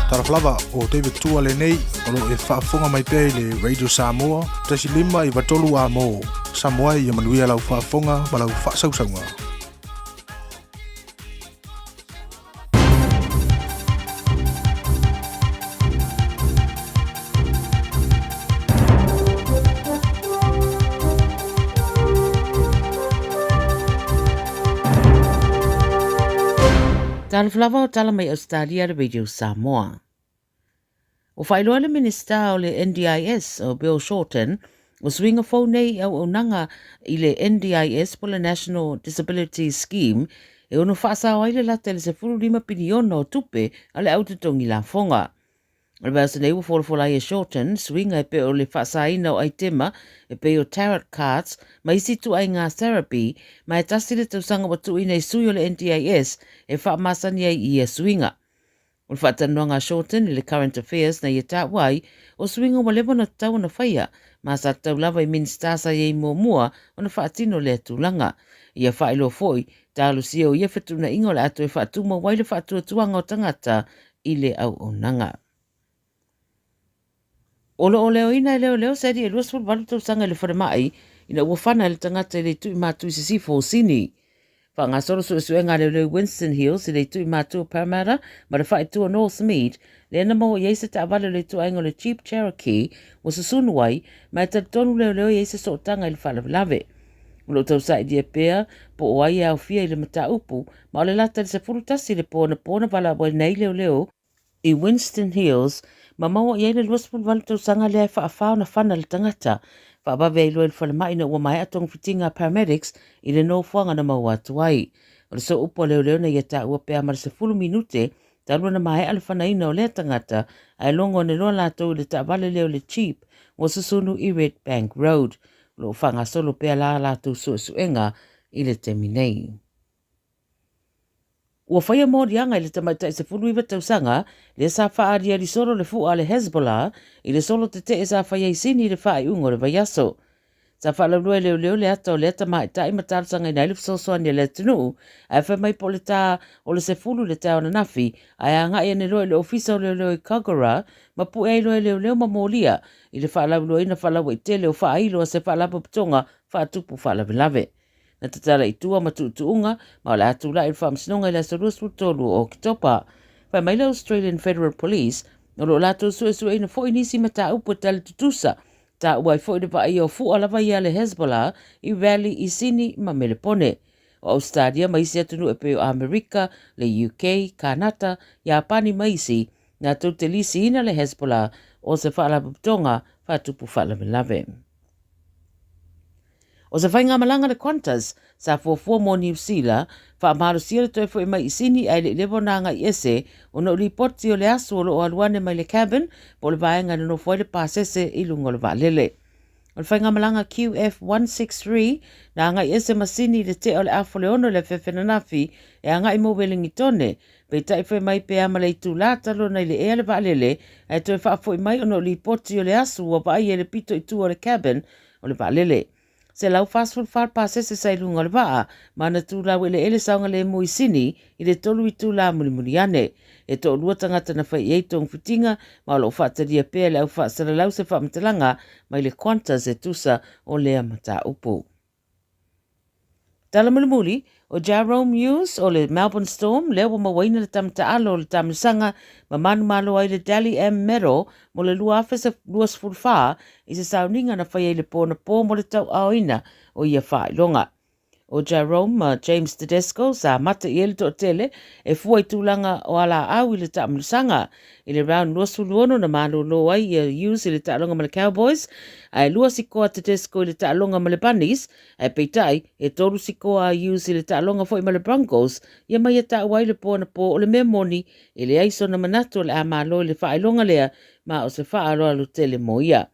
Talofa lava, o David Tua lenei, o lo o e faafofoga mai pea i le Radio Samoa, 1.5 93 amo. Samoa ia manuia lau faafofoga ma lau faasausauga. Talofa lava o tala mai Australia le Radio Samoa. O whailoa le Minista o le NDIS o Bill Shorten, o suiga fou nei i auaunaga i le NDIS po le National Disability Scheme e ono faasao ai le lata i le 15 piliona o tupe a le au totogi lafoga. O le vaiaso nei ua folafola ai e Shorten suiga e pei o le faasaina o aitema e pei o tarot cards ma isi ituaiga therapy ma e tasi le tausaga ua tuuina i sui o le NDIS e faamasani ai i ia suiga. O le faatalanoaga a Shorten i le Current Affairs na ia taua ai, o suiga ua leva ona tatau ona faia, ma sa tatau lava i Minisita sa i ai muamua ona faatino lea tulaga. Ia faailoa foi, talosia o ia fetuunaiga o le a toe faatumau ai le faatuatuaga o tagata i le auaunaga. O lo o leoina e leoleo se alii e 28 tausaga i le falemai ina ua fana e le tagata i le itu i Matu i Sisifo o Sini. Faagasolo suesuega a leoleo i Winston Hills i le itu i Matu o Parramatta ma le faaitu o Northmead, lea na maua i ai se taavale o le ituaiga o le Jeep Cherokee ua susunu ai, ma e talitonu leoleo e i ai se sootaga i le faalavelave. O lo o tausailia pea po o ai e aofia i le mataupu, ma o le lata i le 11 i le po anapo na valaau ai nei leoleo i Winston Hills ma maua i ai le 28 tausaga lea e faafa ona fana le tagata. Faavave ai loa i le falemai ina ua maea togafitiga a paramedics i le nofoaga na maua atu ai. O le sooupu a leoleo na ia taua pea ma le 10 minute talu ona maea le fanaina o lea tagata ae logo ane loa latou i le taavale lea o le Jeep ua susunu i Red Bank Road. O lo o faagasolo pea la a latou suesuega i le taimi nei. Ua faia moliaga i le tamaitai 19 tausaga lea sa faaaliali solo le fua a le Hezbollah i le solo tetee sa faia i Sini i le faaiuga o le vaiaso. Sa faalaulua e leoleo le ata o lea tamaitai ma talosagaina ai le fesoasoani a le atunuu, ae fai mai po o le ta o le 10 i le taeao ananafi ae agai ane loa i le ofisa o leoleo i Kogarah ma pue ai loa e leoleo ma molia i le faalauiloaina faalauaitele o faailo a se faalapotopotoga faatupu faalavelave. Na tatala i tua ma tuutuuga, ma o le a tulai i le Faamasinoga i le aso 23 o Oketopa. Fai mai le Australian Federal Police, o lo o latou suesueina foi nisi mataupu e tali tutusa, taua ai foi le vaaia o fua lava ia a le Hezbollah i rally i Sini ma Melepone. O Ausetalia ma isi atunuu e pei o Amerika, le UK, Kanata, Iapani ma isi, latou te lisiina le Hezbollah o se faalapotopotoga faatupu faalavelave. O se faigamalaga le Qantas sa fuafua mo Niu Sila, faamalosia le toe foi mai i Sini ae le i leva ona agai ese ona o lipoti o le aso o lo o alu ane mai le cabin po o le vaega e nonofo ai le pasese i luga o le vaalele. O le faigamalaga QF163 na agai ese ma Sini i le tea o le afa o le ono i le afiafi ananafi e agai mo Welingitone, peitai fai mai pe a ma le itulā talu ona i le ea le vaalele ae toe faafoi mai ona o lipoti o le aso ua vaaia i le pito i tua o le cabin o le vaalele. 144 pasese sa i luga o le vaa, ma ana tūlau eleele saogalemu i Sini i le tolu itulā mulimuli ane. E toalua tagata na fai i ai togafitiga, ma o lo o faatalia pea e le au faasalalau se faamatalaga mai le Qantas e tusa o lea mataupu. Tala mulimuli, o Jarome Hughes o le Melbourne Storm lea ua mauaina le tama taalo o le taamilosaga ma manumalo ai le Dally M Medal mo le 2024 i se sauniga na faia i le po anapo mo le tauaoina o ia faailoga. O Jarome ma James Tedesco sa mata i ai le toatele e fua i tulaga o alaau i le taamilosaga. I le round 26 na malolo ai ia Hughes i le taaloga ma le Cowboys, ae lua sikoa Tedesco i le taaloga ma le Bunnies, ae peitai, e tolu sikoa a Hughes i le taaloga foi ma le Broncos, ia ma ia taua ai le po anapo o le mea moni, e leai sona manatu o le a malo i le faailoga lea, ma o se faaaloalo tele mo ia.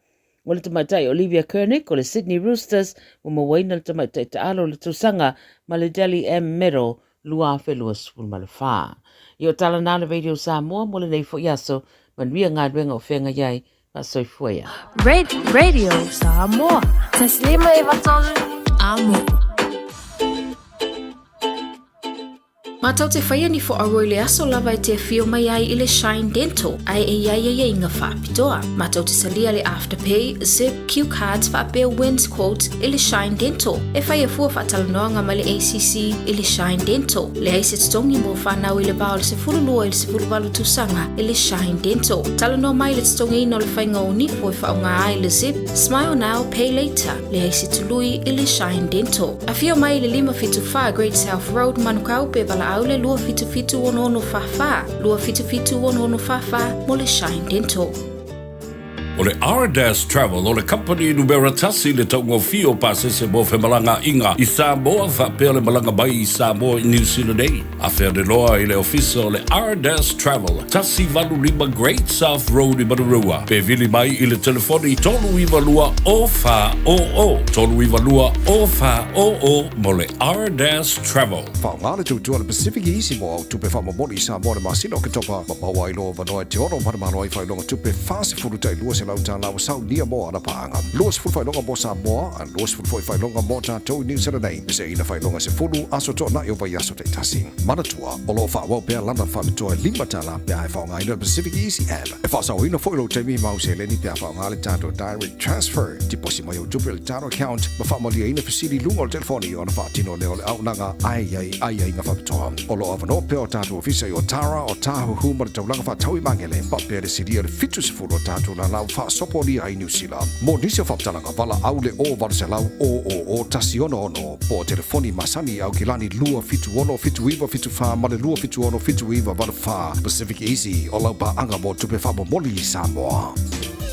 O le tamaitai Olivia Kernick o le Sydney Roosters ua mauaina le tamaitai taalo o le tausaga ma le Dally M Medal 2024. Ia o tala na le Radio Samoa mo lenei foi aso, manuia galuega o feagai ai, faasoifua ia. Radio Samoa. Taslima e vatolu. Amo. Matou te faia ni fo'auro i le aso lava e te afio mai ai i le Shine Dental ae e i ai aiaiga faapitoa. Matou te talia le Afterpay, Zip, Cue Cards faapea Wins Quote i le Shine Dental. E faia fua faatalanoaga ma le ACC i le Shine Dental. Leai se totogi mo fanau i le va o le 12 i le 18 tausaga i le Shine Dental. Talanoa mai i le totogiina o le faiga o nifo e faaaoga ai le Zip, Smile Now, Pay Later. Leai se tului i le Shine Dental. Afio mai i le 574 Great South Road, Manukau pe valaau le 277 6644, 277 6644 mo le Shine Dental. O le Ardas Travel o le kamupani numera tasi i le taugofie o pasese mo femalagaaiga i Samoa faapea le malaga mai i Samoa i Niu Sila nei. Afea le loa i le ofisa o le Ardas Travel, 185 Great South Road i Manurewa, pe vili mai i le telefoni 392 0400, 392 0400 mo le Ardas Travel. Faaaoga le tautua a le Pacific Easy mo au tupe faamomoli i Samoa i le masina o Oketopa ma maua ai loa avanoa e te ono manumalo ai faailoga tupe 40 tai $200 ua saunia mo ana paaga. 20 faailoga mo Samoa a 20 foi faailoga mo tatou i Niu Sila nei. Peseina faailoga 10 aso toanai o vaiaso taitasi. Manatua, o lo o faaauau pea lana faapitoa e $5 pe a e faaaogaina le Pacific Easy App. E faasaoina foi lou taimi ma au seleni pe a faaaoga le tatou Direct Transfer. Tiposi mai au tupe i le tatou account ma faamaliaina fesili i luga o le telefoni ona faatino lea o le auaunaga ae i ai aiaiga faapitoa. O lo o avanoa pea o tatou ofisa i Otara, Otahuhu ma le taulaga faatau i Magele, faapea le silia i le 70 o tatou lala ua faasopolia ai Niu Sila. Mo nisi o faamatalaga, valaau le o 800 000 166 po o telefoni masani i Aukilani 276 7974 ma le 276 7984. Pacific Easy, o lau paaga mo tupe faamomoli i Samoa.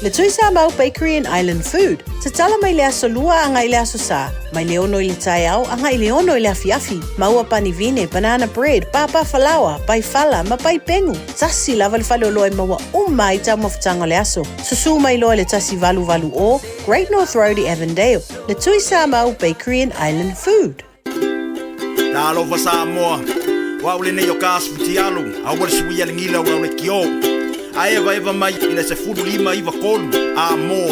Le Tui Samoa Bakery and Island Food, tatala mai le aso Lua agai le aso Sa, mai le 6 i le taeao agai le 6 i le afiafi. Maua pani vine, banana bread, pāpā falaoa, pai fala ma pai pengu. Tasi lava le faleoloa e maua uma ai taumafataga o le aso. Susū mai loa i le 1880 Great North Road i Avondale. Le Tui Samoa Bakery and Island Food. Talofa Samoa, o au lenei o ka Futialu, aua le suia le gila o lau lekiō. A evaeva mai i le 15 93 a mo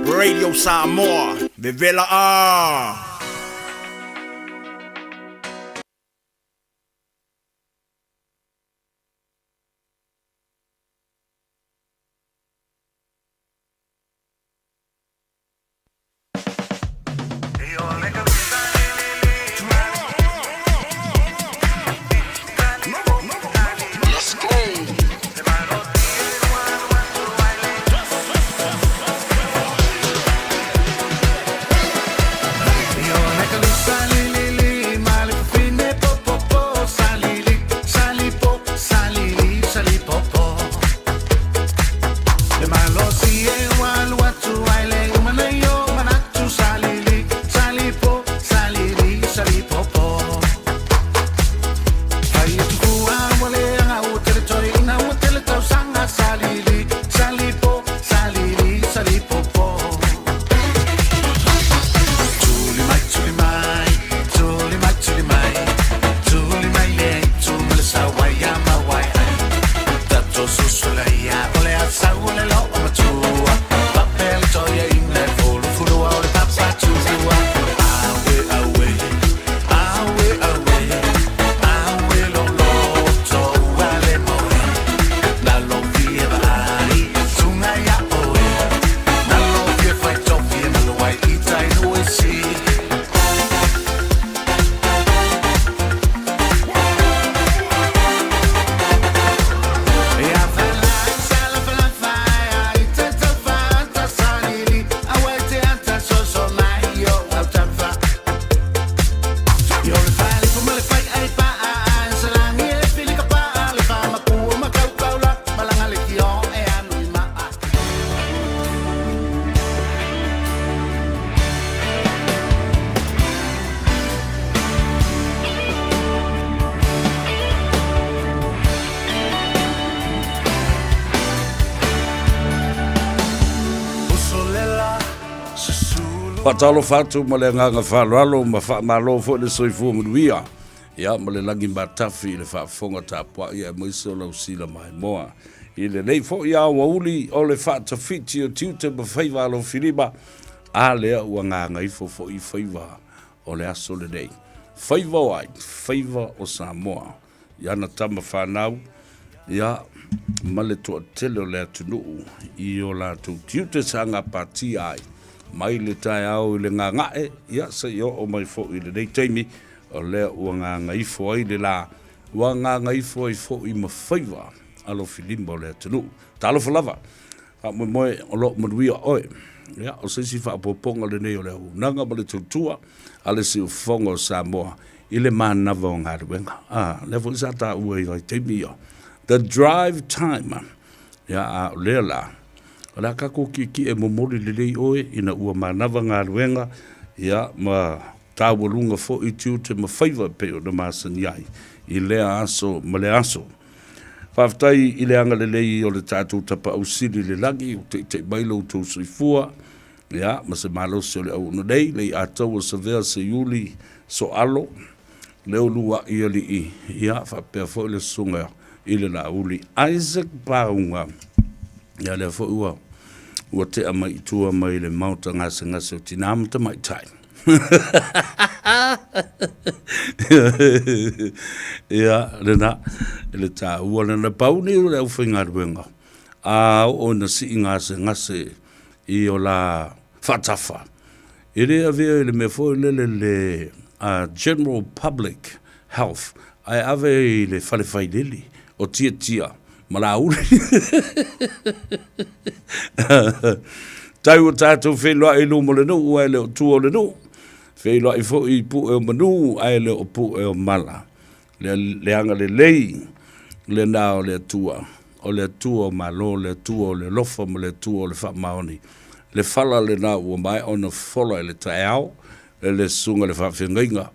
Radio Samoa, vevela a! Faatalofa atu ma le agaga faaaloalo ma faamalo foi le soifua manuia ia ma le lagi matafi i le faafofoga tapuai aemaise o lau sila maimoa i lenei foi aoauli o le faatafiti o tiute ma faiva alofilima a lea ua gagaifo foi i faiva o le aso lenei. Faiva o ai? Faiva o Samoa. i ana tama fanau, ia, ma le toatele o le atunuu i o latou tiute sa gapatia ai mai le taeao i le gaga'e, ia, seia oo mai foi i lenei taimi o lea ua gagaifo ai le la, ua gagaifo ai foi ma faiva alofilima o le atunuu. Talofa lava! Faamoemoe o lo o manuia oe. Ia, o se isi faaopoopoga lenei o le auaunaga ma le tautua a le Siufofoga o Samoa i le manava o galuega. A, lea foi sa taua i vaitaimi ia, the drive time. Ia, a o lea la, o le a tatou tietie momoli lelei oe ina ua manava galuega, ia, ma taualuga foi tiute ma faiva e pei ona masani ai i lea aso ma lea aso. Faafetai i le agalelei o le tatou Tapaau Sili i le lagi ua teitei mai lo outou soifua, ia, ma se malosi o le auauna nei, le iataua Savea Seiuli Soalo, Leulua'i Alii, ia, faapea foi le susuga i le Laauli Isaac Pauga, ia, lea foi ua ua tea mai i tua mai le maota gasegase o tinā ma tamaitai. Ia, lena, le taua lena. Pau nei o le aufaigaluega, a oo ina sii gasegase i o la faatafa, e le avea i le mea foi lele le general public health, ae ave i le fale failele o Tiatia ma Laauli. Tau ua tatou feiloai i luma o le nuu ae le o tua o le nuu, feiloai foi i pue o manu ae le o pue o mala. Le, le agalelei lena o le Atua, o le Atua o malo, le Atua o le alofa ma le Atua o le faamaoni. Le fala lena ua maea ona fofola i le taeao e le susuga i le faafeagaiga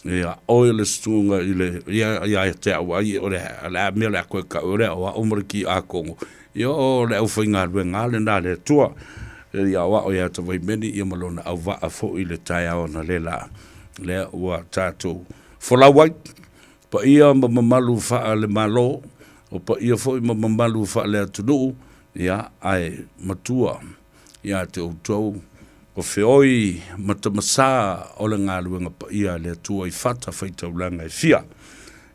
Ia, oe o le susuga i le, ia, ia te au ai, o le, le a mea o le a koe kau, o le au ao ma le ki a kongo. Ia, o le au whaingaluenga a le nā le atua. Ia, o ao ia ta vaimeni, ia ma lona au vaa fo i le taeao na le la. Lea ua tātou folau ai. Pa ia ma mamalu whaa le malo, o pa ia foi ma mamalu whaa le atunuu, ia, ae matua. Ia te outou, o feoi ma tamasā o le galuega paia a le Atua i fata faitaulaga e fia.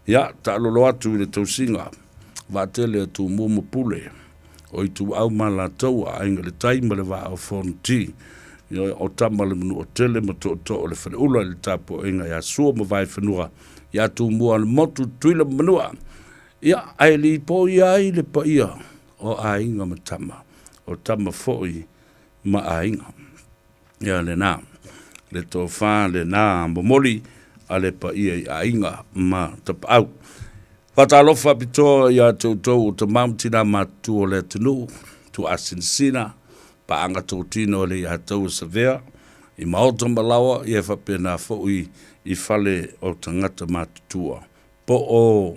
Ia, taalolo atu i le tausiga, vaatele a Tumua ma Pule, o Ituau ma Alataua, Aiga i le Tai ma le Vaa o Fonoti, ioe, o Tama le Manuatele ma Tootoo o le Faleula i le tapuaiga ia Sua ma Vaefanua, ia Tumua le Motu, Tutuila ma Manua. Ia, ae lipoi ai le paia o aiga ma tama, o tama foi ma aiga. Ia lena, le tofa lena momoli a le paia i aiga ma tapaau. Faatalofa faapitoa ia te outou o tama ma tina matutua o le atunuu, tuaasinasina, paaga totino e le iataua Savea, i maota ma laoa, ia e faapena foi i fale o tagata matutua. Po o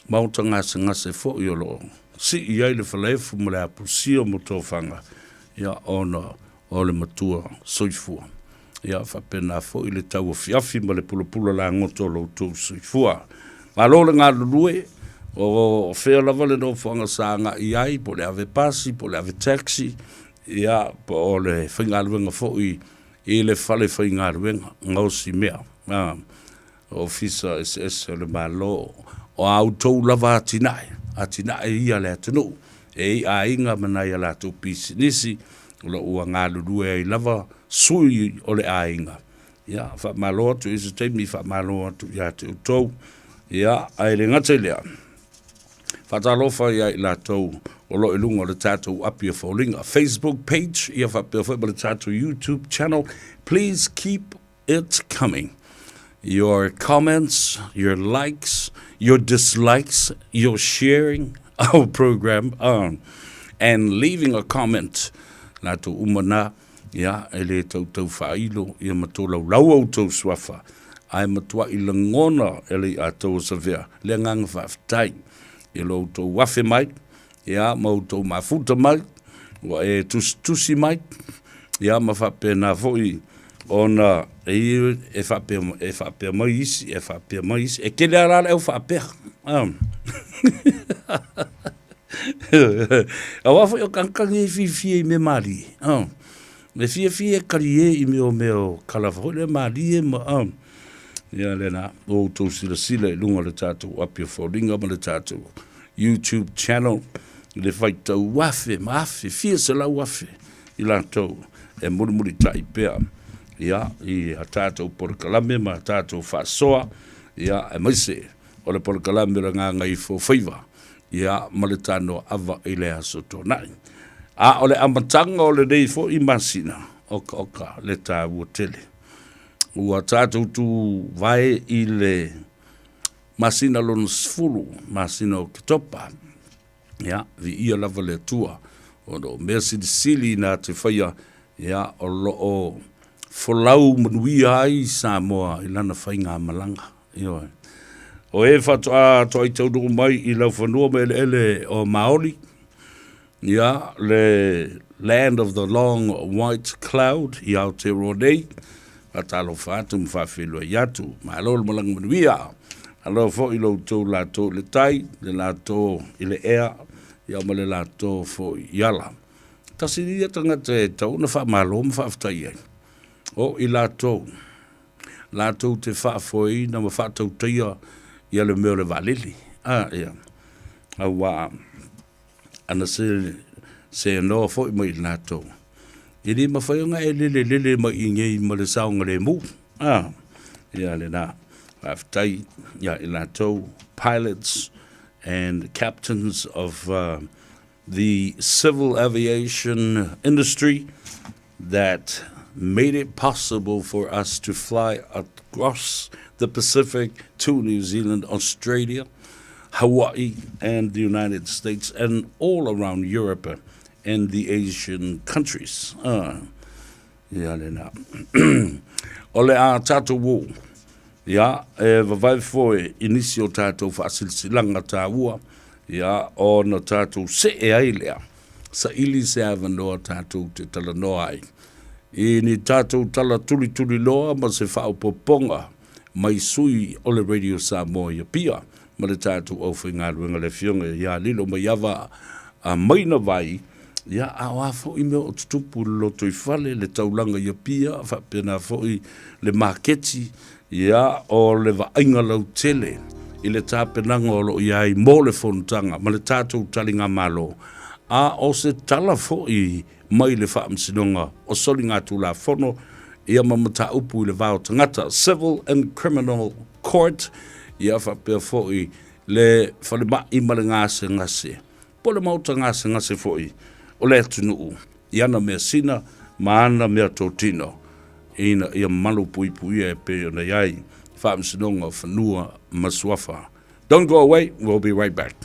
maota gasegase foi o lo o sii ai le falaefu ma le apusia mo tofaga, ia, ona o le matua soifua. Ia, faapena foi le tauafiafi ma le pulapula lagoto o lo outou soifua. Malo le galulue, o fea lava le nofoaga sa agai ai, po o le ave pasi, po o le ave taxi, ia, po o le faigaluega foi i le fale faigaluega gaosi mea. Ofisa eseese o le Malo, o a outou lava atinae, atinae ia a le atunuu, e i aiga ma nai a latou pisinisi, o lo o ua galulue ai lava sui o le aiga. Ia, faamalo atu i se taimi, faamalo atu ia te outou. Ia, ae le gata i lea, faatalofa ia i latou o lo o i luga o le tatou api o foliga, Facebook page, ia faapea foi ma le tatou YouTube channel. Please keep it coming. Your comments, your likes, your dislikes, your sharing our program and leaving a comment. Latou uma na, ia, e le tautau faailo, ia ma tolaulau outou suafa, ae matuai lagona e le iataua Savea le agaga faafetai i lo outou afe mai, ia, ma outou mafuta mai, ua e tusitusi mai, ia, ma faapena foi ona e, e faapea, e faapea mai isi, e faapea mai isi. E tele lava la le au faapea. Aua foi o tagata nei e fiafia i mea malie. E fiafia e kalie i mea o mea o kala foi lea malie ma. Ia lena, ua outou silasila i luga o le tatou api o foliga ma le tatou YouTube channel i le faitau afe ma afe, fia selau afe i latou e mulimulitai pea ia, i a tatou polokalame ma a tatou faasoa, ia, aemaise o le polokalame o le Gagaifofaiva, ia, ma le Tanoaava i le Aso Toonai. A o le amataga o lenei foi masina, oka oka le taua tele. Ua tatou tuvae i le masina lona 10, masina o Oketopa. Ia, viia lava le Atua, ona o mea silisili na te faia, ia, o lo o folau manuia ai Samoa i lana faigamalaga. Ioe. O e faatoa toai taunuu mai i laufanua ma eleele o Maoli, ia, le Land of the Long White Cloud i Aotearoa nei, faatalofa atu ma faafeiloai atu. Malo le malaga manuia. Malo foi lo outou latou i le tai, le latou i le ea, ia ma le latou foi i ala. Tasi ia tagata e tatau ona faamalo ma faafetai ai, o i latou, latou te faafoeina ma faatautaia ia le mea o le vaalele. A, ia, auā ana se seanoa foi mai i latou, e le mafai ona e lelelele mai i inei ma le saogalemu. A, ia lena. Faafetai ia i latou, pilots and captains of the civil aviation industry that made it possible for us to fly across the Pacific to New Zealand, Australia, Hawaii, and the United States, and all around Europe and the Asian countries. Ia lena. O le a tatou ō, ia, e vavae foe i nisi o tatou faasilasilaga taua, ia, ona tatou see ai lea, saili se avanoa tatou te talanoa ai i ni tatou tala tulituliloa ma se faaopoopoga mai sui o le Radio Samoa i Apia ma le tatou aufaigaluega le Afioga ia Lilo Maiava a Maina Vai, ia, a o a foi mea o tutupu i le lotoifale, le taulaga i Apia, faapena foi le maketi, ia, o le vaaiga lautele i le tapenaga o lo o i ai mo le fonotaga ma le tatou taligamalo, a o se tala foi mai le Faamasinoga o Soligatulafono ia ma mataupu i le va o tagata, Civil and Criminal Court, ia faapea foi le falemai ma le gasegase, po o le maota gasegase foi o le atunuu i ana measina ma ana meatotino ina ia malupuipuia e pei ona i ai Faamasinoga o Fanua ma Suafa. Don't go away, we'll be right back.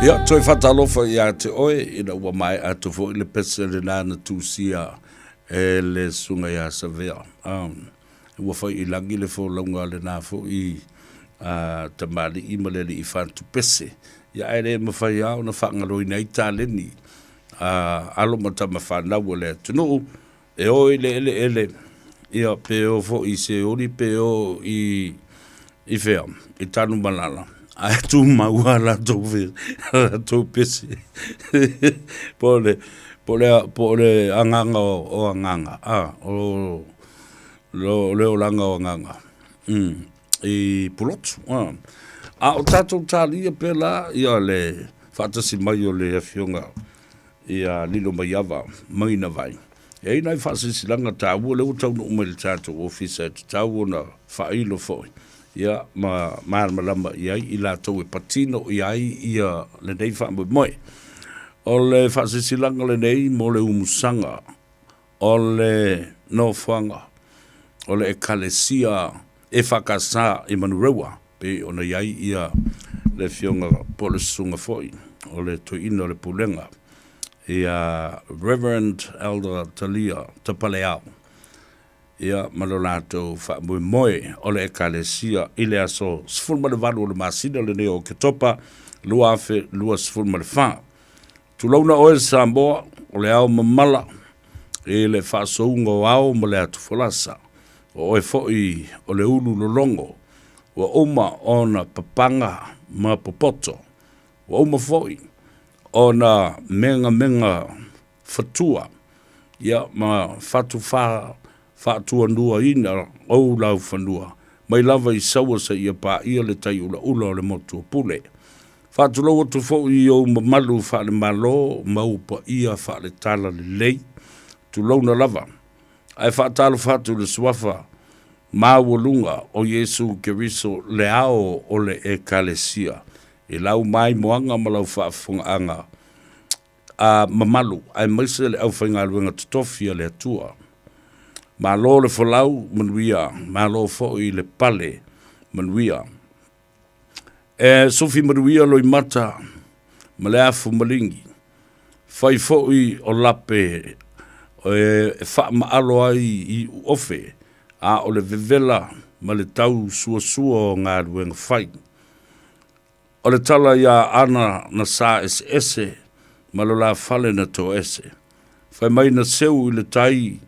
Ia, toe faatalofa ia te oe ina ua maea atu foi le pese lena na tusia e le Susuga ia Savea. Ua fai i lagi le folauga a lena foi tamalii ma le alii fatupese. Ia ae le mafai lava ona faagaloina ai taleni a alo ma tama fanau a le atunuu e o i le eleele, ia pe o foi i Seoli pe o i i fea, i Tanumalala, ae tumau lava latou latou pese. Po o le po o le po o le agaga o agaga, a, o le olaga o agaga i Pulotu. A o tatou talia pea la ia le faatasi mai o le Afioga ia Lilomaiava Maginavai. E i ai nai faasilasilaga taua lea ua taunuu mai i le tatou ofisa e tatau ona faailo foi ia ma malamalama i ai i latou e patino i ai ia lenei faamoemoe. O le faasilasilaga lenei mo le umusaga o le nofoaga o le Ekalesia EFKS i Manurewa, pei ona i ai ia le Afioga po o le Susuga foi o le Toeaina o le Pulega ia Reverend Elder Talia Tapaleao, ia ma lo latou faamoemoe o le Ekalesia i le aso 18 o le masina lenei o Oketopa 2024. Tulouna oe Samoa, o le ao mamala i le faasouga o ao ma le atufolasa. O oe foi o le ulu lologo, ua uma ona papaga ma popoto. Ua uma foi ona megamega fatua, ia ma fatufa faatuanuaina ou laufanua, mai lava i Saua seia paia le tai ulaula o le motu o Pule. Faatulou atu foi i ou mamalu faale-Malo ma ou paia faale-Talalelei, tulouna lava. Ae faatalofa atu i le Suafa maualuga o Iesu Keriso, le ao o le Ekalesia, i lau maimoaga ma lau faafofogaaga a mamalu, aemaise le aufaigaluega totofi a le Atua. Malo le folau manuia, malo foi le pale manuia. E sufi manuia loimata ma le afu maligi, fai foi o lape e faamaalo ai i uofe, a o le vevela ma le tau suasua o galuega fai. O le tala ia Ana na sa eseese ma lo la fale na toese. Fai mai na seu i le tai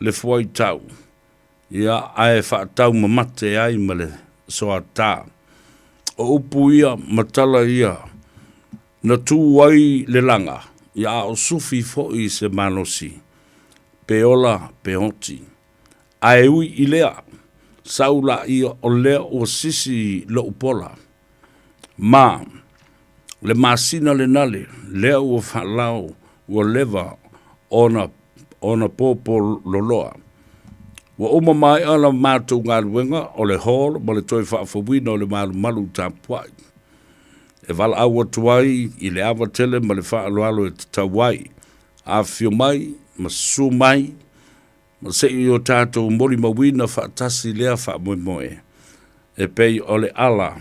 le fuaitau, ia ae faatau mamate ai ma le soata. O upu ia ma tala ia na tu ai le laga, ia a o sufi foi se malosi, pe ola pe oti. Ae ui i lea, sau laia o lea ua sisi lou pola, ma le masina lenale lea ua faalao ua leva ona ona popo loloa. Ua uma maea la matou galuega o le hall ma le toe faafouina o le malumalu tapuai. E valaau atu ai i le ava tele ma le faaaloalo e tatau ai. Afifio mai ma susu mai ma se i o tatou molimauina faatasi lea faamoemoe e pei o le ala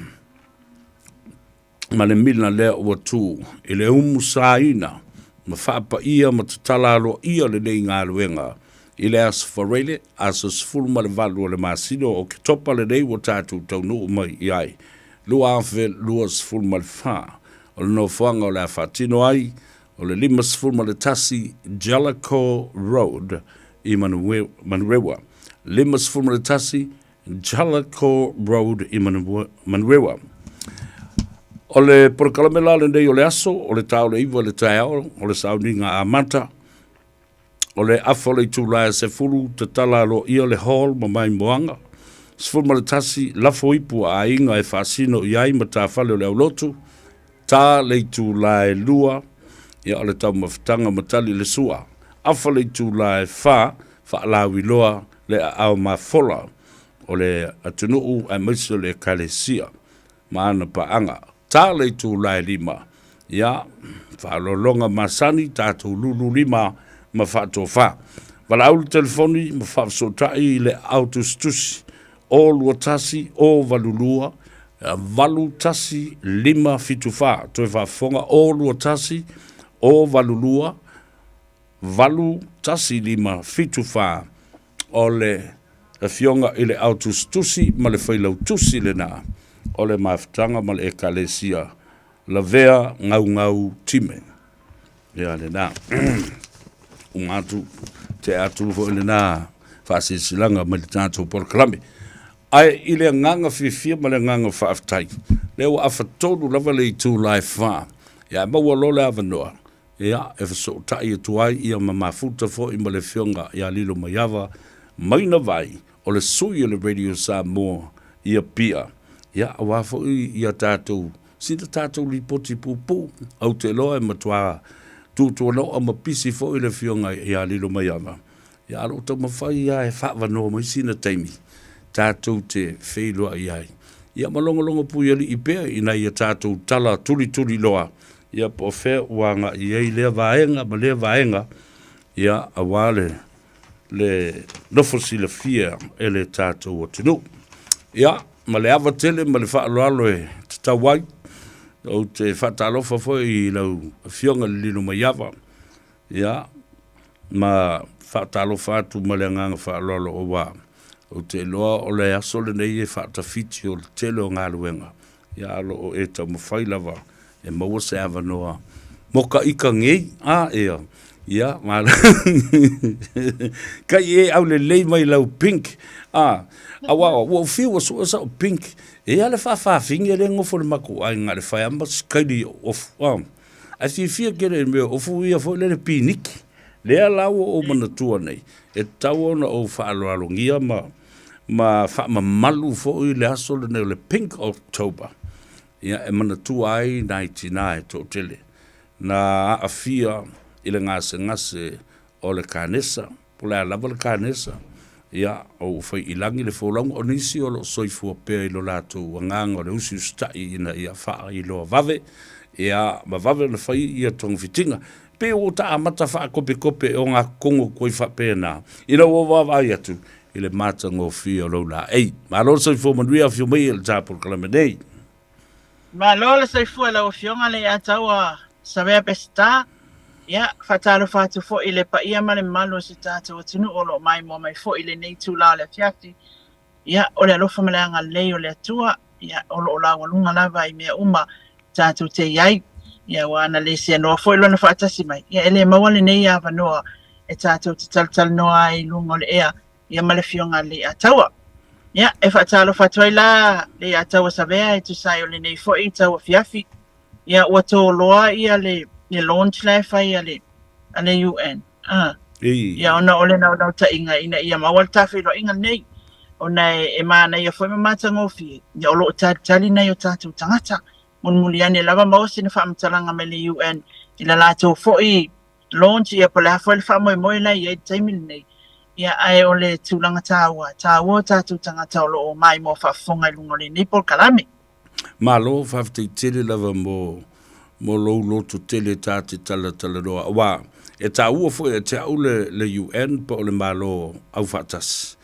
ma le mila lea ua tu i le umusaina ma faapaia ma tatala aloaia lenei galuega i le Aso Faraile, aso 18 o le masina o Oketopa lenei ua tatou taunuu mai i ai, 2024. O le nofoaga o le a faatino ai o le 51 Jellicoe Road i Manurewa. 51 Jellicoe Road i Manurewa. O le polokalame la lenei o le aso, o le ta o le 9 i le taeao, o le sauniga amata, o le afa o le itula e 10, tatala aloaia le hall ma maimoaga, 11, lafo ipu a aiga e faasino i ai matafale o le aulotu, ta le itula e 2, ia o le taumafataga ma tali le sua, afa le itula e 4, faalauiloa le aao mafola o le atunuu aemaise o le Ekalesia ma ana paaga. Ta le itula e 5, ia, faaaloaloga masani, tatou lulu lima ma faatofa. Valaau le telefoni ma faafesootai i le aao tusitusi o 21 o 82 8 1 5 7 4. Toe faafofoga, o 2 1 o 8 2 8 1 5 7 4. O le afioga i le aotusitusi ma le failautusi lena o le Mafutaga ma le Ekalesia Lavea Gaugau Time. Ia lena. Uma atu, te atu foi lena faasilasilaga mai le tatou polokalame. Ae i le agaga fiafia ma le agaga faafetai, lea ua afatolu lava le itu la e fa. Ia maua loa le avanoa, ia e fesootai atu ai ia ma mafuta foi ma le afioga ia Lilomaiava Maina Vai, o le sui o le Radio Samoa i Apia, ia aua foi ia tatou sina tatou lipoti puupuu. Ou te iloa e matua tutuanoa ma pisi foi le afioga ia Lilomaiava, ia a o lo o taumafai lava e faavanoa mai sina taimi tatou te feiloai ai. Ia ma logologo puialii pea ina ia tatou tala tulituli loa, ia po o fea ua agai i ai lea vaega ma lea vaega, ia aua le le nofo silafia e le tatou atunuu. Ia, ma le ava tele ma le faaaloalo e tatau ai, ou te faatalofa foi i lau Afioga i le Lilomaiava, ia, ma faatalofa atu ma le agaga faaaloalo aua ou te iloa o le aso lenei e faatafiti o le tele o galuega, ia a o lo o e taumafai lava e maua se avanoa mo ka ika nei, a ea, ia, ma kai e aulelei mai lau pink, a, aua ua ou fiu ua sue sau pink, e ia le faafafine lea e nofo i le matou aiga i le fai lava ma sikaili ofu, a, ae fiafia tele i le mea ofu ia foi lele piniki, lea la ua ou manatua nei, e tatau ona ou faaaloalogia ma ma faamamalu foi le aso lenei o le Pink October, ia e manatua ai nai tinā e toatele na aafia i le gasegase o le kanesa, po o le a lava le kanesa, ia ua fai i lagi le folauga. O nisi o lo o soifua pea i lo latou agaga o le usiusitai ina ia faailoa vave, ia ma vave ona fai ia togafitiga. Pei ua ta amata faakopekope e ogatotogo atu ai faapena, ina ua vaavaai atu i le matagofie o lou laei. Malo le soifua manuia, afio mai i le ta polokalame nei. Malo le soifua i lau Afioga Leiataua Savea Peseta. Ia, faatalofa atu foi i le paia ma le mamalu o si tatou atunuu o lo o maimoa mai foi i lenei itula o le afiafi. Ia, o le alofa ma le agalelei o le Atua, ia, o lo o laualuga lava i mea uma tatou te i ai. Ia, aua ana le seanoa foi lona faatasi mai, ia, e le maua lenei avanoa e tatou te talatalanoa ai i luga o le ea, ia ma le Afioga a Leiataua. Ia, e faatalofa atu ai la Leiataua Savea e tusa ai o lenei foi tauafiafi. Ia, ua toloa ia le, le launch la e fai a le, a le UN. Ah. Ia, ona o le naunautaiga ina ia maua le tafeiloaiga lenei, ona e, e manaia foi ma matagofie, ia o lo o talitali nai o tatou tagata. Mulimuli ane lava maua sina faamatalaga mai le UN i la latou foi launch, ia po o le a foi le faamoemoe la e i ai i le taimi lenei. Ia, ae o le tulaga taua, taua o tatou tagata o lo o maimoa faafofoga i luga o lenei polokalame. Malo, faafetai tele lava mo mo lou loto tele ta te talatalanoa aua e taua foi ia te au le le UN po o le Malo Aufaatasi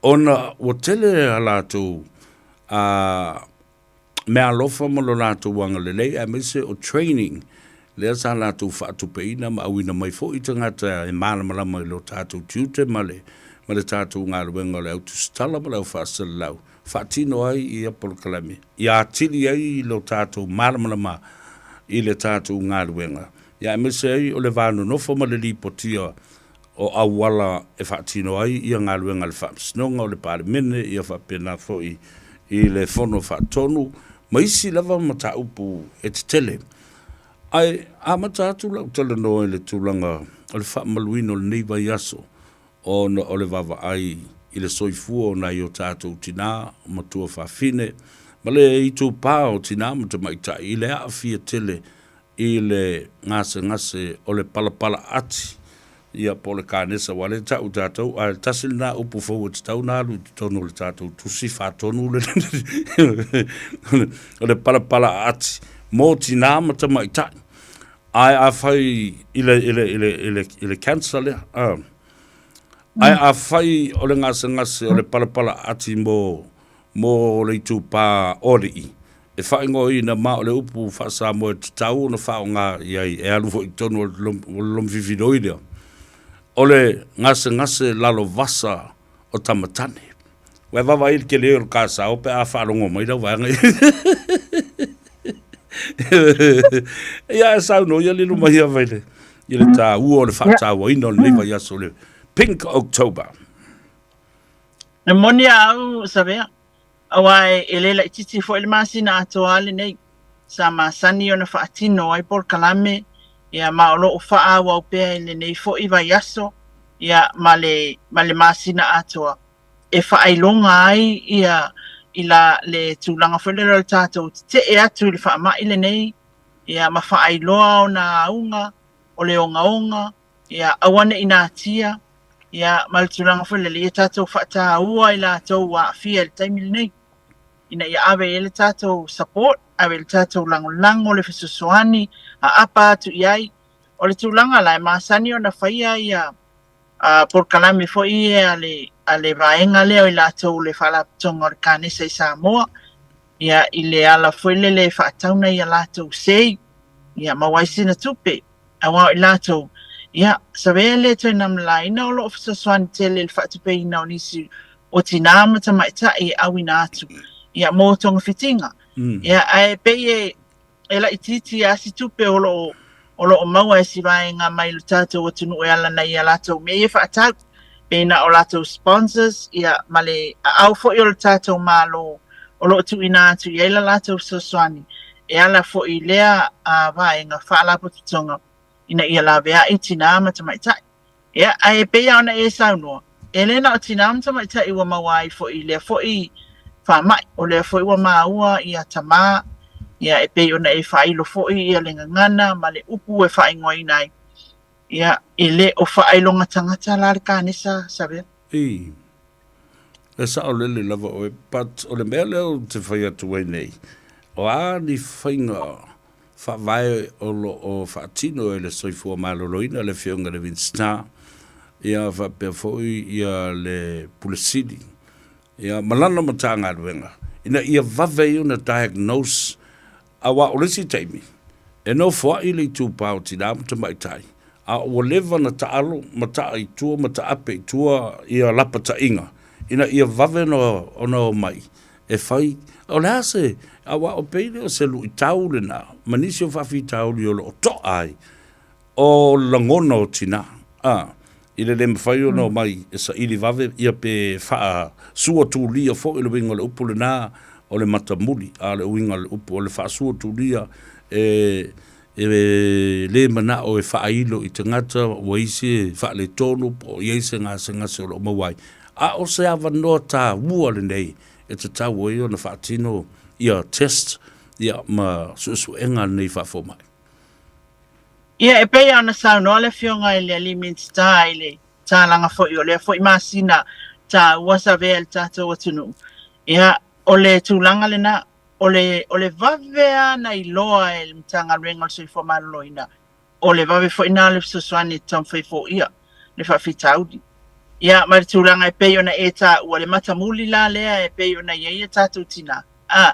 ona ua tele a latou a meaalofa ma lo latou agalelei aemaise o training lea sa latou faatupeina ma auina mai foi tagata e malamalama i lo tatou tiute ma le ma le tatou galuega o le au tusitala ma le au faasalalau faatino ai ia polokalame ia atili ai lo tatou malamalama i le tatou galuega, ia aemaise ai o le va nonofo ma le lipotia o auala e faatino ai ia galuega a le Faamasinoga o le Palemene, ia faapena foi i le Fono Faatonu ma isi lava mataupu e tetele. Ae amata atu lau talanoa i le tulaga o le faamamaluina o lenei vaiaso ona o le vaavaai i le soifua o nai o tatou tinā, matua fafine, ma le itupa o tinā ma tamaitai i le aafia tele i le gasegase o le palapala ati, ia po o le kanesa, aua o lea e tau e tatou, ae tasi lena upu fou e tatau ona alu i totonu o le tatou tusi faatonu le o le palapala ati mo tinā ma tamaitai. Ae afai i le, i le, i le, i le, i le cancer lea, ae afai o le gasegase o le palapala ati mo, mo le itupa o alii, e faaigoaina ma o le upu faa-Samoa e tatau ona faaaoga i ai e alu foi i totonu o le lomififiloi lea, o le gasegase lalovasa o tamatane. Ua e vaavaai i le tele o le kasao pe a faalogo mai lau vaega ia. Ia e saunoa ia lilo mai ia i le i le taua o le faatauaina o lenei vaiaso le Pink October. E moni a au, Savea, aua e le laitiiti foi le masina atoa lenei sa masani ona faatino ai polokalame, ia ma o lo o faaauau pea i lenei foi vaiaso, ia ma le ma le masina atoa e faailoga ai ia i la le tulaga foi lele o le tatou tetee atu i le faamai lenei, ia ma faailoa ona auga o le ogaoga, ia aua ne i natia, ia ma le tulaga foi lele ia tatou faataua i latou ua aafia i le taimi lenei, ina ia ave i ai le tatou support, ave i le tatou lagolago, le fesoasoani, aapa atu i ai. O le tulaga la e masani ona faia ia polokalame foi ia a le vaega lea o i latou le Faalapotopotoga o le Kanesa i Samoa, ia i le ala foi lele e faatauna ia latou sei, ia maua ai sina tupe. Aua o i latou, ia, save le toe namalaina o lo o fesoasoani tele i le faatupeina o nisi o tinā ma tamaitai e auina atu, ia, mō togafitiga. Ia, ae pei e, e laitiiti lava si tupe o lo o, o lo o maua e si vaega mai lo tatou atunuu e ala nei ia latou mea ia e faatau, pei na o latou sponsors, ia, ma le aao foi o le tatou Malo o lo o tuuina atu i ai la latou fesoasoani e ala foi i lea vaega faalapotopotoga ina ia laveai tinā ma tamaitai. Ia, ae pei lava ona e saunoa, e le na o tinā ma tamaitai ua maua ai foi i lea foi faamai, o lea foi ua maua ia tamā, ia e pei ona e faailo foi ia le gagana ma le upu e faaigoaina ai. Ia, e le o faailoga tagata la le kanesa, Savea. Ii. E saolele lava oe, but o le mea lea ou te fai atu ai nei, o a ni faiga faavae o lo o faatino e le Soifua Maloloina, le Afioga i le Minisita, ia faapea foi ia le Pule Sili, ia ma lana Matagaluega, ina ia vave ai ona diagnose Aua o le isi taimi, e nofoaʻi le itupa o tinā ma tamaitai, a ua leva na taalo ma taa i tua ma taape i tua ia lapataiga ina ia vave ona omai e fai. O le a se, aua o pei lea o se luitau lena ma nisi o faafitauli o lo o toa ai o lagona o tinā, a, i le le mafai ona omai e saili vave ia pe faasua tulia foi le uiga o le upu lena o le matamuli, a o le uiga o le upu o le faasua tulia e e le manao e faailo i tagata ua i ai se faaletonu po o i ai se gasegase o lo o maua ai. A o se avanoa taua lenei e tatau ai ona faatino ia test ia ma suesuega a lenei faafomai. Ia, e pei lava ona saunoa le Afioga i le Alii Minisita i le talaga foi o lea foi masina taua sa avea i le tatou atunuu, ia, o le tulaga lena, o le, o le vave lava ona iloa e le Matagaluega o le Soifua Maloloina, o le vave foi lena o le fesoasoani e taumafai foia le faafitauli. Ia, ma le tulaga e pei ona e taua, le matamuli la lea e pei ona i ai a tatou tinā, a,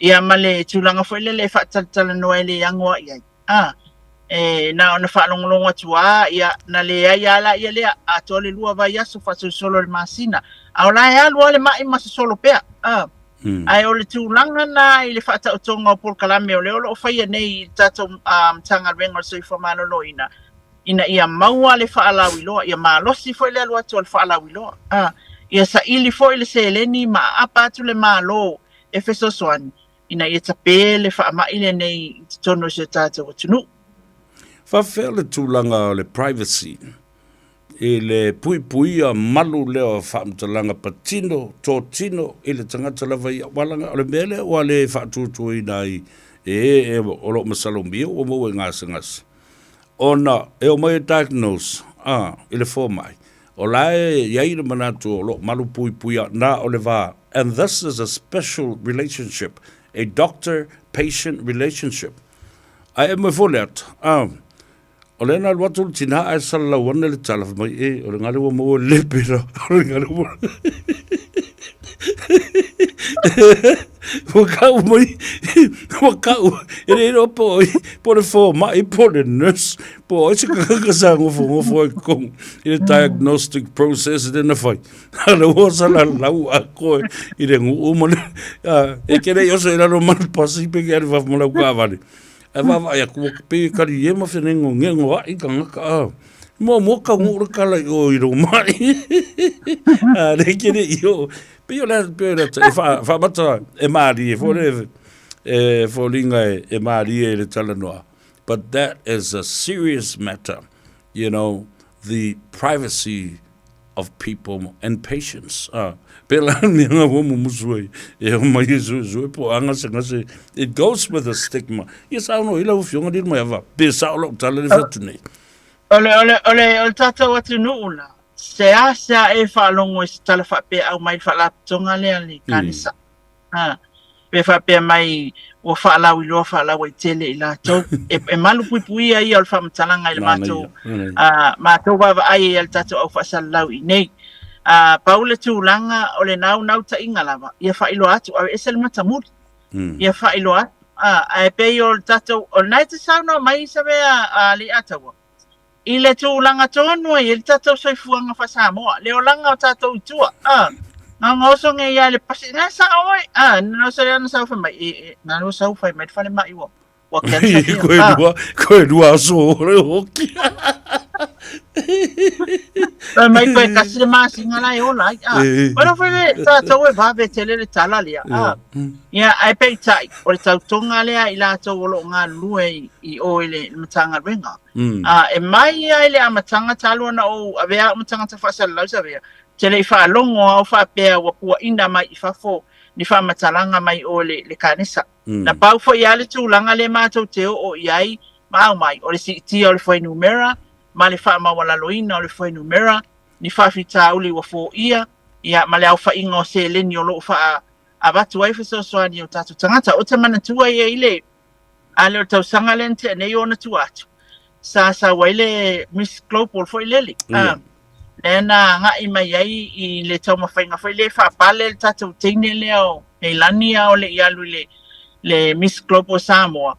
ia ma le tulaga foi lele e faatalatalanoa e le ano i ai, a, e na ona faalogologo atu lava, ia, na leai lava la ia lea, atoa le 2 vaiaso faasolosolo i le masina, a o la e alu lava le mai ma sosolo pea, a. Ae o le tulaga lena i le faataotoga o polokalame o lea o lo o faia nei i le tatou Matagaluega o le Soifua Maloloina, ina ia maua le faalauiloa, ia malosi foi le alu atu o le faalauiloa, a, ia saili foi le seleni ma aapa atu le Malo e fesoasoani ina ia tape le faamai lenei i totonu o si o tatou atunuu. Faafefea le tulaga o le privacy i le puipuia malu lea o faamatalaga patino, totino i le tagata lava ia? Aua leaga o le mea lea ua le faatuatuaina ai e e o lo o masalomia ua maua i gasegase. Ona e omai e diagnose a i le fomai, o la e i ai le manatu o lo o malupuipuia na o le va, and this is a special relationship, a doctor patient relationship. Ae e mai foi le ata, a, o lea na alu atu le tina ae salalau ane le tala, fai mai, e, o le gale ua maua le lepe la, o le gale ua... Ua kau mai, ua kau, e le iloa po o ai, po o le fomai, po o le nurse, po o ai se tagata sa nofonofo ai i totonu i le diagnostic process lea na fai. A o lea ua salalau atoa i le nuu ma le, a, e te le i oso i lalo ma le pasi pe ke alu i fafo ma lau taavale. Ae vaavaai atu ua pei e kaliē ma fenegonegoaʻi tagata a. Muamua taunuu le tala i o i lou mai. A lea e te le i oo. Pei o le, pei o le, e faamata e malie foi le, e foliga e malie i le talanoa. But that is a serious matter, you know, the privacy of people and patients. Pēlā le mea ua mumusu ai e omai e suesue po o a gasegase. It goes with a stigma. Ia saunoa i lau Afioga Lilomaiava, pe sao lau tala le fai atu nei. O le, o le, o le, o le tātou atunuu la, seasea e faalogo i se tala faapea aumai le faalapotopotoga lea le kanesa. Ha, pe faapea mai ua faalauiloa faalauaitele i latou. E, e malupuipuia ia o le faamatalaga i le matou, matou vaavaai ai a le tatou au faasalalau i inei. Pau le tulaga o le naunautaiga lava, ia faailoa atu, aveese le matamuli. Ia faailoa atu. Ae pei o le tatou, o lena e te saunoa mai Savea Leiataua, I le tulaga tonu ai le tatou soifuaga faa-Samoa, le olaga o tatou i tua, a, gaogaoso nei ia le pasi, na sao oe, a, na oso lea na sau fai mai, e, e, na lua sau fai mai le falemai ua, ua cancer ia, Koe a. lua, koe lua aso o le hoki. Fai mai koe kasi le masina la e ola ai, a. E. Ora foi le tatou e vave tele le tala lea, a. Ia, ae peitai, o le tautoga lea i latou o lo o galulue i o i le Matagaluega. A, e mai lava i le amataga talu ona ou avea au ma tagata faasalalau Savea, ou te le i faalogo lava o faapea ua puaina mai i fafo ni faamatalaga mai o i le kanesa. Na pau foi lava le tulaga lea matou te oo i ai ma aumai, o le siitia o le fuainumera ma le faamaualaloina o le fuainumera, ni faafitauli ua foia, ia, ma le aofaiga o seleni o lo o faa avatu ai fesoasoani i o tatou tagata. Ou te manatua ia i le a le o le tausaga lea na tea nei ona tua atu, sa sau ai le Miss Global foi lele. Yeah. Lea na agai mai ai i le taumafaiga foi lea e faapale le tatou teine lea o Heilani a o le i alu i le, le Miss Global Samoa.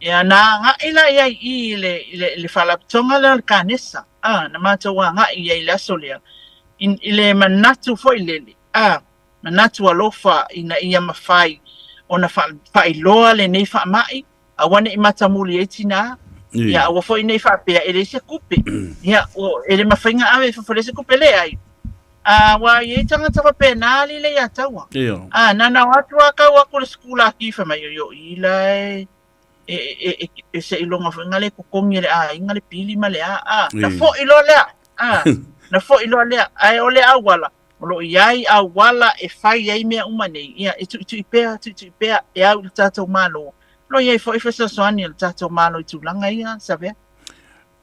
Ia, na agai la i ai i le, le, le faalapotopotoga lea o le Kanesa. Na matou agai i ai i le aso lea. I, i le manatu foi lele, manatu alofa ina ia mafai ona faailoa lenei faamai, aua ne i matamuli ai tinā, ia aua foi ne i faapea e leai se tupe. Ia, e le mafai ona ave i fafo e leai se tupe. Leai. Aua e i ai tagata faapena alii le ia taua. Na ona o atu lava tau atu i le sikulaki fai mai, oi i la e e seiloga foi na le totogi e le aiga le pili ma le a, na foi loa lea, na foi loa lea. Ae o le auala, O lo o i ai auala e fai ai mea uma nei, ia, e tuitui pea, tuitui pea, e au i le tatou Malo. O lo o i ai foi fesoasoani a le tatou Malo i tulaga ia, Savea.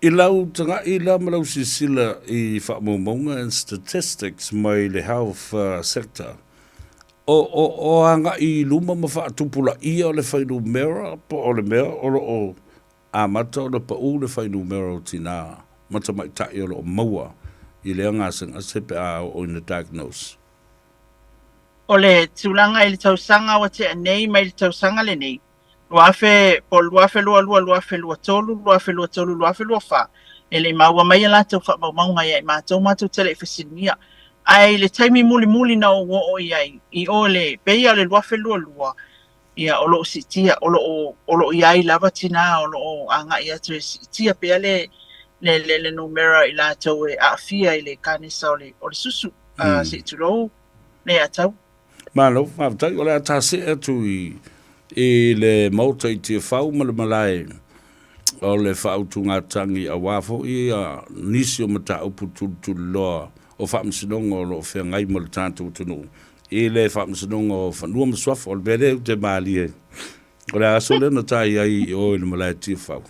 I lau taga'i la ma lau silasila i faamaumauga and statistics mai le health sector, o, o, o aga'i i luma ma faatupulaia le fuainumera po o le mea o lo o Amata ona paʻu le fuainumera o tinā ma tamaitai o lo o maua i lea gasegase pe a oo ina diagnose. O le tulaga i le tausaga ua tea nei mai le tausaga lenei, 2000 po o le 2022, 2023, 2023, 2024, e le i maua mai a latou faamaumauga ia i matou, matou te le i fesiligia. Ae i le taimi mulimuli na ou oo i ai, i o i le, pei lava o le 2022, Ia, o lo o siitia, o lo o, o lo o i ai lava tinā o lo o agai atu e siitia pea le, le, le, le numera i latou e aafia i le kanesa o le, o le susu, mm. se i tulou, le atau. Malo, faafetai. O le a tasee atu i, i le Maota i Tiafau ma le malae o le faautugatagi aua foi ia nisi o mataupu tulituliloa o faamasinoga o lo o feagai ma le tatou atunuu i le Faamasinoga o Fanua ma Suafa. O le mea lea ou te malie ai, o le aso lea na tae ai i o i le malae Tiafau,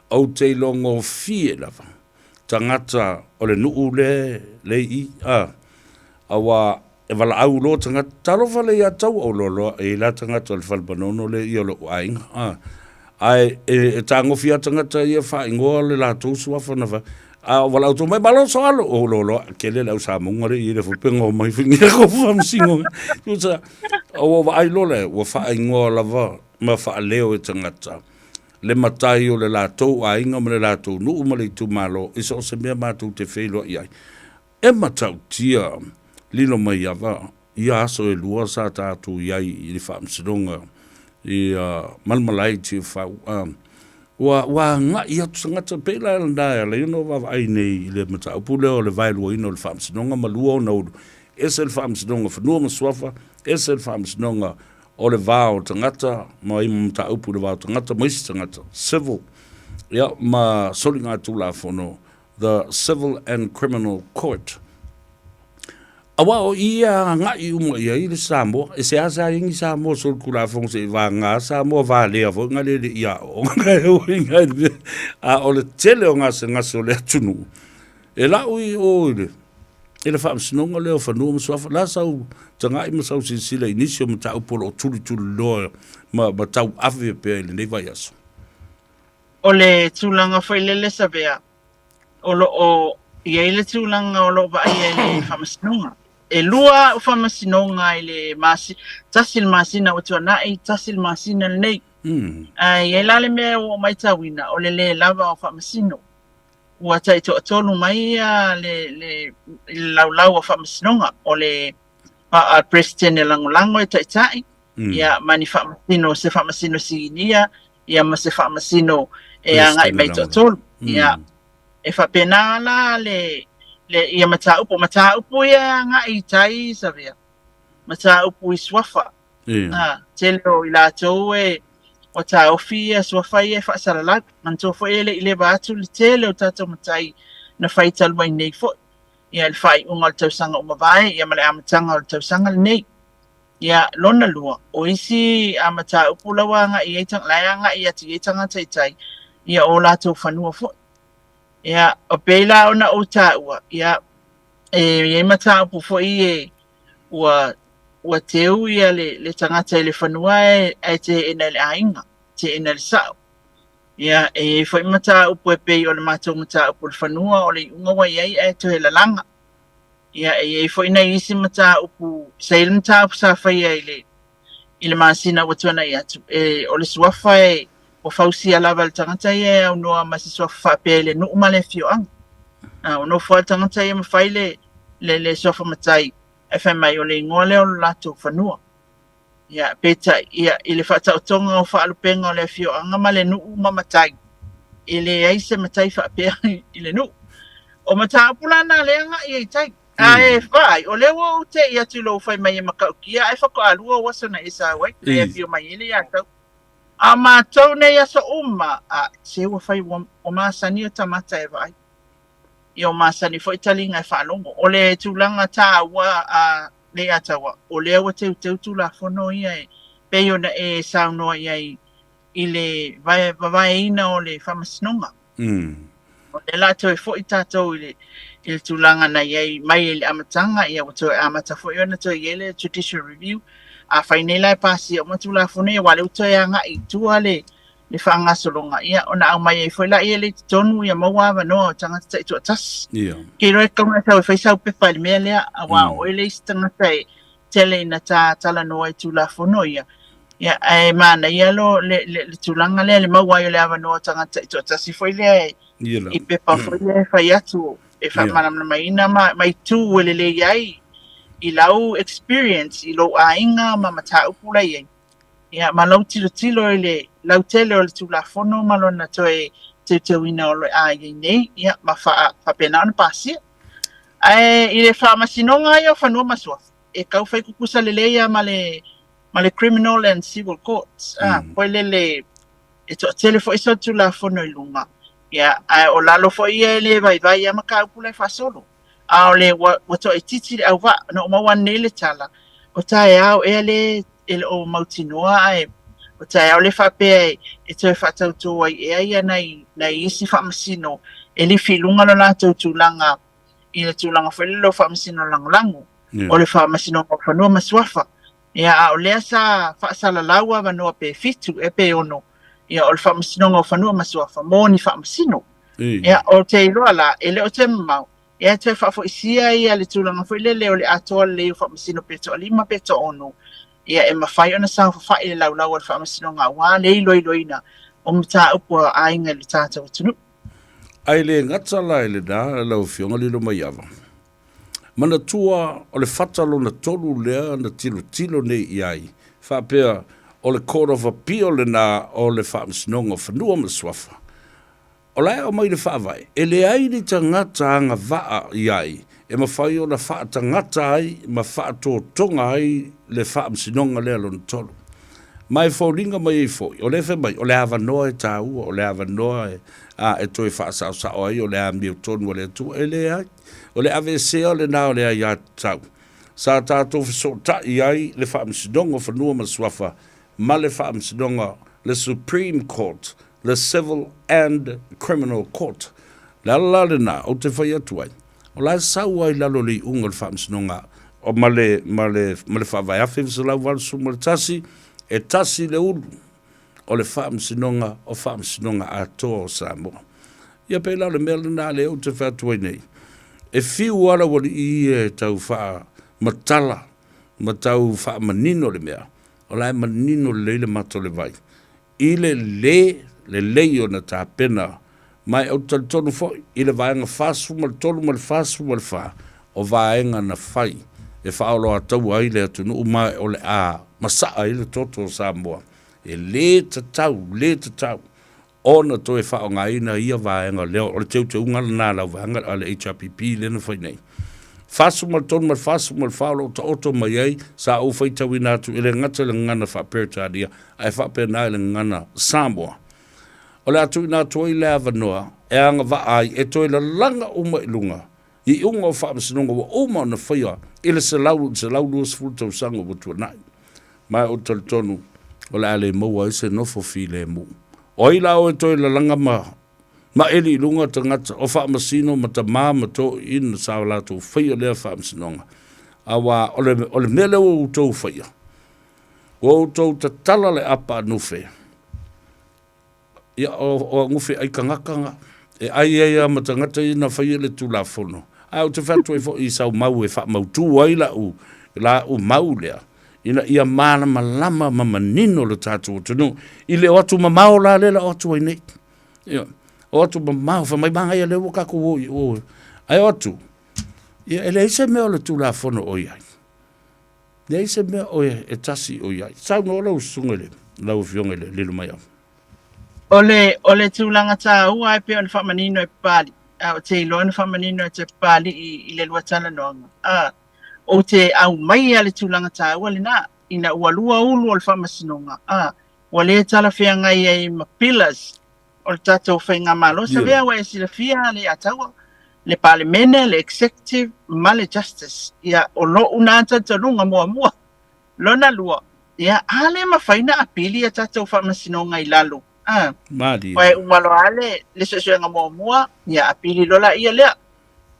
ou te ilogofie lava tagata o le nuu le le i i, a, aua e valaau loa tagata, talofa le ia taua, o loa loa, e i la tagata o le fale Manono lea i o lou aiga, a, ae e, e tagofi lava tagata ia faaigoa le latou suafa na fai. A o valaau tou mai, malo so alo. O lo loa, kele le au samoga le i le fupenga o mai fingi ko faamasinoga. Tusa, o ua vaai loa lea, ua faaigoa lava ma faaleo e tagata le matai o le latou aiga ma le latou nuu ma le itumalo i so o se mea matou te feiloai ai. E matautia lilo mai ava ia aso e lua sa tatou i ai i le faamasinoga i Malamalai Tiafau, ua ua agai atu tagata pei la lena e ala ai ona ou vaavaai nei i le mataupu lea o le vaeluaina o le faamasinoga ma lua ona ulu, ese le faamasinoga fanua ma suafa, ese le faamasinoga o le va o tagata ma i mataupu i le va o tagata ma isi tagata, civil, ia, ma soligatulafono, the Civil and Criminal Court. Aua o i e agai uma i ai le Samoa, e seasea ai ni Samoa solitulafono seia vagana Samoa valea foi na le le i aooga e uiga i le mea. A o le tele o gasegase o le atunuu, e lau i o i le i le faamasinoga lea o Fanua ma Suafa, la sau tagai ma sau silasila i nisi o mataupu o lo o tulituliloa ma, ma tauave pea i lenei vaiaso. O le tulaga foi lele Savea, o lo o i ai le tulaga o lo o vaaia e le Faamasinoga. E lua au Faamasinoga i le masi, tasi le masina ua tuanai, tasi le masina lenei. Ae i ai la le mea ua ou matauina, o le lē lava o Faamasino. Ua taitoatolu mai ia le, le, le laulau o Faamasinoga, o le a Peresetene Lagolago e taitai, ia ma ni Faamasino, se Faamasino Sinia, ia ma se faamasino e agai mai toatolu. Ia, e faapena la le, le ia mataupu. O mataupu ia e agai i tai, Savea. Mataupu i suafa. Yeah. Tele o i latou e ua taofi ia suafa ia e faasalalau. Manatua foi e le i leva atu le tele o tatou matai na fai talu ai nei foi. Ia, i le faaiuga o le tausaga ua mavae, ia ma le amataga o le tausaga lenei. Ia, lona lua, o isi a mataupu la ua agai i ai, la e agai atu i ai tagata i tai, ia o latou fanua foi. Ia, o pei la ona ou taua, ia, e i ai mataupu foi e ua ua teu ia le, le tagata i le fanua ae, ae teena e le aiga, teena e le sao. Ia, e i ai foi mataupu e pei o le matou mataupu o le fanua o le iuga ua i ai ae toe lalaga. Ia, e i ai foi nai isi mataupu, sa i ai le mataupu sa faia i le, i le masina ua tuanai atu, e, o le suafa e, ua fausia lava e le tagata ia e aunoa ma se suafa faapea i le nuu ma le afioaga. A, ua nofo lava le tagata ia ma fai le, le, le suafa matai, ae fai mai o le igoa lea o lo latou fanua. Ia, peitai, ia, i le faataotoga o faalupega o le afioaga ma le nuu ma matai, e leai se matai faapea i le nuu. O mataupu la na lea agai ai i tai. Ae vaai, o lea ua ou te'i atu i lou fai mai e matautia ae faatoa lua ou aso na e sau ai, na e afio mai ai le ia tau. A o matou nei aso uma, a, se ua fai, ua, ua masani o tamata e vaai. Ia ua masani foi taliga e faalogo. O le tulaga taua a Leiataua, o lea ua teuteu Tulafono ia e pei ona e saunoa i ai i le vavaeina o le Faamasinoga. O lea la toe foi tatou i le, i le tulaga na i ai mai i le amataga, ia ua toe amata foi ona toe i ai le Judicial Review. Afai nei la e pasia uma Tulafono ia, aua o lea ua toe agai i tua le, le faagasologa, ia ona aumai ai foi laia lea i totonu ia maua avanoa o tagata taitoatasi. Ia. Ke iloa e tatau ona e sau e fai sau pepa i le mea lea, aua o oe le isi tagata e tele ina ta talanoa i Tulafono ia. Ia, ae manaia lo le, le, le tulaga lea le maua ai o le avanoa o tagata taitoatasi foi lea e, Ia la. i pepa foi lea e fai atu e faamalamalamaina ma, ma itu e lelei ai i lau experience i lou aiga ma mataupu la i ai. Ia, ma lou tilotilo i le lautele o le Tulafono ma lona toe teuteuina o le a i ai nei, ia, ma faa, faapena ona pasia. Ae i le Faamasinoga ia o Fanua ma Suafa, e tau fai tutusa lelei lava ma le, ma le Criminal and Civil Courts, a, foi lele e toatele foi solitulafono i luga, ia, ae o lalo foi ia e le vaivai lava mataupu la e faasolo. A o le ua, ua toaitiiti le auvaa. Na ou maua nei le tala, o taeao ea le e le o mautinoa ae o taeao le faapea e, e toe faatautō ai ea ia nai, nai isi faamasino e lifi i luga lo latou tulaga i le tulaga foi lele o faamasino lagolago, Yeah. o le Faamasinoga o Fanua ma Suafa. Ia, a o lea sa faasalalau avanoa pe fitu ea pe ono, ia, o le Faamasinoga o Fanua ma Suafa mo ni faamasino. Ia, ou te iloa la, e le o toe mamao, ia e toe faafoisia ia le tulaga foi lele o le atoa lelei o faamasino pe toalima pe toaono, ia e mafai ona saofafai i le laulau a le Faamasinoga aua le iloiloina o mataupu a aiga i lo tatou atunuu. Ae le gata la i lena lau Afioga Lilomaiava, manatua o le fata lona tolu lea na tilotilo nei i ai, faapea o le Court of Appeal lena o le Faamasinoga o Fanua ma Suafa. O la e aumai le Faavae, e leai ni tagata agavaa i ai e mafai ona faatagata ai ma faatotoga ai le Faamasinoga lea lona tolu. Ma e foliga mai ai foi, o lea e fai mai, o le avanoa e taua, o le avanoa e, a, e toe faasaosao ai o le amiotonu a le Atua. E leai, o le aveesea lena o le aiatatau sa tatou fesootai ai le Faamasinoga o Fanua ma Suafa ma le Faamasinoga, le Supreme Court, le Civil and Criminal Court. Le ala la lena ou te fai atu ai, o la e sau lava i lalo o le iuga o le Faamasinoga ma le, ma le, ma le Faavae 1981, e tasi le ulu o le Faamasinoga o Faamasinoga atoa o Samoa. Ia pei la o le mea lena lea ou te fai atu ai nei, e fiu lava le aualii ia e tau faamatala ma tau faamanino le mea, o la e manino lelei le mata o le vai i le lē lelei ona tapena, ma e ou te talitonu foi i le vaega 43 ma le 44 o vaega na fai e faaoloataua ai le atunuu ma o le a masaa ai le toto o Samoa. E lē tatau, lē tatau ona toe faaaogaina ia vaega lea, o le teuteuga lena a lau vaega a le HRPP lea na fai nei. 43 ma le 44 o lo o taoto mai ai, sa ou faitauina atu e le gata i le gagana faa-Peretania ae faapena i le gagana Samoa. O le a tuuina atu ai le avanoa e agavaa ai e toe lalaga uma i luga i iuga o faamasinoga ua uma ona faia i le 100 i le 120 tausaga ua tuanai. Ma ou te talitonu o le a le maua ai se nofo filemu. O ai la oe toe lalaga ma ma eli i luga tagata o faamasino ma tamā ma toeaiina sa o latou faia lea faamasinoga? Auā o le, o le mea lea ua outou faia, ua outou tatala le apa a nufe, Ia, o, o agufe ai tagata na, e ai ai lava ma tagata ia na faia le Tulafono. Ae ou te fai atu ai foi i sau mau e faamautu ai lau, lau mau lea, ina ia malamalama ma manino le tatou atunuu i le o atu mamao la lea la o atu ai nei. Ia, o atu mamao, fai mai manaia lea ua tatou o i o. Ae o atu, ia e leai se mea o le Tulafono o i ai. Leai se mea o e tasi o i ai. Saunoa lau susuga i le, lau Afioga i le Lilomaiava. O le, o le tulaga taua e pei ona faamanino e Papalii, a ou te iloa na faamanino e te Papalii i le lua talanoaga, a, ou te aumaia le tulaga taua lena, ina ua lua ulu o le faamasinoga, a, ua le talafeagai ai ma pillars o le tatou faigamalo. Savea ua e silafia le Ataua, le Palemene, le Executive ma le Justice. Ia, o lo'u na talitonuga muamua. Lona lua, ia, a le mafai na apili a tatou faamasinoga i lalo, a. Malie. Ua e uma loa le, le suesuega muamua, ia apili loa laia lea.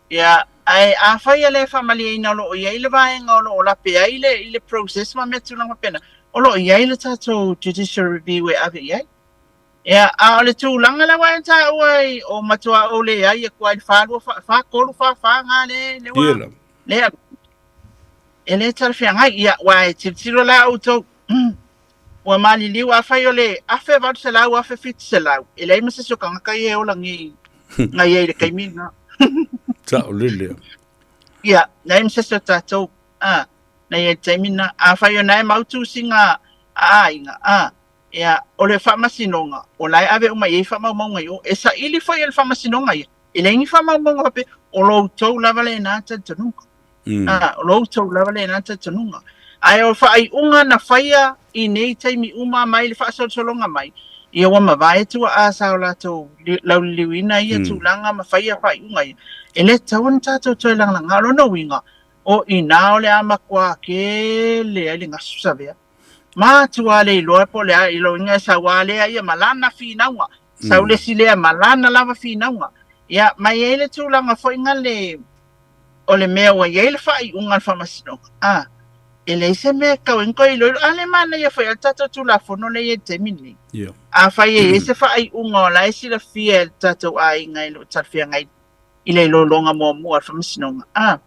Ia, ae afai e le faamalieina o lo o i ai le vaega o lo o lape ai le, i le process ma mea tulaga faapena, o lo o i ai le tatou judicial review e ave i ai. Ia, a o le tulaga la ua e taua ai, o matua ou leai atu ai le 4 2 4 3 4 4 ngā le le ua Ia la. le e le talafeagai. Ia, ua e tilotilo la outou, ua maliliu afai o le 1800, 1700, e leai ma se isi o tagata ia e ola nei na i ai i le taimi lena. Saolele. Ia, leai ma se isi o tatou, a, na i ai i le taimi lena. Afai o na e mau tusiga a aiga, a, Ia, o le faamasinoga, o la e ave uma i ai faamaumauga i o. E saili foi e le faamasinoga ia. E leai ni faamaumauga faapea, o lo outou lava lena talitonuga. A, o lo outou lava lena talitonuga. Ae o faaiuga na faia i nei taimi uma mai le faasolosologa mai, ia ua mavae tuaa sa o latou lauliliuina ia tulaga ma faia faaiuga ia. E le tatau ona tatou toe lagalaga. O lona uiga, o i ina o le a matua tele ai le gasu savea. Matua le iloa po o le a i loiga e sau a lea ia ma lana finauga. Sau le isi lea ma lana lava finauga. Ia, ma e i ai le tulaga foi na le o le mea ua i ai le faaiuga a le Faamasinoga, a, E leai se mea e tau ai ona toe iloilo. A lea e manaia foi lava le tatou Tulafono lea e i ai i le taimi lenei. Ia. Afai e i ai se faaiuga o la e silafia e le tatou aiga e le o talafeagai i le iloiloga muamua a le Faamasinoga, a,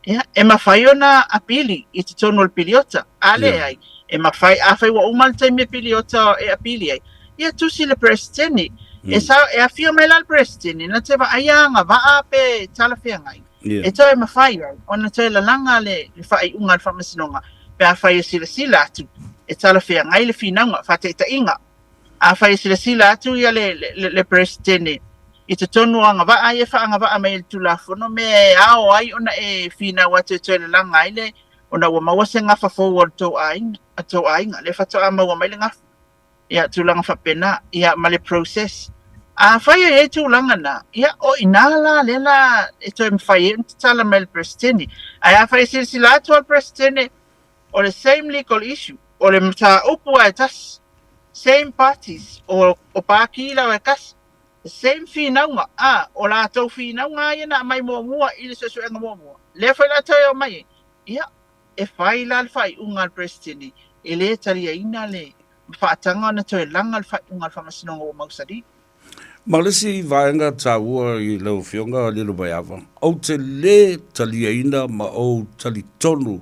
ia, e mafai ona apili i totonu o le piliota. A leai, e mafai, afai ua uma le taimi e piliota e apili ai, ia tusi le Peresetene. E sao, e afio mai la le Peresetene na te vaaia agavaa pe talafeagai. E toe mafai ai ona toe lalaga le faaiuga a le Faamasinoga pe afai e silasila atu e talafeagai le finauga, faataitaiga, afai e silasila atu ia le Peresetene i totonu o agavaa ia e faaagavaa mai e le Tulafono mea e ao ai ona e finau atu e toe lalaga ai le ona ua maua se gafa fou o le tou aiga, a tou aiga, lea faatoa maua mai le gafa. Ia, tulaga faapena, ia, ma le process. Afai e i ai tulaga na, ia, o i ina la lea la e toe mafai ai ona tatala mai e le Peresetene. Ae afai e silasila atu lava le Peresetene, o le same legal issue, o le mataupu lava e tasi, same parties, o, o Pākī lava e tasi, the same finauga, a, o latou finauga lava ia na aumai muamua i le suesuega muamua, lea foi la toe omai ai, ia, e fai la le faaiuga a le Peresetene e le taliaina le faataga ona toe laga le faaiuga a le Faamasinoga ua mausali. Ma le isi vaega taua i lau Afioga Lilomaiava, ou te le taliaina ma ou talitonu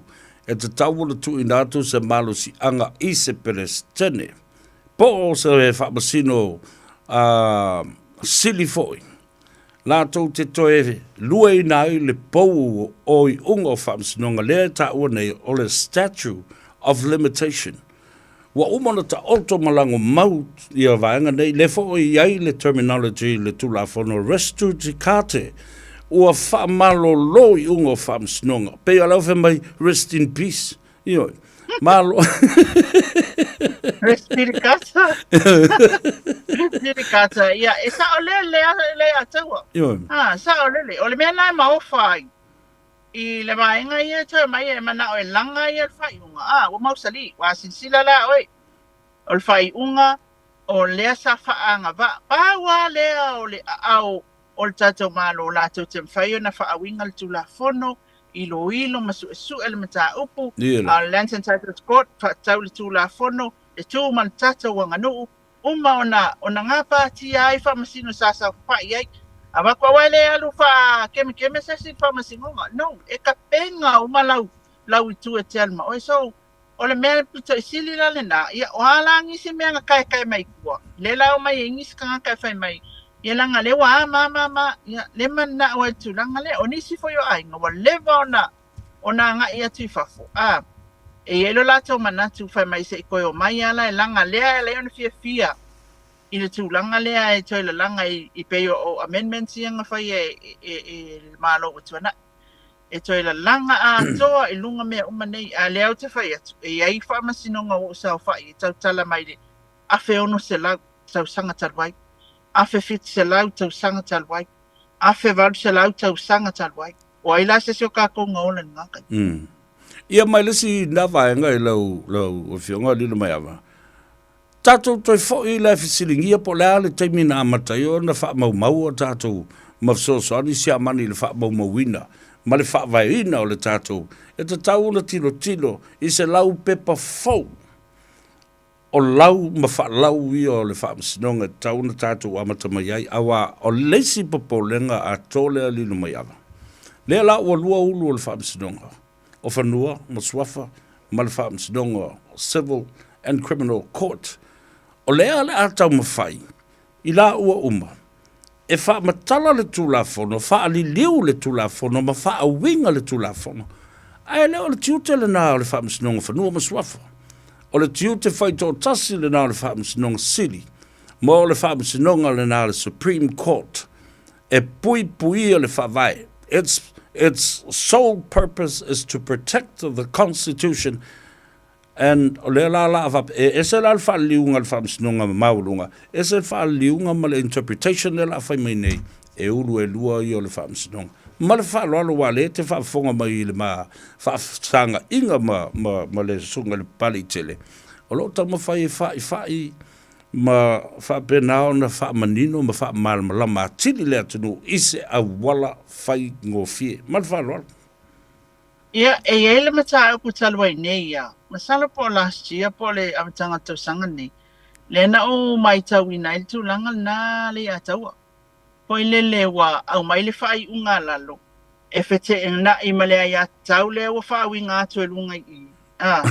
e tatau ona tuuina atu se malosiaga i se Peresetene po o se Faamasino Sili foi latou te toe luaina ai le pou o iuga o faamasinoga lea e taua nei o le Statue of Limitation. Ua uma ona taoto ma lagomau ia vaega nei, lea foi e i ai le terminology i le Tulafono Res Judicata, ua faamalolo iuga o faamasinoga. Pei o lau fai mai, rest in peace. Ioe. Malo. Respirikata. Respirikata. Ia, e sao lea lea lea taua. Ioe. Ha, sao lele. O le mea la e maofa ai. I le vaega ia e toe mai e manao e laga ia le faaiuga. Ah, ua mausali. Ua silasila la oe. O le faaiuga o lea sa faaagavaa. Pau lava lea o le aao o le tatou Malo latou te mafai ona faauiga le Tulafono, iloilo ma suesue le mataupu, a o le Lands and Titles Court faatatau i le Tulafono, le tu ma le tatou aganuu, uma ona ona gapatia ai faamasino sa saofai ai. Avatu aua e le alu faakemekeme se isi i le faamasinoga. No, e tapena uma lau lau itu e te alu ma oe. So, o le mea pito i sili la lena, ia, o a la nisi mea na kaekae mai tua, lea la omai ai nisi tagata e fai mai, ia leaga lea ua a ma ma ma, ia, lea mananao ai i le tulaga lea. O nisi foi o aiga ua leva ona ona agai atu i fafo, a, e i ai lo latou manatu fai mai se i toe omai lava la e laga lea e ala ai ona fiafia i le tulaga lea e toe lalaga i, i pei o amendments ia na fai e, e, e le Malo ua tuanai. E toe lalaga atoa i luga mea uma nei, a lea ou te fai atu, e i ai faamasinoga ua ou saofai e tautala mai le 1600 tausaga talu ai, 1700 tausaga talu ai, 1800 tausaga talu ai. O ai la se isi o kākou na ola i lena taimi? Ia mai le isi na vaega i lau, lau Afioga Lilomaiava, Tatou toe foi i le fesiligia po o le a le taimi na amata ai ona faamaumau a tatou ma fesoasoani siamani i le faamaumauina ma le faavaeina o le tatou e tatau ona tilotilo i se laupepa fou o lau ma faalau ia o le faamasinoga e tatau ona tatou amata mai ai auā o le isi popolega atoa lea Lilomaiava lea la ua lua ulu o le faamasinoga o Fanua ma Suafa ma le Faamasinoga Civil and Criminal Court, o lea le a taumafai i laua uma e faamatala le Tulafono, faaliliu le Tulafono ma faauiga le Tulafono. Ae le o le tiute lena o le Faamasinoga Fanua ma Suafa. O le tiute faitoatasi lena o le Faamasinoga Sili ma o le Faamasinoga lena a le Supreme Court e puipuia le Faavae. Its, its sole purpose is to protect the Constitution and o lea la la a faapea, e ese la le faaliliuga a le Faamasinoga Maualuga, ese le faaliliuga ma le interpretation lea la a fai mai nei, e ulu e lua ia o le Faamasinoga. Ma le faaaloalo aua o lea e te faafofoga mai i le ma faafesagaiga ma, ma, ma le Susuga i le Papaliitele, o lo o taumafai e faifai ma faapena ona faamanino ma faamalamalama atili le atunuu i se auala faigofie. Ma le faaaloalo. Ia, e i ai le mataupu talu ai nei ia, masalo po o last year po o le amataga o le tausaga lenei, lea na ou matauina ai le tulaga lena Leiataua. Foi lele ua aumai le faaiuga a lalo e feteenai ma le aiatatau lea ua faauiga atu e luga i i. A,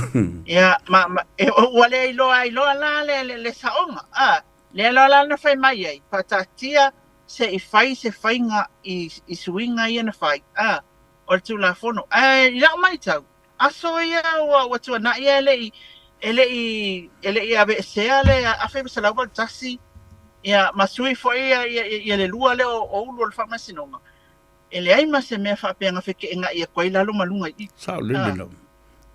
ia, ma, ma, e, ua le iloa ai loa la le, le, le saoga. A, lea loa la na fai mai ai, faataatia se i fai se faiga i, i suiga ia na fai. A, o le Tulafono. Ae i lau matau, aso ia ua, ua tuanai e le i, e le i, e le i aveesea le 1981, ia, ma sui foi ia, ia, ia le lua lea o, o ulu o le Faamasinoga, e leai ma se mea faapea na feteenai atu ai lalo ma luga i i. Sao lele Ah. lava.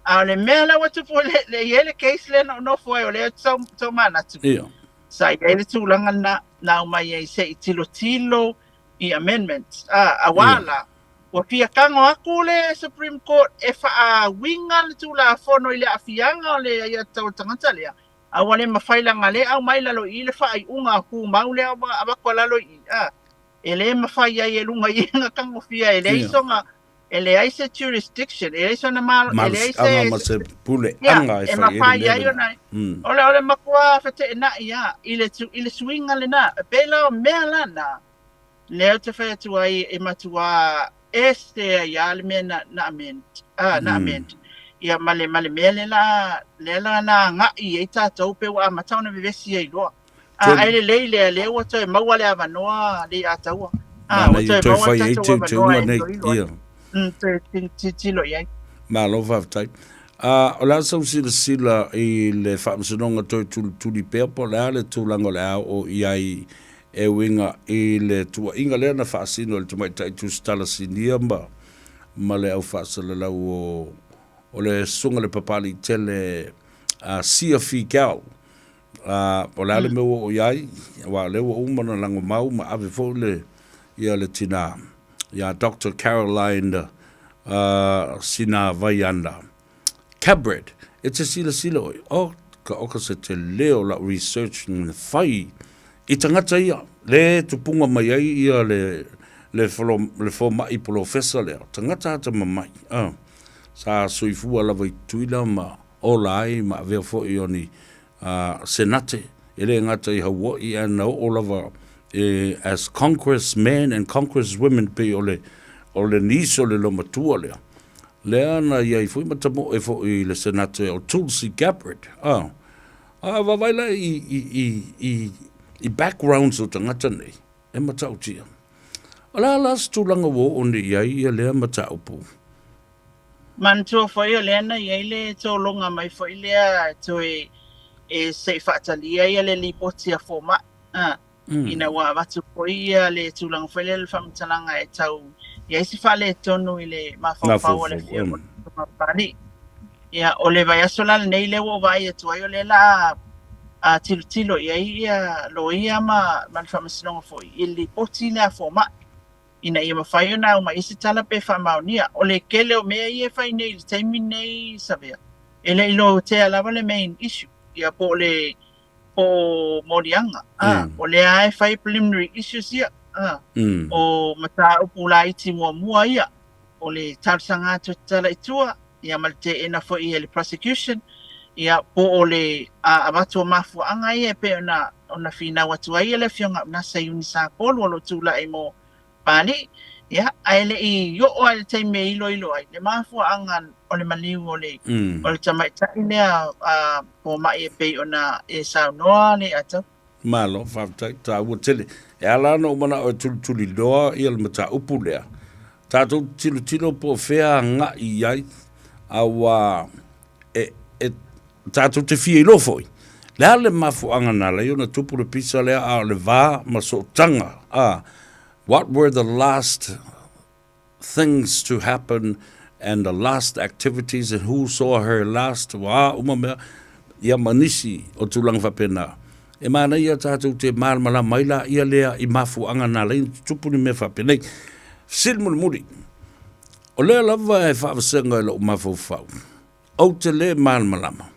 A o le mea la ua tupu le, le i ai le case lea na ou nofo ai, o lea tau, tau manatu. Ia. Sa i ai le tulaga lena, na aumai ai se i tilotilo i amendments. Ah, auā la, ua fia tago atu le Supreme Court e faauiga le Tulafono i le aafiaga o le aiatatau o le tagata lea, a ua le mafai leaga lea e aumai i lalo i i le faaiuga tumau lea ua avatu i lalo i i, a, e le mafai ai e luga i i ona tagofia, e leai sona, e leai se jurisdiction, e leai sona malo, e leai Malosiaga se, ma se ia, puleaga e e fai ai le mafai mea ai lena. ona, o le, o le matua feteenai lava i le, i le suiga lena. E pei la o mea la na, Lea ou te fai atu ai e matuā ese ai lava le mea na, na amend, ah, na amend. Ia, ma le, ma le mea lea la, lea la na agai i ai tatou pe ua amata ona vevesi ai loa. Ah, ae lelei lea, lea ua toe maua le avanoa Leiataua. Ah, ua Nāna ia toe toe maua le fai ai tatou teuteuga avanoa e nei, iloilo ai. ia. Toe tilotilo i ai. Malo faafetai. A o le a sau silasila i le Faamasinoga toe tulituli pea po o le a le tulaga o le a oo i ai e uiga i le tuuaiga lea na faasino e le tamaitai tusitala sinia ma ma le au faasalalau o o le Susuga i le Papalii tele a Sia Figiel. A o le a le mea ua oo i ai, aua o lea ua uma ona lagomau ma ave foi le ia le tina ia Doctor Caroline Sina Vaiana Cabred, e te silasila oe, oh, ka oka se tele o lau research na fai i tagata ia, le tupuga mai ai ia le, le, folo, le fomai polofesa lea, tagata atamamai, sa soifua lava i Tutuila ma ola ai ma avea foi o ni Senate, e le gata i Hawaii ae na oo lava e as Congressmen and Congresswomen pei o le o le nisi o le loomatua lea. Lea na i ai foi ma tamoe foi i le Senate o Tulsi Gabbard. Ah, a vaavaai la i, i, i, i, i backgrounds o tagata nei, e matautia. O le a la se tulaga ua oo nei i ai ia lea mataupu? Manatua foi o lea na i ai le tologa mai foi lea e toe e se i faatalia ia le lipoti a fomai, a, ina ua avatu foi ia le tulaga foi lea le faamatalaga e tau i ai se faaletonu i le mafaufau o le Afioga i le Papalii. Ia, o le vaiaso la lenei lea ua ou vaai atu ai o lea la a tilotilo i ai ia loia ma, ma le faamasinoga foi i le lipoti lea a fomai. ina ia mafai ona aumai ai se tala pe faamaonia. O le tele o mea ia e fai nei i le taimi lenei Savea, e le i lotea lava le main issue, ia po o le po o moliaga, a, o lea lava e fai preliminary issues ia, a, o mataupu laiti muamua ia, o le talosaga atu e tatala i tua, ia ma le teena foi e le prosecution, ia po o le avatu o mafuaaga ia e pei ona ona finau atu ai le Afioga Unasa Iuni Sapolu o lo o tulai mo Papalii, ia, ae le i oo lava i le taimi e iloilo ai le mafuaaga o le maliu o le o le tamaitai lea a fomai e pei ona e saunoa Leiataua. Malo, faafetai, taua tele. E ala ona ou manao e tulituliloa ia le mataupu lea, tatou tilotilo po o fea agai i ai, aua e, e, tatou te fia iloa foi, le a le mafuaaga na ala ai ona tupu le pisa lea, a o le va ma sootaga, a, what were the last things to happen and the last activities and who saw her last, ua a uma mea, ia ma nisi o tulaga faapena. E manaia tatou te malamalama ai la ia lea i mafuaaga na ala ai ona tutupu ni mea faapenei. Fesili mulimuli, o lea lava e faavasega i lou mafaufau, ou te le malamalama,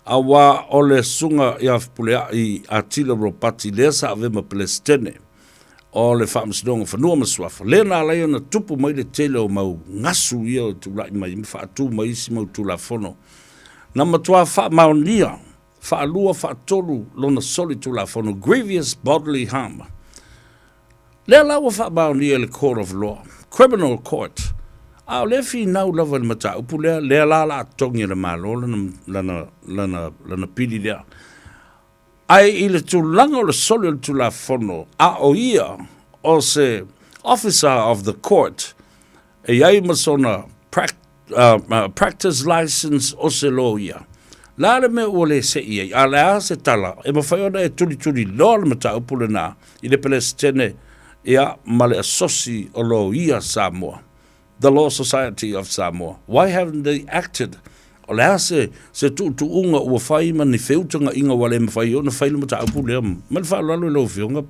aua o le susuga ia Fepuleai Atila Ropati lea sa avea ma Peresetene. o le Faamasinoga o Fanua ma Suafa, lea na ala ai ona tupu mai le tele o mau gasu ia o tula'i mai ma faatu mai isi mau Tulafono. Na matuā faamaonia faalua faatolu lona soli Tulafono, grievous bodily harm. Lea la ua faamaonia e le Court of Law, Criminal Court, a o lea e finau lava i le mataupu lea, lea la o le a totogi e le Malo lana, lana, lana, lana pili lea. Ae i le tulaga o le soli o le Tulafono, a o ia o se Officer of the Court, e i ai ma sona practice license o se loia. Le a le mea ua le se'i ai, a o le a se tala, e mafai ona e tulituli loa le mataupu lena i le Peresetene ia ma le Asosi o Loia Samoa. The Law Society of Samoa. Why haven't they acted? O le a se, se tuutuuga ua fai ma ni feutagaiga ua le mafai ai ona fai le mataupu lea? Ma le faaaloalo i lau Afioga,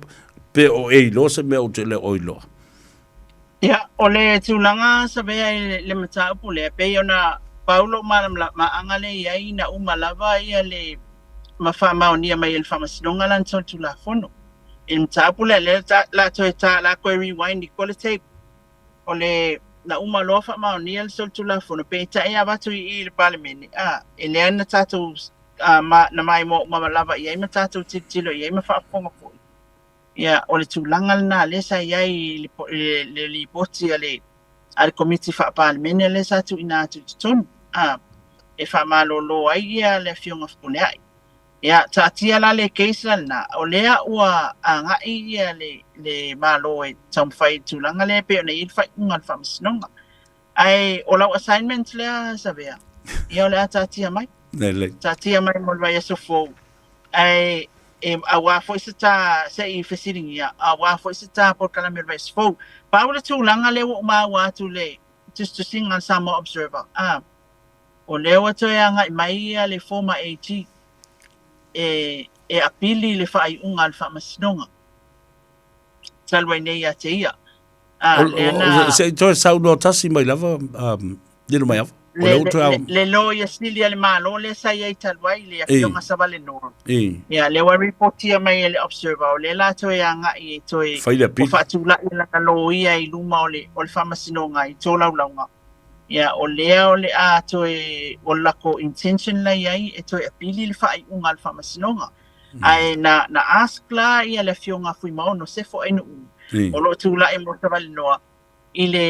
pe o e iloa se mea ou te le o iloa. Ia, o le tulaga savea i le mataupu lea, pei ona pau lou malamalamaaga lea i ai ina uma lava ia le ma faamaonia mai e le Faamasinoga lana Solitulafono i le mataupu lea, lea la a toe ta, la toe rewind i le tape. O le na uma loa faamaonia le solitulafono, peitai e avatu i i i le Palemene, a, e leai na tatou a, ma, na maimoa uma lava i ai ma tatou tilotilo i ai ma faafofoga foi. Ia, o le tulaga lena lea sa i ai i le, le, le lipoti a le, a le Komiti Faa-Palemene lea sa tuuina atu i totonu, a, e faamalolo ai ia le Afioga Fepuleai. Ia, taatia la le case la lena, o lea ua agai ia le, le Malo e taumafai i le tulaga lea e pei ona i ai le faaiuga a le Faamasinoga. Ae o lau assignment lea Savea, ia o le a taatia mai. Lelei. Taatia mai mo le vaiaso fou. Ae e, auā foi se ta, se i fesiligia, auā foi se ta polokalame o le vaiaso fou. Pau le tulaga lea ua ou maua atu i le tusitusiga a le Samoa Observer, a, O lea ua toe agai mai ia le former AG e e apili le faaiuga a le Faamasinoga talu ai nei ia te ia. A, lea na... Se i toe saunoa tasi mai lava, Lilomaiava. O lea ua toe... Le loia sili a le Malo lea sa i ai talu ai, le Afioga Savalenoa. Ia, lea ua ripotia mai e le Observer, o lea la toe agai e toe... Fai le apili. Ua faatulai lana loia i luma o le, o le Faamasinoga i tolaulauga. Ia, o lea o le a toe, o le latou intention la i ai e toe apili le faaiuga a le Faamasinoga. Ae na, na ask la ia le Afioga a Fuimaono Sefo Ainuu, o lo o tulai mo Savalenoa i le,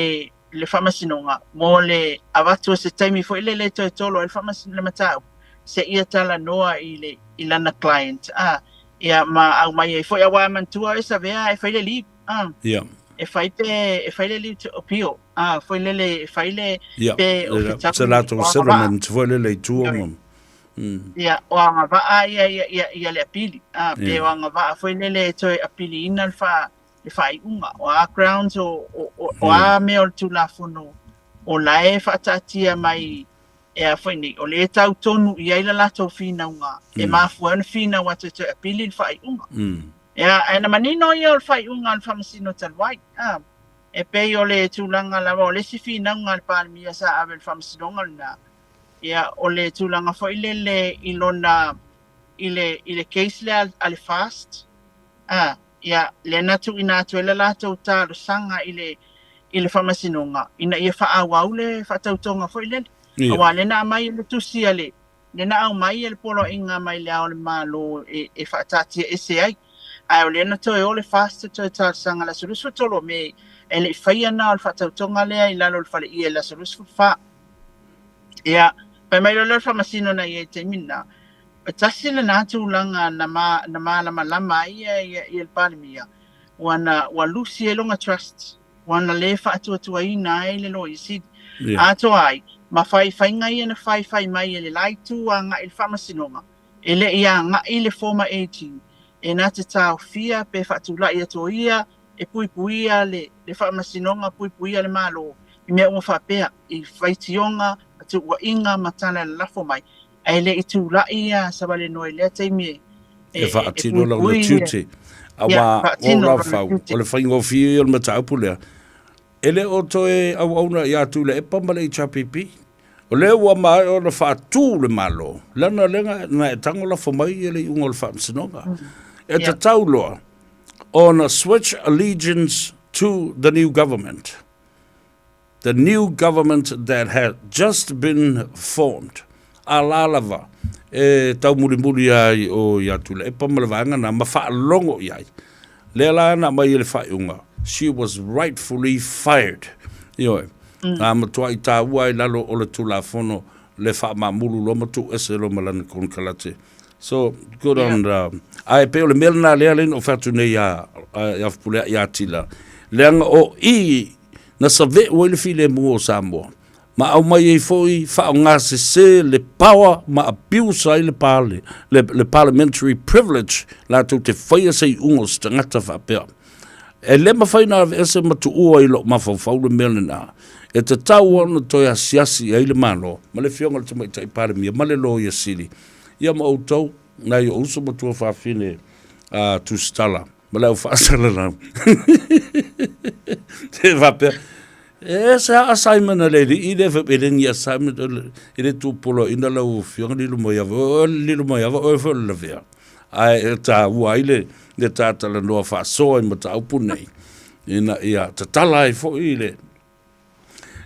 le Faamasinoga mo le avatu o se taimi foi lele e toe tolo ai le Faamasinoga, le mataupu, seia talanoa i le, i lana client, a, ia ma aumai ai foi, aua manatua oe Savea e fai le leave. Ah. Yeah. E fai pe e fai le leave to appeal. Ah, foi lele e fai le yeah. pe o te Se latou settlement foi lele i tua ma. Ia, o agavaa ia ia ia ia le apili. Ah, pe o agavaa foi lele e toe apiliina le fa le faaiuga. O a grounds o o o, o a mea o le Tulafono o la e faataatia mai e a foi nei, o lea e tau tonu i ai la latou finauga, e mafua ai ona finau atu e toe apili le faaiuga. Ia, ae na manino ia o le faaiuga a le Faamasino talu ai. A, e pei o le tulaga lava o le isi finauga a le Palemia sa ave i le Faamasinoga lena, ia, o le tulaga foi lele i lona, i le, i le case lea a le FAST, a, ia, lea na tuuina atu ai le latou talosaga i le, i le Faamasinoga ina ia faaauau le faatautoga foi lele. Ia. Aua lea na aumai le tusi a le, lea na aumai e le Poloaiga mai Le Ao o le Malo e, e faataatia ese ai. Ae o lea na toe o le FAST e toe talosaga i le aso 23 o Me, e le i faia na o le faatautoga lea i lalo o le faleie i le aso 24. Ia, fai mai loa lea o le Faamasino na i ai i le taimi lena, e tasi lena tulaga na, ma, na malamalama ai ia, ia, ia le Palemia, ua na, ua lusi ai lona trust, ua na lē faatuatuaina ai le Loia Sili. Yeah. Atoa ai, ma faifaiga ia na faifai mai e le la itu agai i le Faamasinoga, e le i agai le former AG e na te taofia pe faatulai atu o ia e puipuia le, le Faamasinoga, puipuia le Malo i mea uma faapea, i faitioga, tuuaiga ma tala e lalafo mai, ae le i tulai ia Savalenoa i lea taimi e, e faatino lona tiute. Aua o lau fau, o le faigofie ia o le mataupu lea, e le o toe auauna ia Tuilaepa ma le HRPP. O lea ua maea ona faatu le Malo, leaga lea na e tago lafo mai ia le iuga o le Faamasinoga. E tatau loa. Ona switch allegiance to the new government. The new government that had just been formed. A la lava e taumulimuli ai o ia Tuilaepa ma le vaega na ma faalogo i ai. Lea la na aumai ai le faaiuga, she was rightfully fired. Ioe. Na matuai taua ai lalo o le Tulafono le faamamulu loa ma tuuese loa ma lana konekarate. So, good on the... Ae pei o le mea lena lea lea na ou fai atu nei ia, ia Fepuleai ia Tila, leaga o i na save'u ai le filemu o Samoa, ma aumai ai foi faaaogasese le power ma abuse ai le pale, le, le parliamentary privilege latou te faia se iuga o se tagata faapea. E le mafai ona aveese ma tuua i lou mafaufau le mea lena. E tatau ona toe asiasi i ai le Malo ma le Afioga i le Tamaitai Palemia ma le Loia Sili, ia ma outou, nai ou uso ma tuafafine a Tusitala ma le au faasalalau. Te faapea, e ese a assignment a le alii lea fai, e le ni assignment, e le tupoloaina lau afioga Lilomaiava, o Lilomaiava oe foi o le lavea. Ae e taua ai le, le ta talanoa faasoa i mataupu nei, ina ia tatala ai foi le,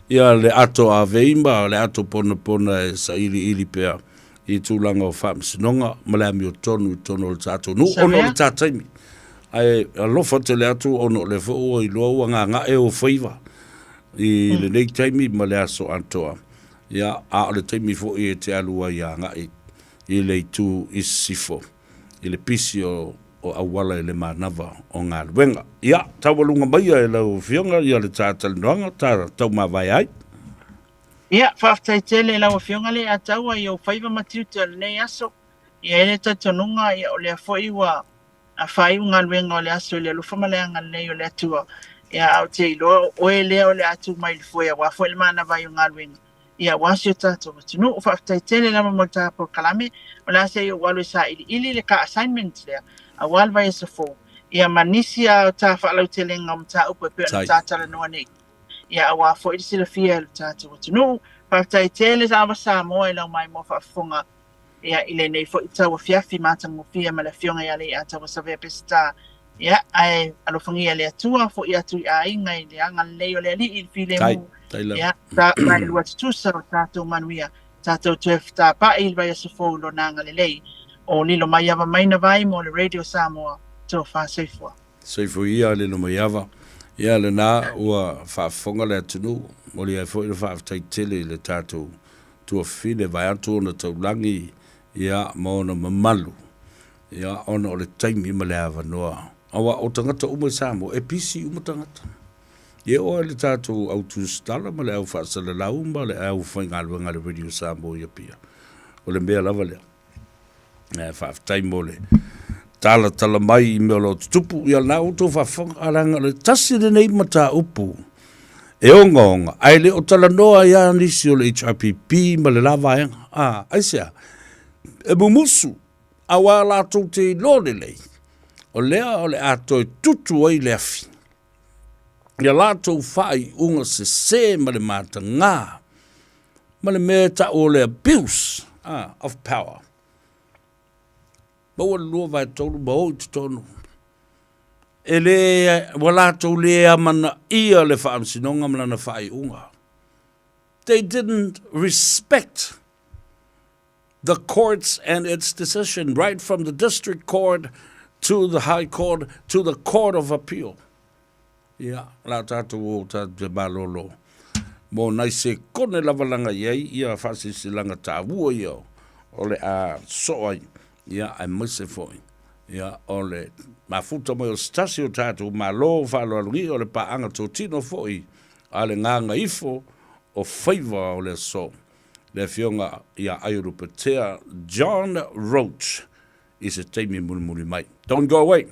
ia le ato avei ma le ato ponapona e sailiili pea i tulaga o faamasinoga ma le amiotonu i totonu o le tatou nuu ona o le ta taimi. Ae alofa tele atu ona o lea foi ua iloa ua gaga'e ou faiva i lenei taimi ma le aso atoa. Ia, a o le taimi foi e te alu ai agai i le itu i sisifo i le pisi o o auala i le manava o galuega. Ia, taualuga maia e lau Afioga ia le ta talanoaga, ta taumavae ai. Ia, faafetai tele i lau Afioga le Ataua i ou faiva ma tiute o lenei aso. Ia i ai le talitonuga, ia o lea foi ua faaiu galuega o le aso i le alofa ma le agalelei o le Atua. Ia, a ou te iloa o oe lea o le a tu mai i le foe aua foi le manava ai o galuega. Ia, aua si o tatou atunuu. Faafetai tele lava mo le ta polokalame. O le a se i ou alu e sailiili le ka assignment lea, aua le vaiaso fou. Ia, ma nisi a o ta faalautelega o mataupu e pei ona ta talanoa nei. Ia, aua foi le silafia e lo tatou atunuu. Faafetai tele lava Samoa i lau maimoa faafofoga ia, i lenei foi tauafiafi matagofie ma le Afioga ia Leiataua Savea Peseta. Ia, ae alofagia e le Atua, foi atu i aiga i le agalelei o le Alii i le filemu. Ia, ta vaelua tutusa o tatou manuia, tatou toe fetapa'i i le vaiaso fou i Lona agalelei. O Lilomaiava Maina Vai mo le Radio Samoa, Tofa Soifua. Soifua ia Lilomaiava. Ia lena ua faafofoga le atunuu, momoli ai foi le faafetai tele i le tatou tuafafine vaeatu ona taulagi ia ma ona mamalu ia ona o le taimi ma le avanoa aua o tagata uma i Samoa e pisi uma tagata. E oo lava i le tatou au tusitala ma le au faasalalau ma le au faigaluega a le Radio Samoa i Apia, o le mea lava lea. Ae faafetai mo le talatala mai i mea o lo o tutupu. Ia lena ua outou faafofoga, a leaga o le tasi lenei mataupu e ogaoga, ae le o talanoa ai lava nisi o le HRPP ma le la vaega. A, aisea? E mumusu, aua latou te iloa lelei, o lea o le a toe tutu ai le afi ia latou faaiuga sese ma le mataga ma le mea e tau o le abuse of power. Maua le 2/3 ma o i totonu. E le, ua latou le amanaia le faamasinoga ma lana faaiuga. They didn't respect the courts and its decision right from the district court to the high court to the court of appeal. Ia, la tatou o tatou te malolo mo nai sekone lava laga i ai ia faasilasilaga taua ia o le a soo ai, ia, aemaise foi ia o le mafuta mai o se tasi o tatou Malo faaaloalogia o le paaga totino foi a le gagaifo o faiva o le aso, le Afioga ia Aiolupetea John Roach i se taimi mulimuli mai. Don't go away!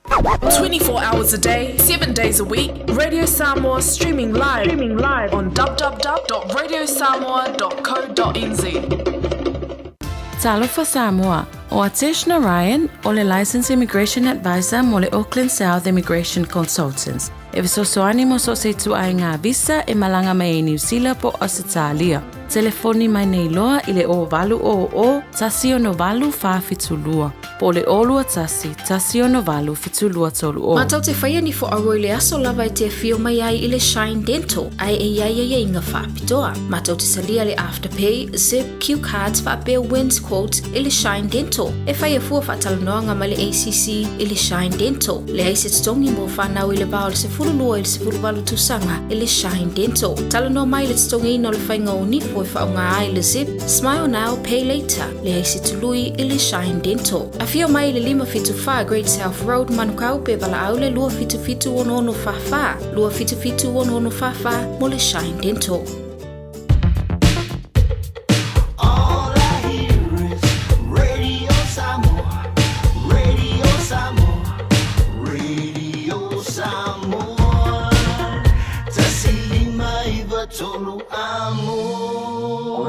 24 hours a day, 7 days a week, Radio Samoa streaming live, streaming live on www.radiosamoa.co.nz. Talofa Samoa, o Atesh Narayan o le Licensed Immigration Advisor mo le Auckland South Immigration Consultants. E fesoasoani mo so o se ituaiga visa e malaga mai ai Niu Sila po o Ausetalia. Telefoni mai nei loa i le 0800 168 472 po o le 021 168 7230. Matou te faia ni foauroi le aso lava e te afio mai ai i le Shine Dental ae e i ai aiaiga faapitoa. Matou te salia le Afterpay, Zip, Q Cards faapea Wins Quote i le Shine Dental. E faia fua faatalanoaga ma le ACC i le Shine Dental. Leai se totogi mo fanau i le va o le 12 i le 18 tausaga i le Shine Dental. Talanoa mai i le totogiina o le faiga o nifo e faaaoga ai le Zip, Smile Now, Pay Later. Leai se tului i le Shine Dental. Afio mai i le 574 Great South Road, Manukau, pe valaau le 277 6644, 277 6644 mo le Shine Dental. All I hear is Radio Samoa, Radio Samoa, Radio Samoa. Tasilima iva tolu amo.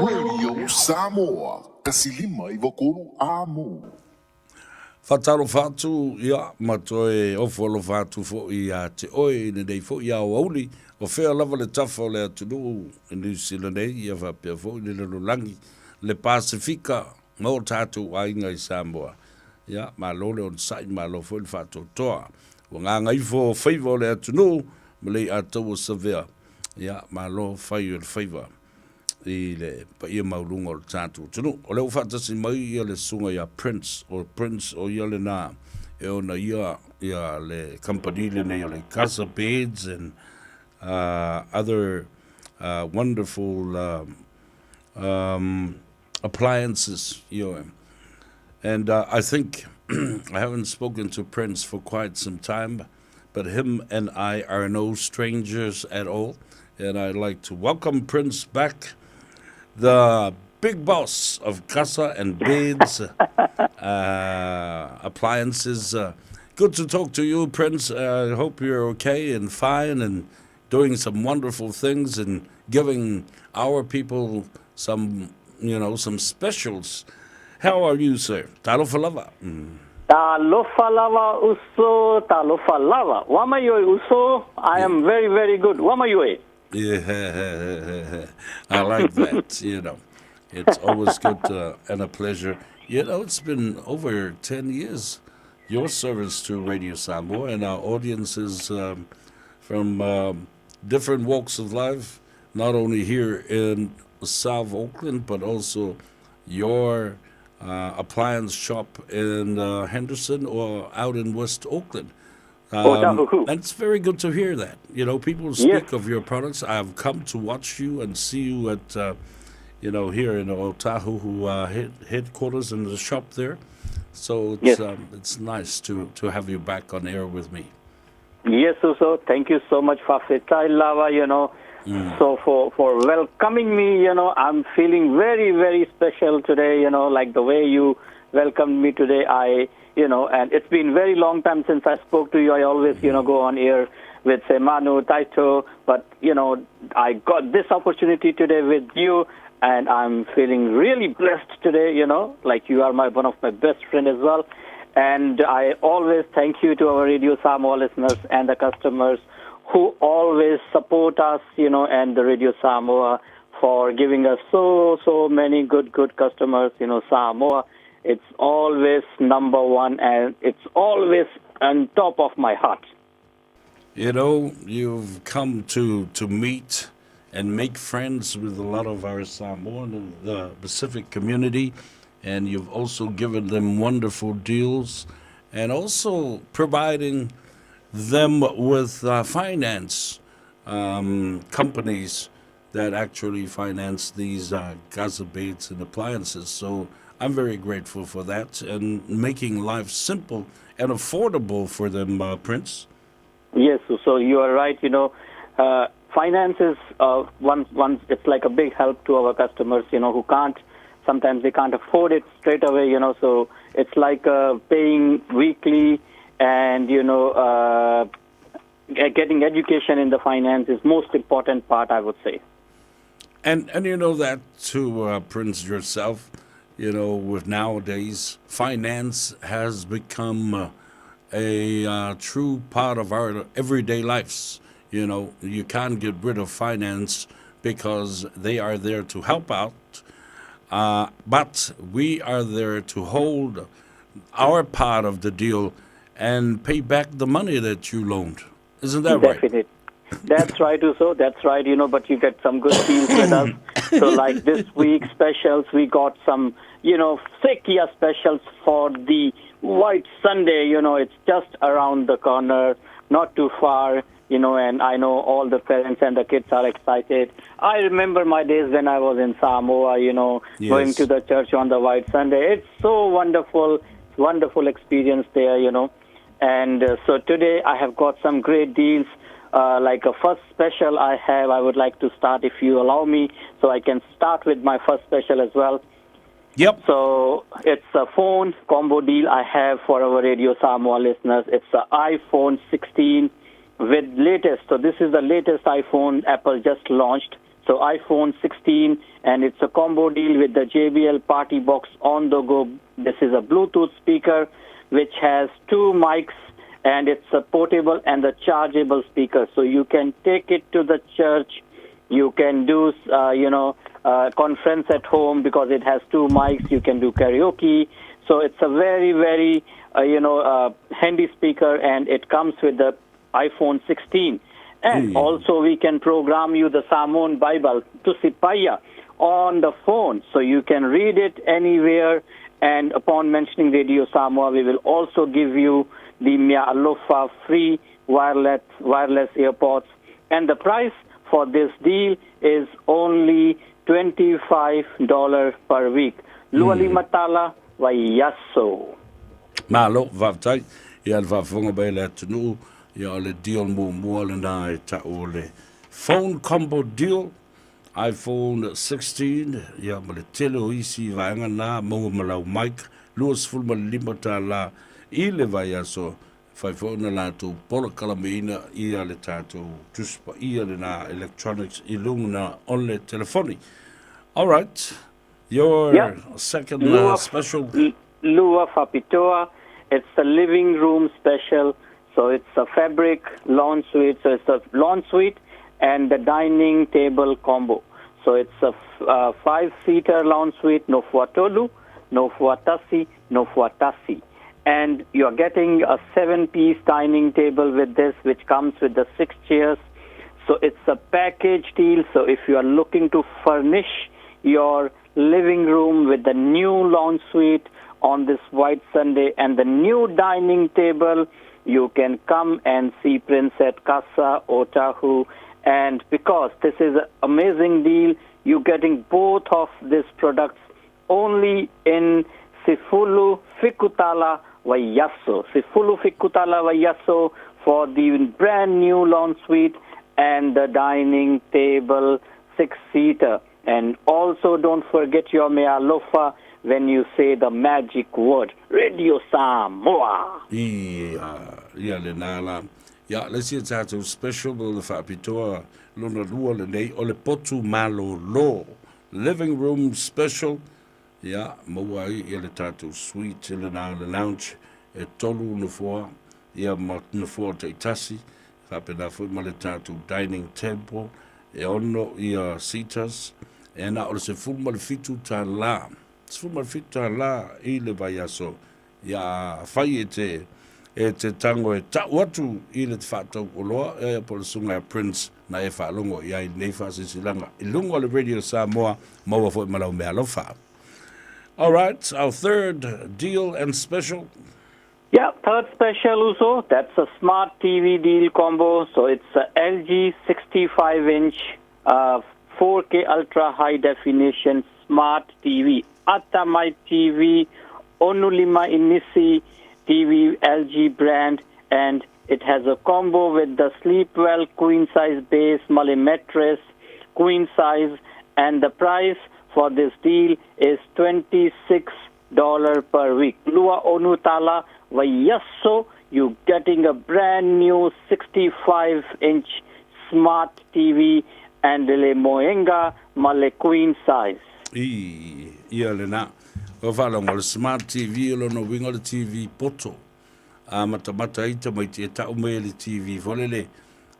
Radio Samoa, tasilima iva tolu amo. Faatalofa atu, ia, ma toe ofo alofa atu foi ia te oe i lenei foi aoauli, o fea lava le tafa o le atunuu i Niu Sila nei, ia faapea foi le lalolagi, le Pasefika ma o tatou aiga i Samoa. Ia, malo le onosai, malo foi le faatoatoa. Ua gagaifo faiva o le atunuu ma le iataua savea. Ia, malo fai o le faiva. i le paia maualuga o le tatou atunuu. O lea ua faatasi mai ia le susuga ia Prince, o Prince o ia lena e ona ia ia le kamupani lenei o le Casa Beds and other wonderful appliances, ioe. And I think I haven't spoken to Prince for quite some time, but him and I are no strangers at all. And I'd like to welcome Prince back, the big boss of Casa and Beds Appliances. Good to talk to you, Prince. I hope you're okay and fine and doing some wonderful things and giving our people some, you know, some specials. How are you, sir? Talofa lava. Talofa lava uso, talofa lava. Wama yoi uso, I am very, very good. Wama yoi. Yeah, I like that, you know. It's always good and a pleasure. You know, it's been over 10 years, your service to Radio Samoa and our audiences from different walks of life, not only here in South Auckland, but also your appliance shop in Henderson or out in West Auckland. And it's very good to hear that. You know, people speak of your products. I've come to watch you and see you at, you know, here in Otahuhu headquarters in the shop there. So it's it's nice to have you back on air with me. Yes, Uso, thank you so much for lava, you know. So for welcoming me, you know, I'm feeling very, very special today, you know, like the way you welcomed me today. I, you know, and it's been very long time since I spoke to you. I always, you know, go on air with Semanu, Taito, but, you know, I got this opportunity today with you, and I'm feeling really blessed today, you know, like you are my one of my best friend as well. And I always thank you to our Radio Samoa listeners and the customers who always support us, you know, and the Radio Samoa for giving us so, so many good, good customers. You know, Samoa, it's always number one and it's always on top of my heart. You know, you've come to meet and make friends with a lot of our Samoan and the Pacific community, and you've also given them wonderful deals and also providing them with finance companies that actually finance these Gaza beds and appliances. So I'm very grateful for that and making life simple and affordable for them, Prince. Yes, so you are right. You know, finance is one, one. It's like a big help to our customers. You know, who can't sometimes they can't afford it straight away. You know, so it's like paying weekly, and you know, getting education in the finance is most important part, I would say. And you know that too, Prince yourself. You know, with nowadays, finance has become a true part of our everyday lives. You know, you can't get rid of finance because they are there to help out, but we are there to hold our part of the deal and pay back the money that you loaned. Isn't that right? Definitely. That's right, Uso. That's right, you know, but you get some good deals with us. So, like this week specials, we got some, you know, Sekia specials for the White Sunday. You know, it's just around the corner, not too far, you know, and I know all the parents and the kids are excited. I remember my days when I was in Samoa, you know, going to the church on the White Sunday. It's so wonderful, wonderful experience there, you know. And so today I have got some great deals. Like a first special I have, I would like to start if you allow me, so I can start with my first special as well. Yep. So it's a phone combo deal I have for our Radio Samoa listeners. It's an iPhone 16 with latest. So this is the latest iPhone Apple just launched. So iPhone 16, and it's a combo deal with the JBL PartyBox on the go. This is a Bluetooth speaker which has two mics, and it's a portable and a chargeable speaker. So you can take it to the church. You can do, conference at home because it has two mics. You can do karaoke. So it's a very, very, handy speaker, and it comes with the iPhone 16. And also we can program you the Samoan Bible, Tusipaya, on the phone. So you can read it anywhere. And upon mentioning Radio Samoa, we will also give you the Mea Alofa free wireless AirPods. And the price for this deal is only $25 per week. Luali matala vaiaso. Malo, faafetai. Ia le faafofoga mai le atunuu, ia o le deal muamua lena e tau o le phone combo deal, iPhone 16, ia ma le tele o isi vaega na, maua ma lau mic, $25 i le vaiaso, fai foi ona latou polokalameina ia le tatou Tusi Paia lena electronics i luga o le telefoni. All right, your second special. Lua Fapitoa. It's the living room special. So it's a fabric lounge suite. So it's a lounge suite and the dining table combo. So it's a 5-seater lounge suite, no fuatolu, no fuatasi, no fuatasi. And you're getting a 7-piece dining table with this, which comes with the 6 chairs. So it's a package deal. So if you are looking to furnish your living room with the new lounge suite on this White Sunday and the new dining table, you can come and see Prince at Casa Otahu. And because this is an amazing deal, you're getting both of these products only in Sifulu Fikutala Vayaso. Sifulu Fikutala Vayaso for the brand new lounge suite and the dining table 6-seater. And also don't forget your mea alofa when you say the magic word, Radio Samoa. Ia le nā la. Ia, le isi tatou special mo le faapitoa lona lua lenei o le potu malolo. Living room special. Ia, maua ai ia le tatou suite le nā le lounge e tolu nofoa. Ia ma nofoa taitasi. Faapena foi ma le tatou dining table. E 6 ia seaters. E na o le $17. $17 i le vaiaso. Ia fai e te tango e tau atu i le whaatau o loa, e po le sunga Prince na e whaalongo i ai nei whaasisilaga. I lunga o le Radio Samoa, maua foi malau mea alofa. All right, our third deal and special. Yeah, third special also. That's a smart TV deal combo. So it's a LG 65-inch 4K ultra high definition smart TV. Atamai TV, Onulima Inisi TV LG brand, and it has a combo with the Sleepwell queen size base, Male mattress, queen size, and the price for this deal is $26 per week. Lua Onutala Vayaso, you're getting a brand new 65-inch smart TV and le moenga male queen size. I ia le na. O whalongo le smart TV o lono winga le TV poto. A matamata ita mai te tau mai le TV folele.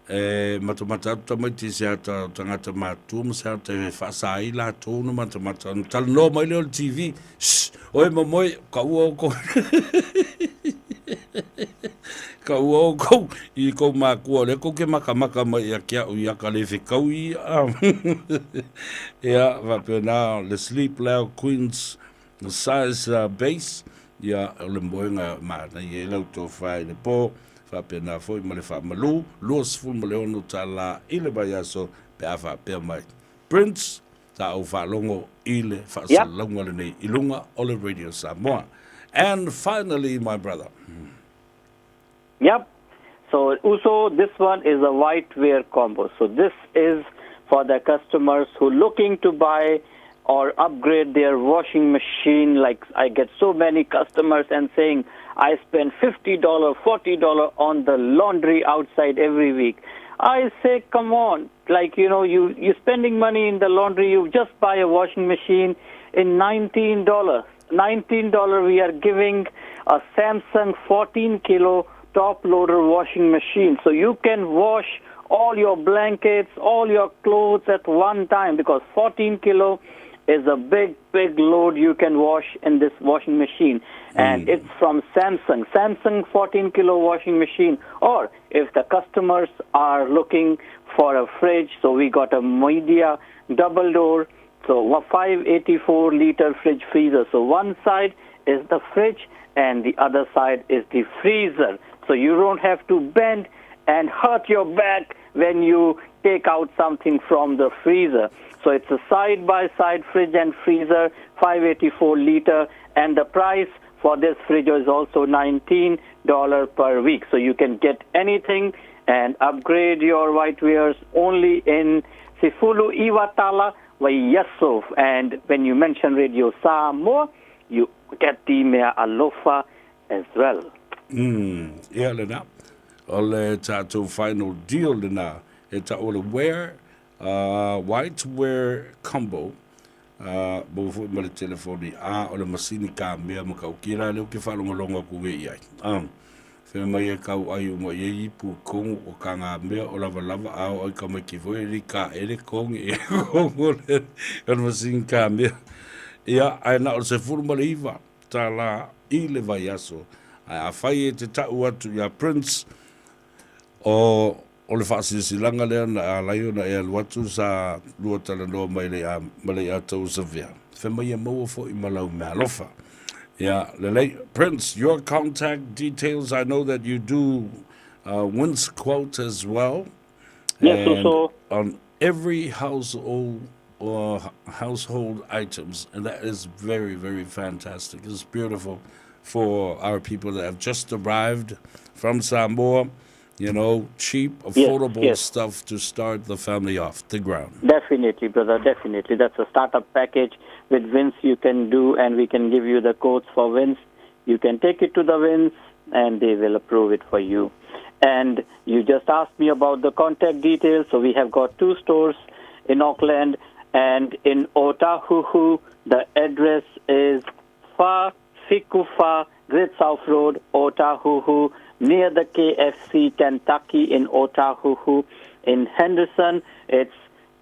E matamata atu tamaiti i se ata o tagata matutua ma se ata e faasa ai latou ona matamata. Ona talanoa mai lea o le TV, Shh! Oe momoe, ka ua oukou ka ua oukou i kou makua, o lea kou ke makamaka mai ia ke a'u ia ka le fekau ia. Ia, faapena le Sleep Loud Queens size base, ia, o le moega manaia i lau tofa i le po, faapena foi ma le faamalu, $26 i le vaiaso pe a faapea mai. Prince, sa ou faalogo i le faasalalauga lenei i luga o le Radio Samoa. And finally, my brother. Yep. So, Uso, this one is a whiteware combo. So this is for the customers who looking to buy or upgrade their washing machine. Like I get so many customers and saying, I spend $50, $40 on the laundry outside every week. I say, come on. Like, you know, you, you're spending money in the laundry. You just buy a washing machine in $19. $19 we are giving a Samsung 14 kilo top loader washing machine. So you can wash all your blankets, all your clothes at one time because 14 kilo is a big, big load you can wash in this washing machine. And it's from Samsung. Samsung 14 kilo washing machine. Or if the customers are looking for a fridge, so we got a Midea double door, so a 584 liter fridge freezer. So one side is the fridge and the other side is the freezer. So you don't have to bend and hurt your back when you take out something from the freezer. So it's a side-by-side fridge and freezer, 584 liter, and the price for this fridge is also $19 per week. So you can get anything and upgrade your whitewares only in Sifulu Iwatala Yesuf. And when you mention Radio Samoa, you get the Mea Alofa as well. Ia lena. O le tatou final deal lena e ta'u o le wear, white wear combo, maua foi ma le telefoni, a o le masini kamea ma kau ki la lea ou te faalogologo atu nei i ai. Fai mai e kau ai uma i ai ipu kongo o ka ngā mea o lavalava a o ai ka mai ki foi e li ka ele kongi e kongo le o le masini kamea. Ia, ae na o le $19 i le vaiaso. Ae afai e te ta'u atu iā Prince, o o le faasilasilaga lea na ala ai ona e alu atu sa lua talanoa mai le ma le ia tou Savea. Fai mai e maua foi ma lau meaalofa. Ia, lelei. Prince, your contact details, I know that you do Wins quote as well. Yes, And also. on every household household items, and that is very, very fantastic. It's beautiful for our people that have just arrived from Samoa. You know, cheap, affordable stuff to start the family off the ground. Definitely, brother, definitely. That's a startup package with Vince you can do, and we can give you the codes for Vince. You can take it to the Vince, and they will approve it for you. And you just asked me about the contact details. So we have got two stores in Auckland and in Otahuhu. The address is Fa Fikufa, Great South Road, Otahuhu, near the KFC Kentucky in Otahuhu. In Henderson, it's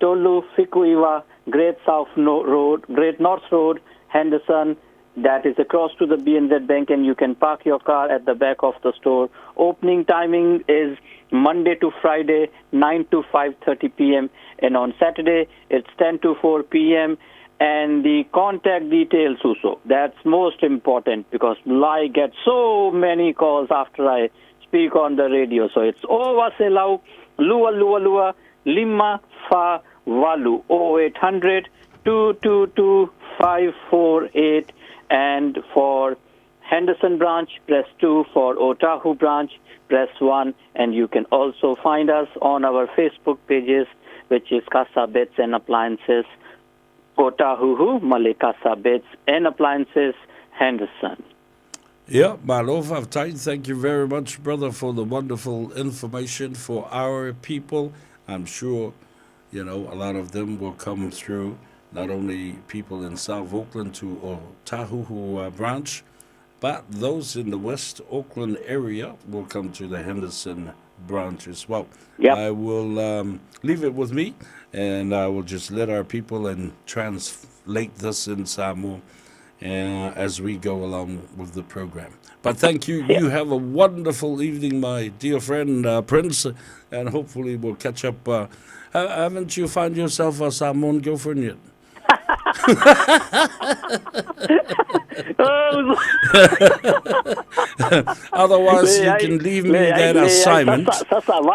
Tolu Fikuiwa, Great South Road, Great North Road, Henderson. That is across to the BNZ Bank, and you can park your car at the back of the store. Opening timing is Monday to Friday, 9 to 5:30 p.m., and on Saturday it's 10 to 4 p.m. And the contact details also. That's most important because I get so many calls after I speak on the radio. So it's Ova Selau, Lua Lua Lua, Lima Fa Valu, 0800 222 548. And for Henderson branch, press 2. For Otahu branch, press 1. And you can also find us on our Facebook pages, which is Casa Beds and Appliances, Otahuhu, Male Casa Beds and Appliances, Henderson. Yeah, malo faafetai. Thank you very much, brother, for the wonderful information for our people. I'm sure, a lot of them will come through, not only people in South Auckland to Otahuhu branch, but those in the West Auckland area will come to the Henderson Branches. Well, Yep. I will leave it with me, and I will just let our people and translate this in Samoa as we go along with the program. But thank you. You have a wonderful evening, my dear friend Prince, and hopefully we'll catch up. Haven't you found yourself a Samoan girlfriend yet? Otherwise, you can leave me that assignment,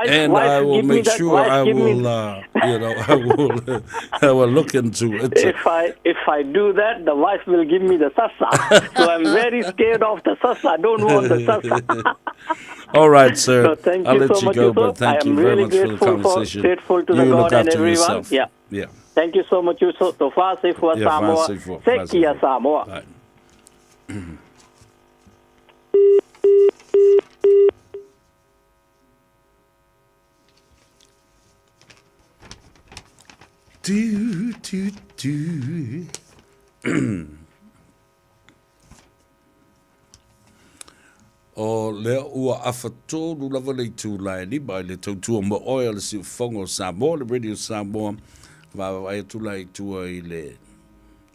and I will make sure I will, you know, I will look into it. If I do that, the wife will give me the sasa. So I'm very scared of the sasa. I don't want the sasa. All right, sir. So thank I'll you let so you much, go, Yusuf. but thank I am you very really much for the grateful for conversation. grateful to the You look God and after everyone. yourself. Yeah. Yeah. Thank you so much, Yusuf. Tofa Sefua Yeah, Samoa. Fa Sefua, Fa Sekia Sefua. Samoa. Right. Do, do, do. O lea ua afatolu lava le itula e 5 i le tautua mo oe a le Siufofoga o Samoa, le Radio Samoa, vaavaai atu la i tua i le,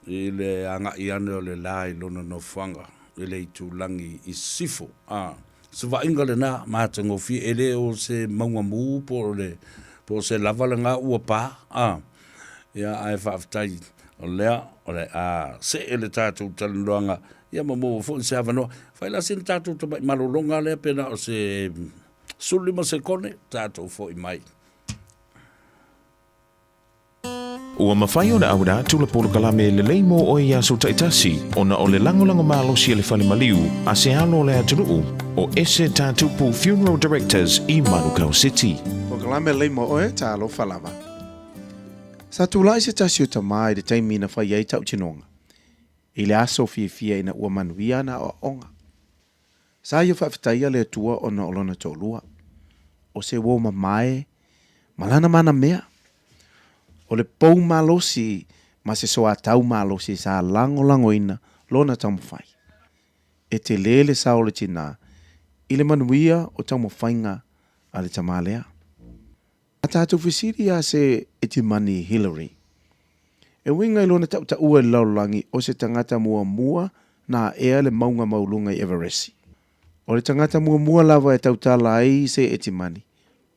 i le agai ane o le la i lona nofoaga i le itulagi i sisifo. A, se vaaiga lena matagofie, e le o se mauga mu po o le, po o se lava lena ua pa, a, ia, ae faafetai o lea o le a see le tatou talanoaga, ia ma maua foi se avanoa. Fai la sina tatou tamai malologa lea pe na o se 15 sekone, tatou foi mai. Ua mafai ona auina atu le polokalame lelei mo oe i aso taitasi ona o le lagolago malosi a le fale maliu a se alo o le atunuu o Ese Tatupu Funeral Directors i Manukau City. Polokalame lelei mo oe, talofa lava. Sa tulai se tasi o tamā i le taimi na fai ai tautinoga, i le aso fiafia ina ua manuia ana aoaoga. Sa ia faafetaia le Atua ona o lona toalua, o se uo mamae ma lana manamea. O le pou malosi ma se soatau malosi sa lagolagoina lona taumafai. E tele le sao o le tinā i le manuia o taumafaiga a le tamā lea. A tatou fesili iā se Etimani Hillary. E uiga i lona tautaua i le lalolagi o se tagata muamua na aea le mauga maualuga i Everesi. O le tagata muamua lava e tautala ai se Etimani,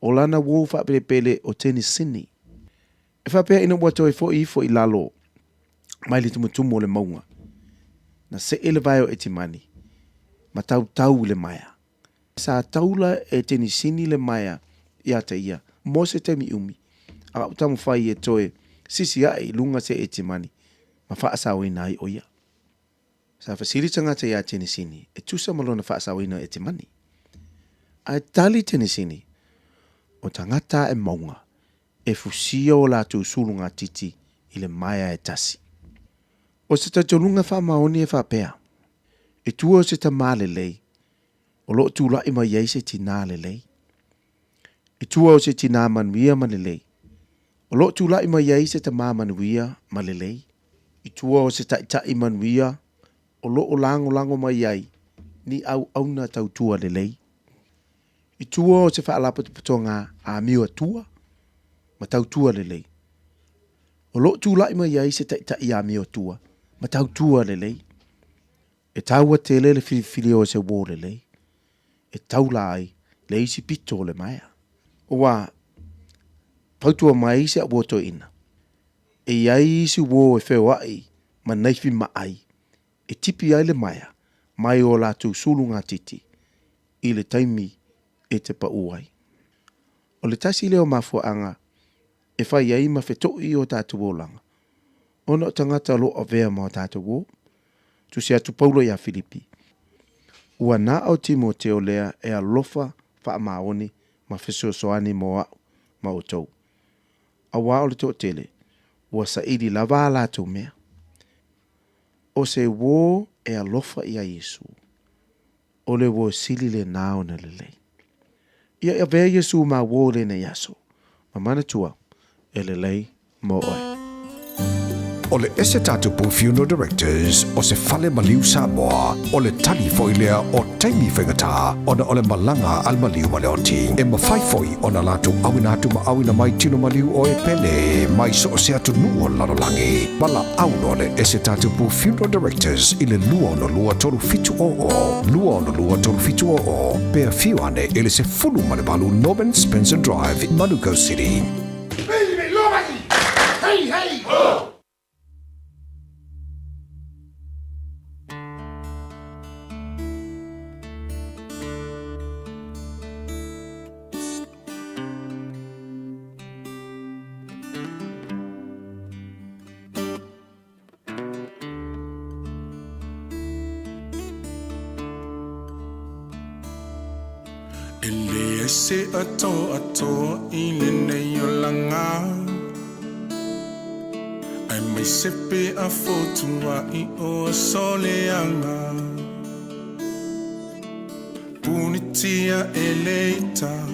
o lana uou faapelepele o Tenisini. E faapea ina ua toe foi ifo i lalo mai le tumutumu o le mauga, na see le vae o Etimani ma tautau i le maea. Sa taula e Tenisini le maea iā te ia mo se taimi umi, a ua taumafai e toe sisi aʻe i luga se Etimani ma faasaoina ai ʻo ia. Sa fesili tagata iā Tenisini e tusa ma lona faasaoina o Etimani. Ae tali Tenisini, O tagata e mauga, e fusia o latou suluga titi i le maea e tasi. O se talitonuga faamaoni e faapea, I tua o se tamā lelei, o lo o tulaʻi mai ai se tinā lelei. I tua o se tinā manuia ma lelei, o lo o tulaʻi mai ai se tamā manuia ma lelei. I tua o se taʻitaʻi manuia, o lo o lagolago mai ai ni auauna tautua lelei. I tua o se faalapotopotoga amio atua ma tautua lelei, o lo o tulaʻi mai ai se taʻitaʻi amio atua ma tautua lelei. E taua tele le filifili o se uo lelei e taula ai le isi pito o le maea. Ua fautua mai si a'u uo toeaina, e i ai isi uo e feoaʻi ma naifi maʻai e tipi ai le maea mai o latou sulu gatiti i le taimi e te paʻu ai. O le tasi lea o mafuaaga e fai ai ma fetoʻi o tatou olaga, ona o tagata o lo o avea ma o tatou uo. Tusi atu Paulo iā Filipi, Ua na ʻo Timoteo lea e alofa faamaoni ma fesoasoani mo aʻu ma ʻoutou, auā o le toatele, ua saili lava a latou mea. ʻO se uo e alofa iā Iesū, ʻo le uo sili lenā ona lelei. Ia e avea Iesū ma uo lenei aso, ma manatua e lelei mo oe. O le. O le Ese Tatupu Funeral Directors o se fale maliu Samoa, o le tali foi lea o taimi faigata ona o le malaga a le maliu ma le oti. E mafai foi ona latou auina atu ma auina mai tino maliu o e pele mai so o se atunuu o le lalolagi. Valaau loa le Ese Tatupu Funeral Directors i le 262 3700, 262 3700, pe afio ane i le 18 Norman Spencer Drive, Manukau City. E leai se atoatoa i lenei olaga Aemaise pe a fotuai o aso leaga Punitia e le ita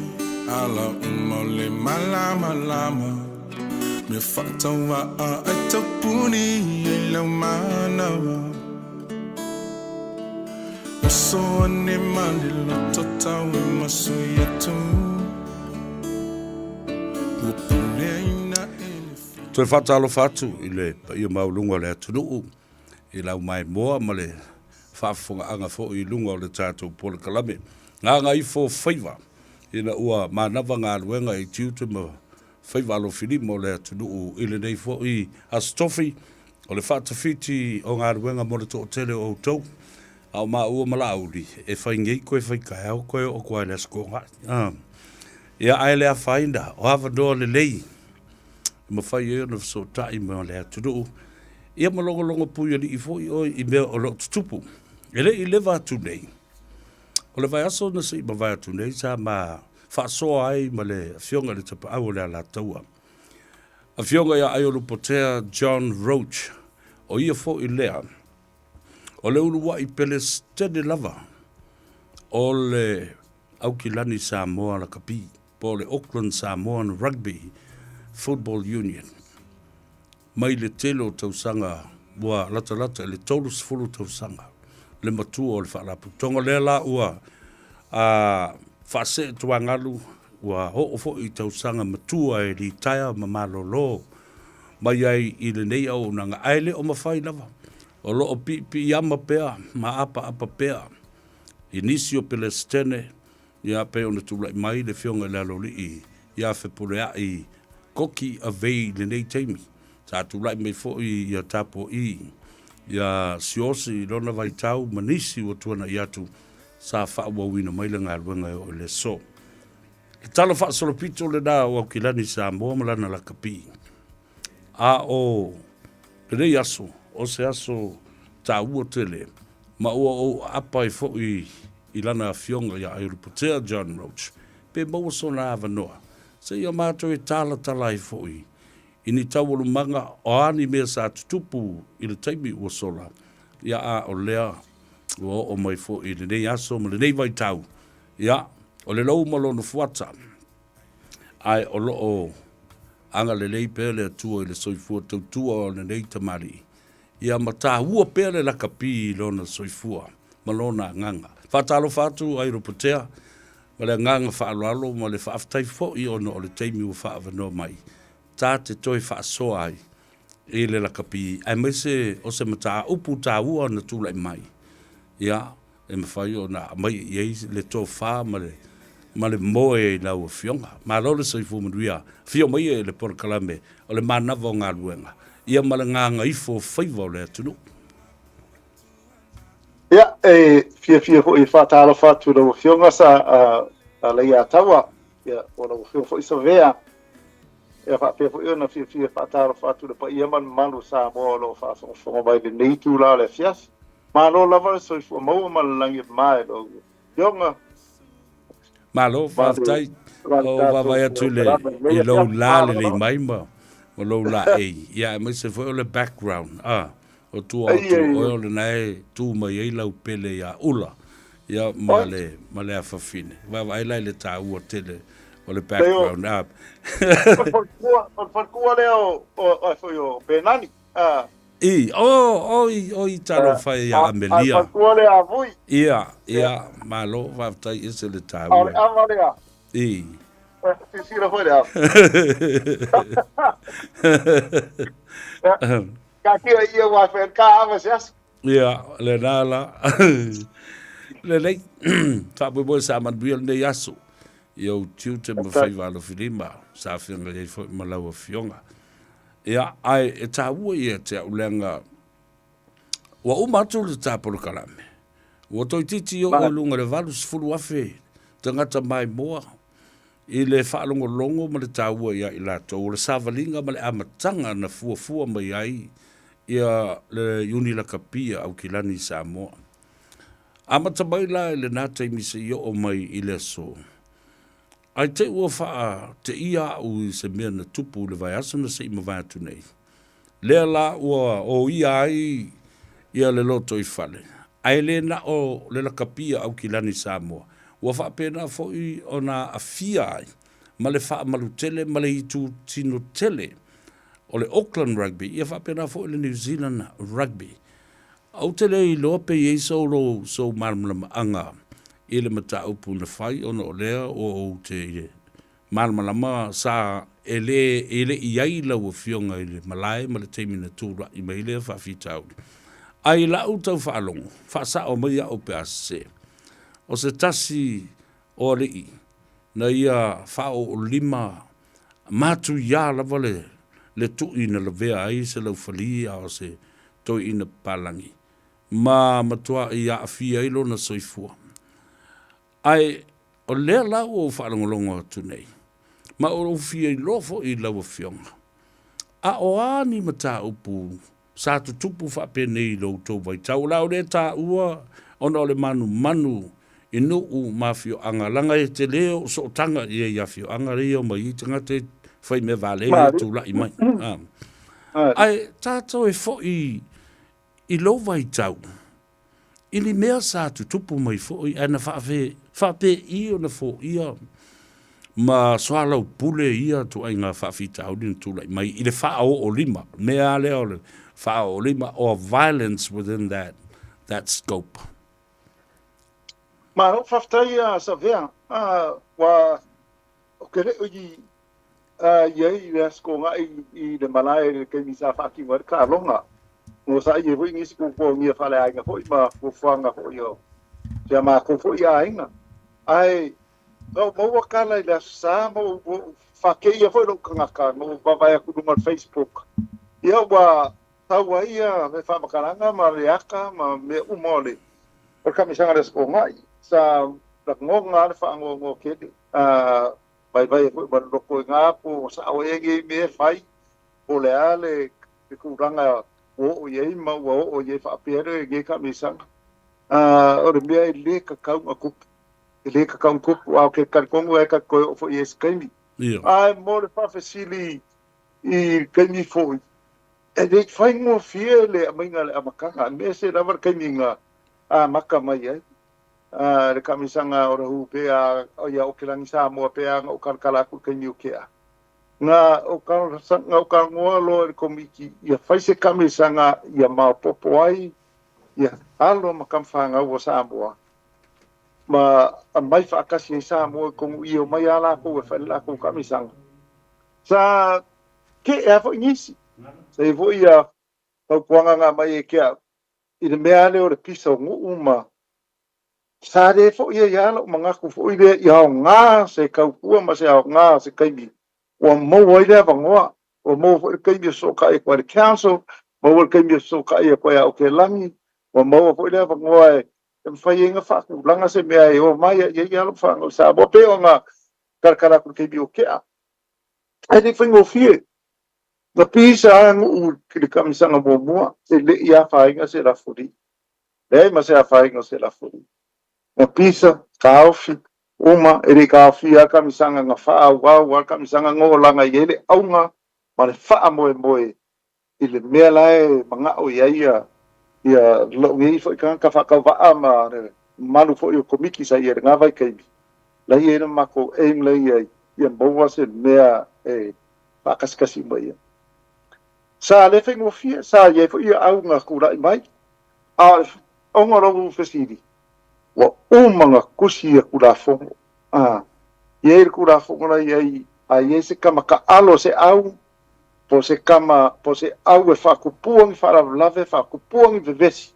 ala uma o le malamalama Mea faatauvaa ai taupuni ai lau manawa Oso ane ma le loto tau e masu i atu Ua puleaina e le Toe faatalofa atu i le paia maualuga o le atunuu i lau maimoa ma le faafofogaaga foi i luga o le tatou polokalame Gagaifo Faiva ina ua manava galuega i tiute ma faiva alofilima o le atunuu i lenei foi Aso Tofi o le faatafiti o galuega mo le toatele o outou a o maua ma Laauli e fai nei koe fai taeao koe oo atu ai i le Aso Toonai. Ia ae le afaina o avanoa lelei e mafai ai ona fesootai ma le atunuu ia ma logologo puialii foi oe i mea o lo o tutupu. E le i leva atu nei, o le vaiaso na se i mavae atu nei sa ma faasoa ai ma le Afioga i le Tapaau o le Alataua, Afioga ia Aiolupotea John Roach, o ia foi lea o le uluai Pelesitene lava o le Aukilani Samoa Lakapi po o le Auckland Samoan Rugby Football Union mai le tele o tausaga ua latalata i le 30 tausaga le matua o le Faalapotopotoga lea la ua faasee tuagalu ua oo foi i tausaga matua e litaea ma malolo mai ai i lenei auaunaga ae le o mafai lava o lo o piipiiama pea ma apaapa pea i nisi o Pelesitene Ia pei ona tulai mai le Afioga i le Aloalii ia Fepuleai Koki Avei i lenei taimi. Sa tulai mai foi ia Tapua'i ia Siaosi i lona vaitau ma nisi ua tuanai atu sa faaauauina mai le galuega e oo i le aso. Le tala faasolopito lena o Aukilani Samoa ma lana lakapi. A o lenei aso, o se aso taua tele ma ua ou aapa ai foi i lana afioga ia Aiolupotea John Roach, pe maua sona avanoa, seia matou e talatala ai foi i ni taualumaga o a ni mea sa tutupu i le taimi ua sola, ia a o lea ua oo mai foi i lenei aso ma lenei vaitau, ia, o le lou ma lona fuata, ae o lo o agalelei pea le Atua i le soifua tautua o lenei tamalii, ia ma taua pea le lakapi i lona soifua ma lona agaga. Faatalofa atu Airopotea ma le agaga faaaloalo ma le faafetai foi ona o le taimi ua faaavanoa mai ta te toe faasoa ai i le lakapi aemaise o se mataupu taua na tulai mai ia e mafai ona aumai i ai le tofa ma le ma le moe i lau Afioga. Malo le soifua manuia. Afio mai e le polokalame o le manava o galuega ia ma le gagaifo o faiva o le atunuu. Ia, e fiafia foi e faatalofa atu i lau Afioga sa Leiataua, ia, o lau Afioga foi Savea, ia faapea foi ona fiafia e faatalofa atu i le paia ma le mamalu o Samoa o lo o faafogafoga mai i lenei itula o le afiafi. Malo lava le soifua maua ma le lagi e mama i lau Afioga. Malo, faafetai. O vaavaai atu i le i lou la lelei mai ma ma lou laei. Ia aemaise foi o le background, a, o tua atu o oe o lena e tu mai ai lau pele ia Ula, ia ma le ma le afafine. Vaavaai la i le taua tele o le background, a. O le faletua lea o o foi o Penani. A. I, oh, oi, oi, talofa e ia Amelia. A matua lea a Vui. Ia, ia, malo, faafetai ese le A o le taua. ava lea. I. Silasila foi le ava. Ia, taatia i ia ua fai ka ava se aso. Ia, lena la. Lelei, faamoemoe sa manuia lenei aso i ou tiute ma faiva alofilima, sa feagai ai foi ma lau Afioga. Ia, ae e taua ia te au leaga ua uma atu le ta polokalame. Ua toeitiiti oo i luga i le 80,000 tagata maimoa i le faalogologo ma le taua ia i latou o le savaliga ma le amataga na fuafua mai ai ia le Iuni Lakapi a Aukilani i Samoa. Amata mai la i lena taimi seia oo mai i le aso. Ae te i ua faateia au i se mea na tupu i le vaiaso na se i mavae atu nei. Lea la ua oia ai ia le lotoifale, ae le na o le lakapi a Aukilani Samoa, ua faapena foi ona aafia ai ma le faamalu tele ma le itutino tele o le Auckland Rugby, ia faapena foi le New Zealand Rugby. Ou te le iloa pe i ai sou lou sou malamalamaaga i le mataupu na fai ona o lea ua ou te malamalama sa e le e le i ai lau afioga i le malae ma le taimi na tulai mai lea faafitauli. Ae i la'u tau faalogo, faasa'o mai a'u pe a sese, o se tasi o alii na ia faaoolima matuiā lava le le tu'i na lavea ai se laufali a o se toeaina papalagi ma matua'i aafia ai lona soifua. Ae o lea la ua ou faalogologo atu nei, ma ua ou fia iloa foi i lau Afioga, a o a ni mataupu sa tutupu faapenei i lo outou vaitau, o le a ou le taua ona o le manumanu i nuu ma afioaga, leaga e tele ou sootaga i ai i afioaga ia omai ai tagata e fai mea valea ia tulai mai. Ae tatou e foi i lou vaitau, i ni mea sa tutupu mai foi ae na faapei ona foia ma soalaupule ia ituaiga faafitauli na tulai mai i le faaoolima, mea lava lea o le faaoolima or violence within that, that scope. Malo faafetai a Savea. Ua Ou te le o i ai i le Aso Toonai i le malae i le taimi sa faatino ai le taaloga. Ua saili ai foi nisi puapuagia faaleaiga foi ma fuafuaga foi o si a matou foi aiga. Ae na ou maua tala i le Aso Sa ma ua ou faateia foi lou tagata na ou vaavaai atu i luga o le Facebook. Ia ua tau ai le faamatalaga ma le ata ma mea uma o le kamisaga o le Aso Toonai. Sa lagona lava le faanoanoa tele. A vaivai ai foi ma le loto i na po o sao ea nei mea e fai, po o le a le tulaga ua oo i ai ma ua oo i ai faapea lenei taamilosaga. A o le mea e le tatau ona tupu, e le tatau ona tupu, a o ke talitonu e ta te toe oo foi i ai i se taimi. Ae mo le faafesili i le taimi foi, e le i faigofie le aumaiga o le amataga, aemaise lava le taimi na amata mai ai. A le taamilosaga o le hu pe a ia o ke lagi Samoa pe a na ou talatala atu i le taimi o tea. Na ou na ou talanoa loa i le komiti ia fai se taamilosaga ia maopoopo ai ia alo ma tama fanau o Samoa ma aumai faatasi ai Samoa i totonu i o mai a lakou e fai le lakou taamilosaga. Sa kee a foi nisi. Sa i ai foi ia fautuaga na aumai e ke au i le mea lea o le pisa o nuu ma sa le foi ai lava lou manatu foi lea i aoga se tautua ma se aoga se taimi ua maua ai le avanoa, ua maua foi le taimi e fesootai atu ai i le council, maua le taimi e fesootai atu ai ia Okelagi, ua maua foi le avanoa e mafai ai ona faatulaga se mea e omai ai i ai alo ma fanau i Samoa, pei ona talatala atu i le taimi o tea. Ae le i faigofie. Na pisa lava nuu i le kamisaga muamua, e le i afaina se lafuli. Leai ma se afaina o se lafuli. Na pisa, taofi, uma, e le i taofia lava le kamisaga, na faaauau lava le kamisaga, na olaga i ai le auga ma le faamoemoe i le mea la e manao i ai ia lou nei foi tagata faatauvaa ma le mamalu foi o Komiti sa i ai i lena vaitaimi, la e i ai le matou aim la e i ai, ia maua se mea e faakasikasi uma i ai. Sa le faigofie, sa i ai foi ia auga kula'i mai, a o le ona o lou fesili, ua uma ona tusi ia Tulafono. A i ai le Tulafono la i ai, a i ai se tama taalo o se au, po o se tama, po o se au e faatupua ni faalavelave, faatupua ni vevesi,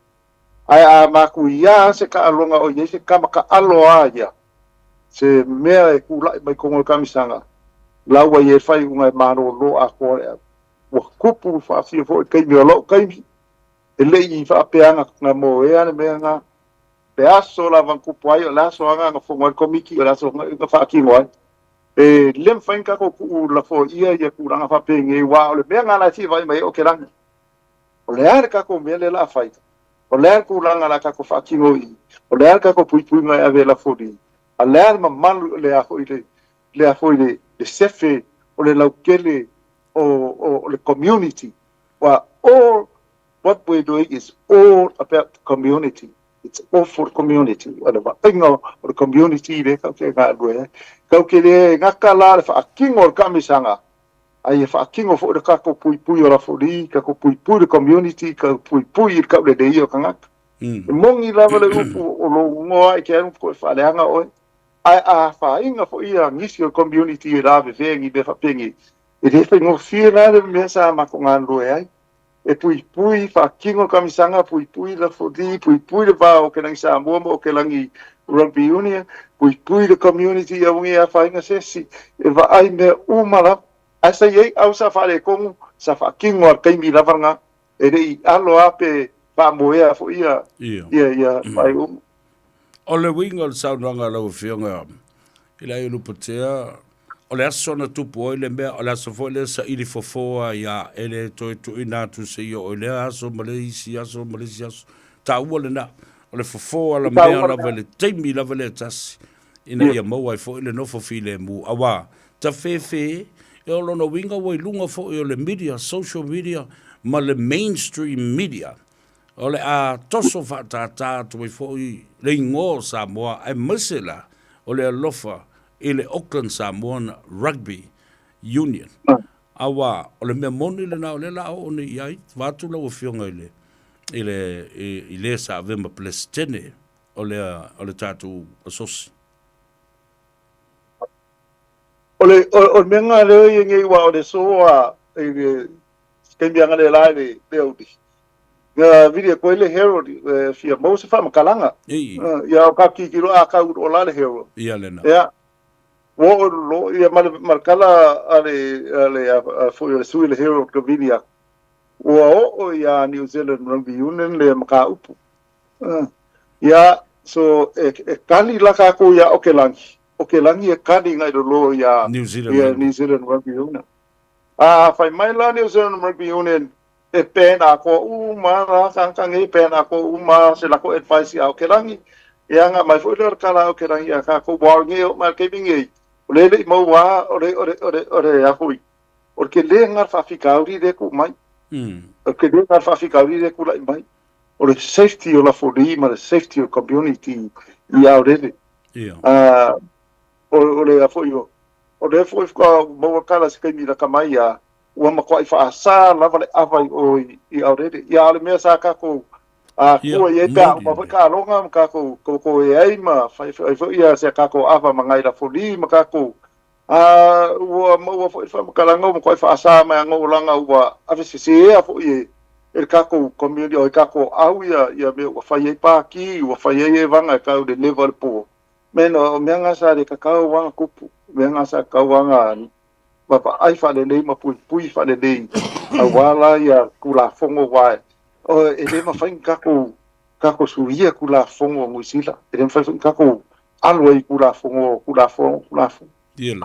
ae a matuia se taaloga o i ai se tama taalo a ia, se mea e tula'i mai totonu o le kamisaga, la ua i ai le faaiuga e malolo atoa le au. Ua tupu faafia foi i le taimi o lou taimi, e le i faapea na moea le mea na. Le aso lava na tupu ai, o le aso lava na fono ai le Komiti, o le aso na faatino ai. E le mafai ona tatou tuulafoaia ia tulaga faapenei, aua o le mea lena la e fia vaai mai ai o Okelani. O le a le tatou mea lea o le a fai? O le a le tulaga o le a tatou faatino i i? O le a le tatou puipuiga e ave e lafoli? A o le a le mamalu, le a foi le, le a foi le, le sefe o le lautele o, o, o le community? Aua all what we're doing is all about the community. It's all for the community. O le vaaiga o le community lea tatou te galulue ai. Tatou te le gata la le faatino o le taamisaga, a ia faatino foi le tatou puipui o lafoli, tatou puipui le community, tatou puipui i le tauleleia o tagata. E moni lava le upu o lou igoa e te alu e faaleaga oe, ae a afaina foi ia nisi o le community e lavevea i ni mea faapenei, e le faigofie la le mea sa matou galulue ai. E puipui faatino le kamisaga, puipui lafoli, puipui le va o Okelagi Samoa ma Okelagi Rugby Union, puipui le community i aua nei afaina se isi, e vaai mea uma lava. Ae sa i ai au sa faaletonu, sa faatino lava i le taimi lava lena, e le i alo lava pe faamoea foi ia, ia, ia faaiuga. O le uiga o le saunoaga a lau Afioga i le Aiolupotea, O le aso na tupu ai le mea, o le aso foi lea saili fofo ai a e le toe tuuina atu seia oo i lea aso ma le isi aso ma le isi aso. Taua lena, o le fofo alamea lava i le taimi lava lea e tasi, ina ia maua ai foi le nofo filemu. Aua, tafefe, e o lona uiga ua i luga foi o le media, social media ma le mainstream media, o le a toso faatātā atu ai foi le igoa o Samoa aemaise la o le alofa i le Auckland Samoan Rugby Union. Aua, o le mea moni lena o lea la a oo nei i ai, vaeatu lau Afioga i le, i le, i le sa avea ma Peresetene o le, o le tatou asosi. O le, o, o le mea lena lea e i ai nei, aua o le aso a, i le taimi analeila i le, le aoauli, Na vili atu ai le Herald e fia maua se faamatalaga. Ia o ka tilotilo a kau loa la le Herald. Ia lena. Ia, ua oo loa ia ma le, ma le tala a le, a le, a foi o le sui o le Herald ka vili aku. Ua oo ia New Zealand Rugby Union le mataupu. Ia, so e, e kali la kākou iā Okelagi. Okelagi e kali ngai lolo ia New Zealand, ia New Zealand Rugby Union. A fai mai la New Zealand Rugby Union, e pēnā koa uma la kānaka nei, pēnā koa uma se lako advice iā Okelagi, e aga mai foi lea o le kala a Okelagi iā kākou, ua o nei o mai le taimi nei, o le le i maua a, o le, o le, o le, o le a foi, o le telē lena o le faafitauli lea e tuu mai. O le telē lena o le faafitauli lea e tulai mai. O le safety o Lafoli ma le safety o le community i Aorere. Ia. O, o le a foi, o, o lea foi faatoa maua kala se taimi lata mai a, ua matuai faasā lava le ava i o i Aorere. Ia, a o le mea sa tatou kua i ai pe a uma foi taaloga ma tatou totoe ai ma fai ai foi ia se tatou ava ma nai lafoli ma tatou a ua maua foi le faamatalaga ua matuai faasā mai ana olaga ua avesesea foi e e le tatou community o e tatou au ia ia mea ua fai ai pākī ua fai ai evaga e tau le leva o le pō. Meno, o mea nga sa le kakau anga kupu, mea nga sa kakau anga vaavaai faalelei ma puipui faalelei aua la ia Tulafono aua e le mafai ona tatou tatou suia Tulafono a Niu Sila, e le mafai foi ona tatou alu ai i Tulafono, Tulafono, Tulafono.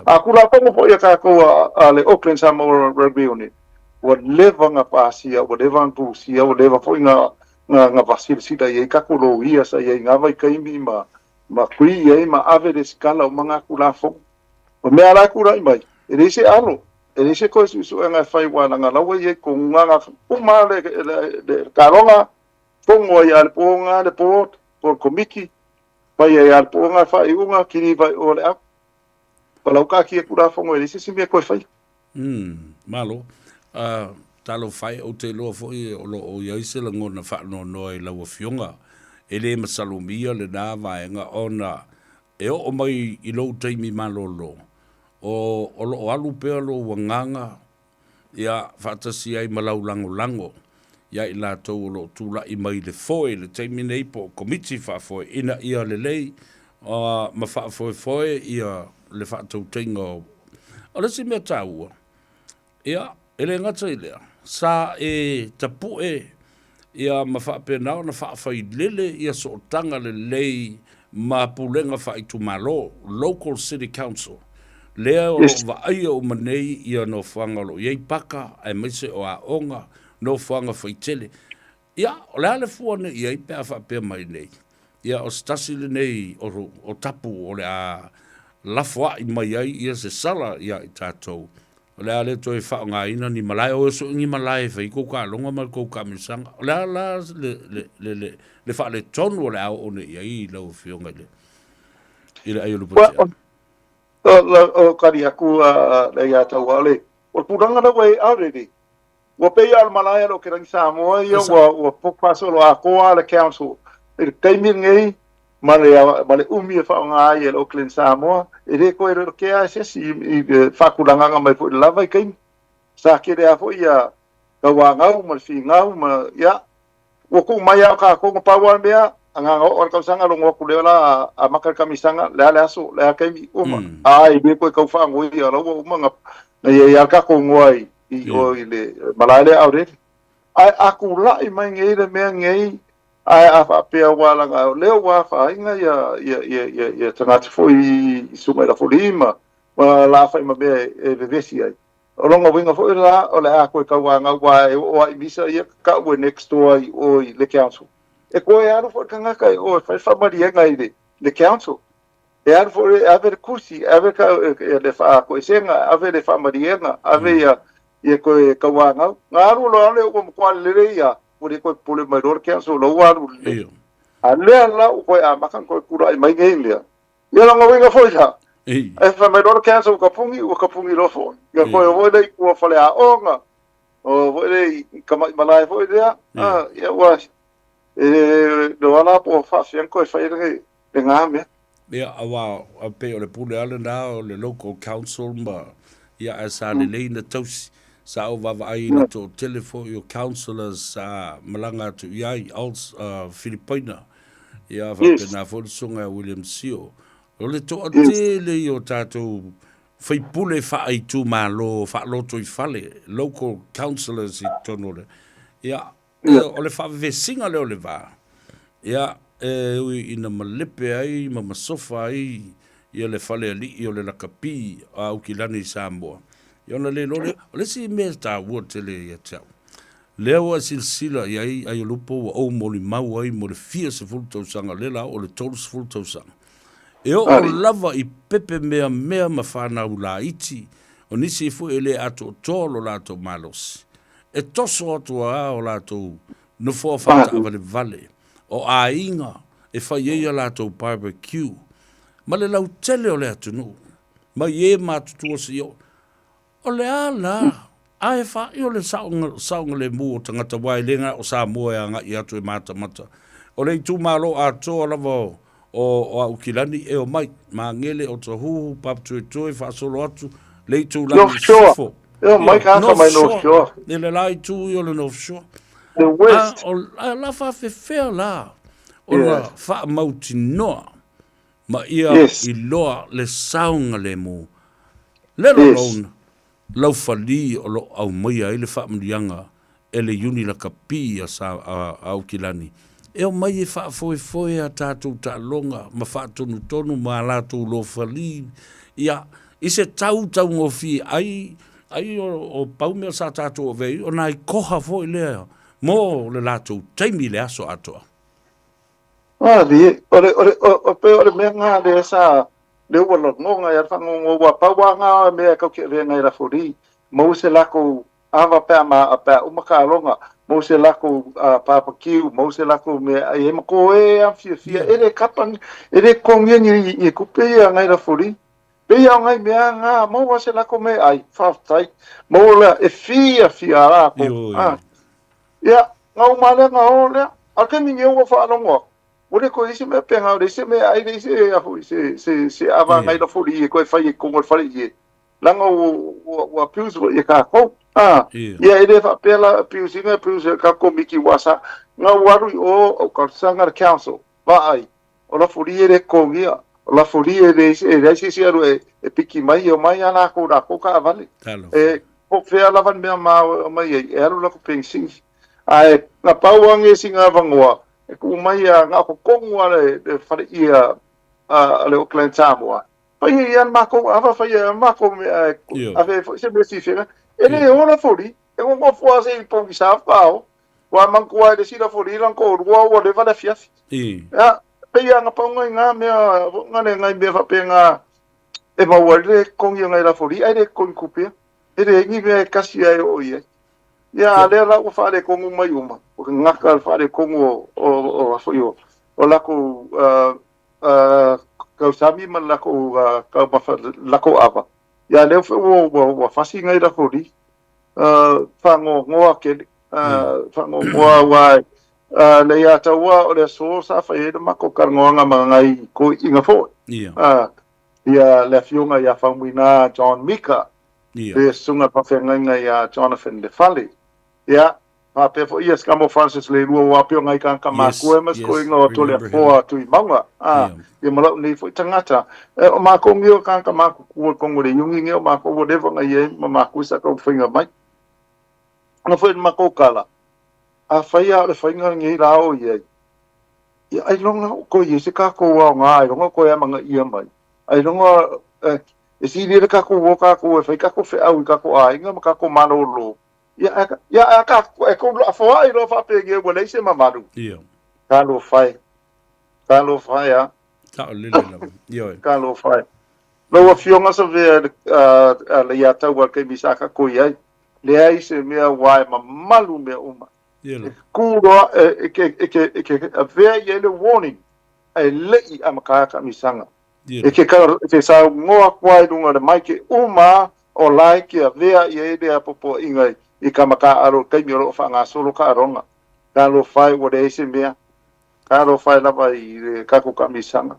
A Tulafono foi a tatou a le Auckland Samoa Rugby Union, ua leva ona pasia, ua leva ona tusia, ua leva foi na na silasila i ai tatou loia sa i ai i na vaitaimi ma ma kui i ai ma ave le sikala uma na Tulafono. O mea la e tulai mai, e leai se alo, e leai se toe suesuega e fai aua leaga la ua i ai tonu na uma le, le, le taaloga, fono ai lava le po na le board, po le komiti, fai ai lava le po na faaiuga, kiliva i o le au. O lau taatia Tulafono e leai se isi mea e toe faia. Malo. Talofa e, ou te iloa foi o lo o i ai se lagona faanoanoa i lau Afioga, e le masalomia lena vaega ona e oo mai i lou taimi malolo, o, o lo o alu pea lou agaga, ia, faatasi ai ma lau lagolago ia i latou o lo o tulai mai i le foe i le taimi nei po o Komiti Faafoe ina ia lelei ma faafoefoe ia le faatautaiga o O le isi mea taua, Ia, e le gata i lea, sa e tapu'e ia ma faapena ona faafailele ia sootaga lelei ma pulega faaitumalo, local city council, lea o lo o vaaia uma nei ia nofoaga o lo o i ai paka aemaise o aoga, nofoaga faitele. Ia, o le a le fua nei i ai pe a faapea mai nei, ia o se tasi lenei o tapu o le a lafoa'i mai ai ia se sala ia i tatou, o le a le toe faaaogaina ni malae, o e sue ni malae e fai ai kou taaloga ma kou taamilosaga. O le a la le, le, le, le, le faaletonu o le a oo nei i ai lau Afioga i le, i le Aiolupotea? O kali aku le ia tau o le o le tulaga la ua e already Ua pei lava o le malae a le Okerangi Samoa ia ua ua faasolo atoa le council i le taimi lenei ma le ma le umi e faaaoga ai e le Auckland Samoa, e le toe kea ai se isi i le faatulagaga mai foi i le la vaitaimi. Sa tele lava foi ia tauagau ma le finau ma ia ua tuu mai lava o tatou na pau lava le mea, agaga oo lava le tausaga logo atu lea la amata le kamisaga, le a le aso, le a le taimi, uma. A e le toe tau faanoia o la ua uma na i ai lava le tatou igoa i i o i le malae lea Aureli. Ae a tulai mai nei le mea nei, ae a faapea ua laga o lea ua afaina ia ia ia ia ia tagata foi i susuga i Lafolii ma ma la fai ma mea e vevesi ai. O lona uiga foi la o le a toe tauanau aua e oo lava i misa ia tau e next door i o i le council. E toe alu foi le tagata i o e fai le faamalieina i le le council. E alu foi e ave le tusi, e ave le faatoesega, ave le faamaliega, ave ia ia toe tauanau. Na alu loa lea ua matua lelei ia, ua le toe popole mai loa le council, la ua alu lelei. A lea la ua toe amata ona toe tulai mai nei mea. Ia lona uiga foi la, e fai mai loa le council ua tapuni, ua tapuni loa foi. Ia toe o foi lea i tua faleaoga, o foi lea i tamai malae foi lea, ia ua e loa la po o faafefea ona toe fai lena mea. Ia, aua e pei o le pule lava lena o le local council ma, ia, ae sa lelei na tausi. Sa ou vaavaai i le toatele foi o councillors sa malaga atu i ai, Filipaina, ia, faapena foi le susuga ia William Sio. O le toatele ia o tatou faipule faaitumalo, faalotoifale, local councillors i totonu o le, ia, O le faavevesiga lea o le va, ia, e ui ina malepe ai ma masofa ai ia le falealii o le lakapi a Aukilani i Samoa, ia ona le iloa lea. O le isi mea taua tele ia te au, lea ua e silasila i ai Aiolupo ua ou molimau ai mo le fia sefulu tausaga, lea la oo i le 30 tausaga, e oo lava i pepe meamea ma fanau laiti, o nisi foi e le atoatoa lo latou malosi. E toso atu a o latou nofoa faataavalevale o aiga e fai ai a latou barbecue ma le lautele o le atunuu, mai e matutua seia oo. O le a la? Ae faaiu o le saogalemu o tagata aua e le na o Samoa e agai atu e matamata. O le itumalo atoa lava o Aukilani e omai, Magele, Otahuhu, Papatoetoe, faasolo atu le itulagi i sisifo. E omai tagata mai North Shore. I le la itu ia o le North Shore. The West. A, o la faafefea la ona faamautinoa ma ia iloa le saogalemu, let alone laufali o lo o aumaia ai le faamanuiaga e le Iuni Lakapi a Aukilani e omai e faafoefoe a tatou taaloga ma faatonutonu ma a latou lofali ia i se tau taugofie ai ai o pau mea sa tatou avea ai o nai koha foi lea mo le latou taimi i le aso atoa. Malie, o le, o le, o, pei o le mea lena lea sa, lea ua lagona ai le faanoanoa, ua pau lava na mea e tau te avea nai lafoli, maua se latou ava pe a ma, pe a uma taaloga, maua se latou barbecue, maua se latou mea e ai, ma toe lava fiafia, e le kapa, e le totogia ni tupe ia nai lafoli. Pei a o ngai mea nga maua se lako me ai, faafetai. Maua lea, e fiafia a lakou. A, ia, nga uma lea nga o lea. A o le taimi nei ua faalogo aku, ua le toe i ai se mea pe nga o leai se mea ai, leai se, a foi, se, se, se ava ngai lafo i e toe fai i totonu o le fale ie, leaga ua, ua, ua abuse foi e tatou. A, ia, e le faapea la abuse ina abuse e le tatou komiti ua sa, nga ua alu i o, o talosaga le council, vaai, O Lafoli e le totogia, o Lafoli e leai e leai se isi e alu e piki mai, e omai lava latou i latou taavale. E po o fea lava le mea ma e omai ai, e alu latou penisini. Ae na pau lava lenei sina avanoa e tuu mai a na o totonu lava le faleie a le Auckland Samoa, fai ai lava le matou ava, fai ai lava le matou mea e ave ai foi se mea sifea. E le o Lafoli, e nonofo lava se i pogisa faatoa o. Ua manatua ai le isi lafoli lana toalua ua leva le afiafi. Ia, pei lava na pau nai na mea, na le nai mea faapena e maua ai le totogi o nai lafoli, ae le totogi tupe. E leai ni mea e kasi ai e oo i ai. Ia, a lea la ua faaletonu mai uma, ua gata le faaletonu o, o, o, o, o, o latou uh, uh, tausami ma le latou uh, taumafa, latou ava. Ia, lea foi ua, ua, ua fasi nai lafoli. Faanoanoa tele, faanoanoa aua le ia taua o le aso sa fai ai le matou talanoaga ma nai toeaiina foi. Ia le afioga ia Faumuina John Mika, le susuga faafeagaiga ia Jonathan Lefale. Ia, faapea foi ia Scamble Francis Leilua aua pei o nai tagata matua ma si toeaina o Toleafoa Tuimauga. Ia ma lou nei foi tagata. O matou nei o tagata matutua i totonu o le iuni nei, o matou ua leva ona i ai ma matou sa taumafaiga mai. Ona foi o le matou tala, afai lava o le faiga lenei la o i ai, ia ailoga o toe i ai se tatou aoga, ailoga o toe amanaia mai, ailoga e sili ai le tatou o tatou e fai tatou feau i tatou aiga ma tatou malolo. Ia, ia, a ka, e kou lafoai loa faapenei ua leai se mamalu. Ia. Talofa e. Talofa e a. Saolele lava. Ioe. Talofa e. Lau Afioga Savea a le Iataua i le taimi sa tatou i ai, leai se mea ua e mamalu mea uma. E kū loa, e ke, e ke, e ke avea i ai le warning, ae le i amata taamisaga. E ke, e ke saunoa atu lava i luga o le maike uma o la e ke avea i ai le apoapoaiga i ka mataaalo i le taimi o lo o faagasolo taaloga. Talofa e ua leai se mea. Talofa e lava i le tatou taamisaga,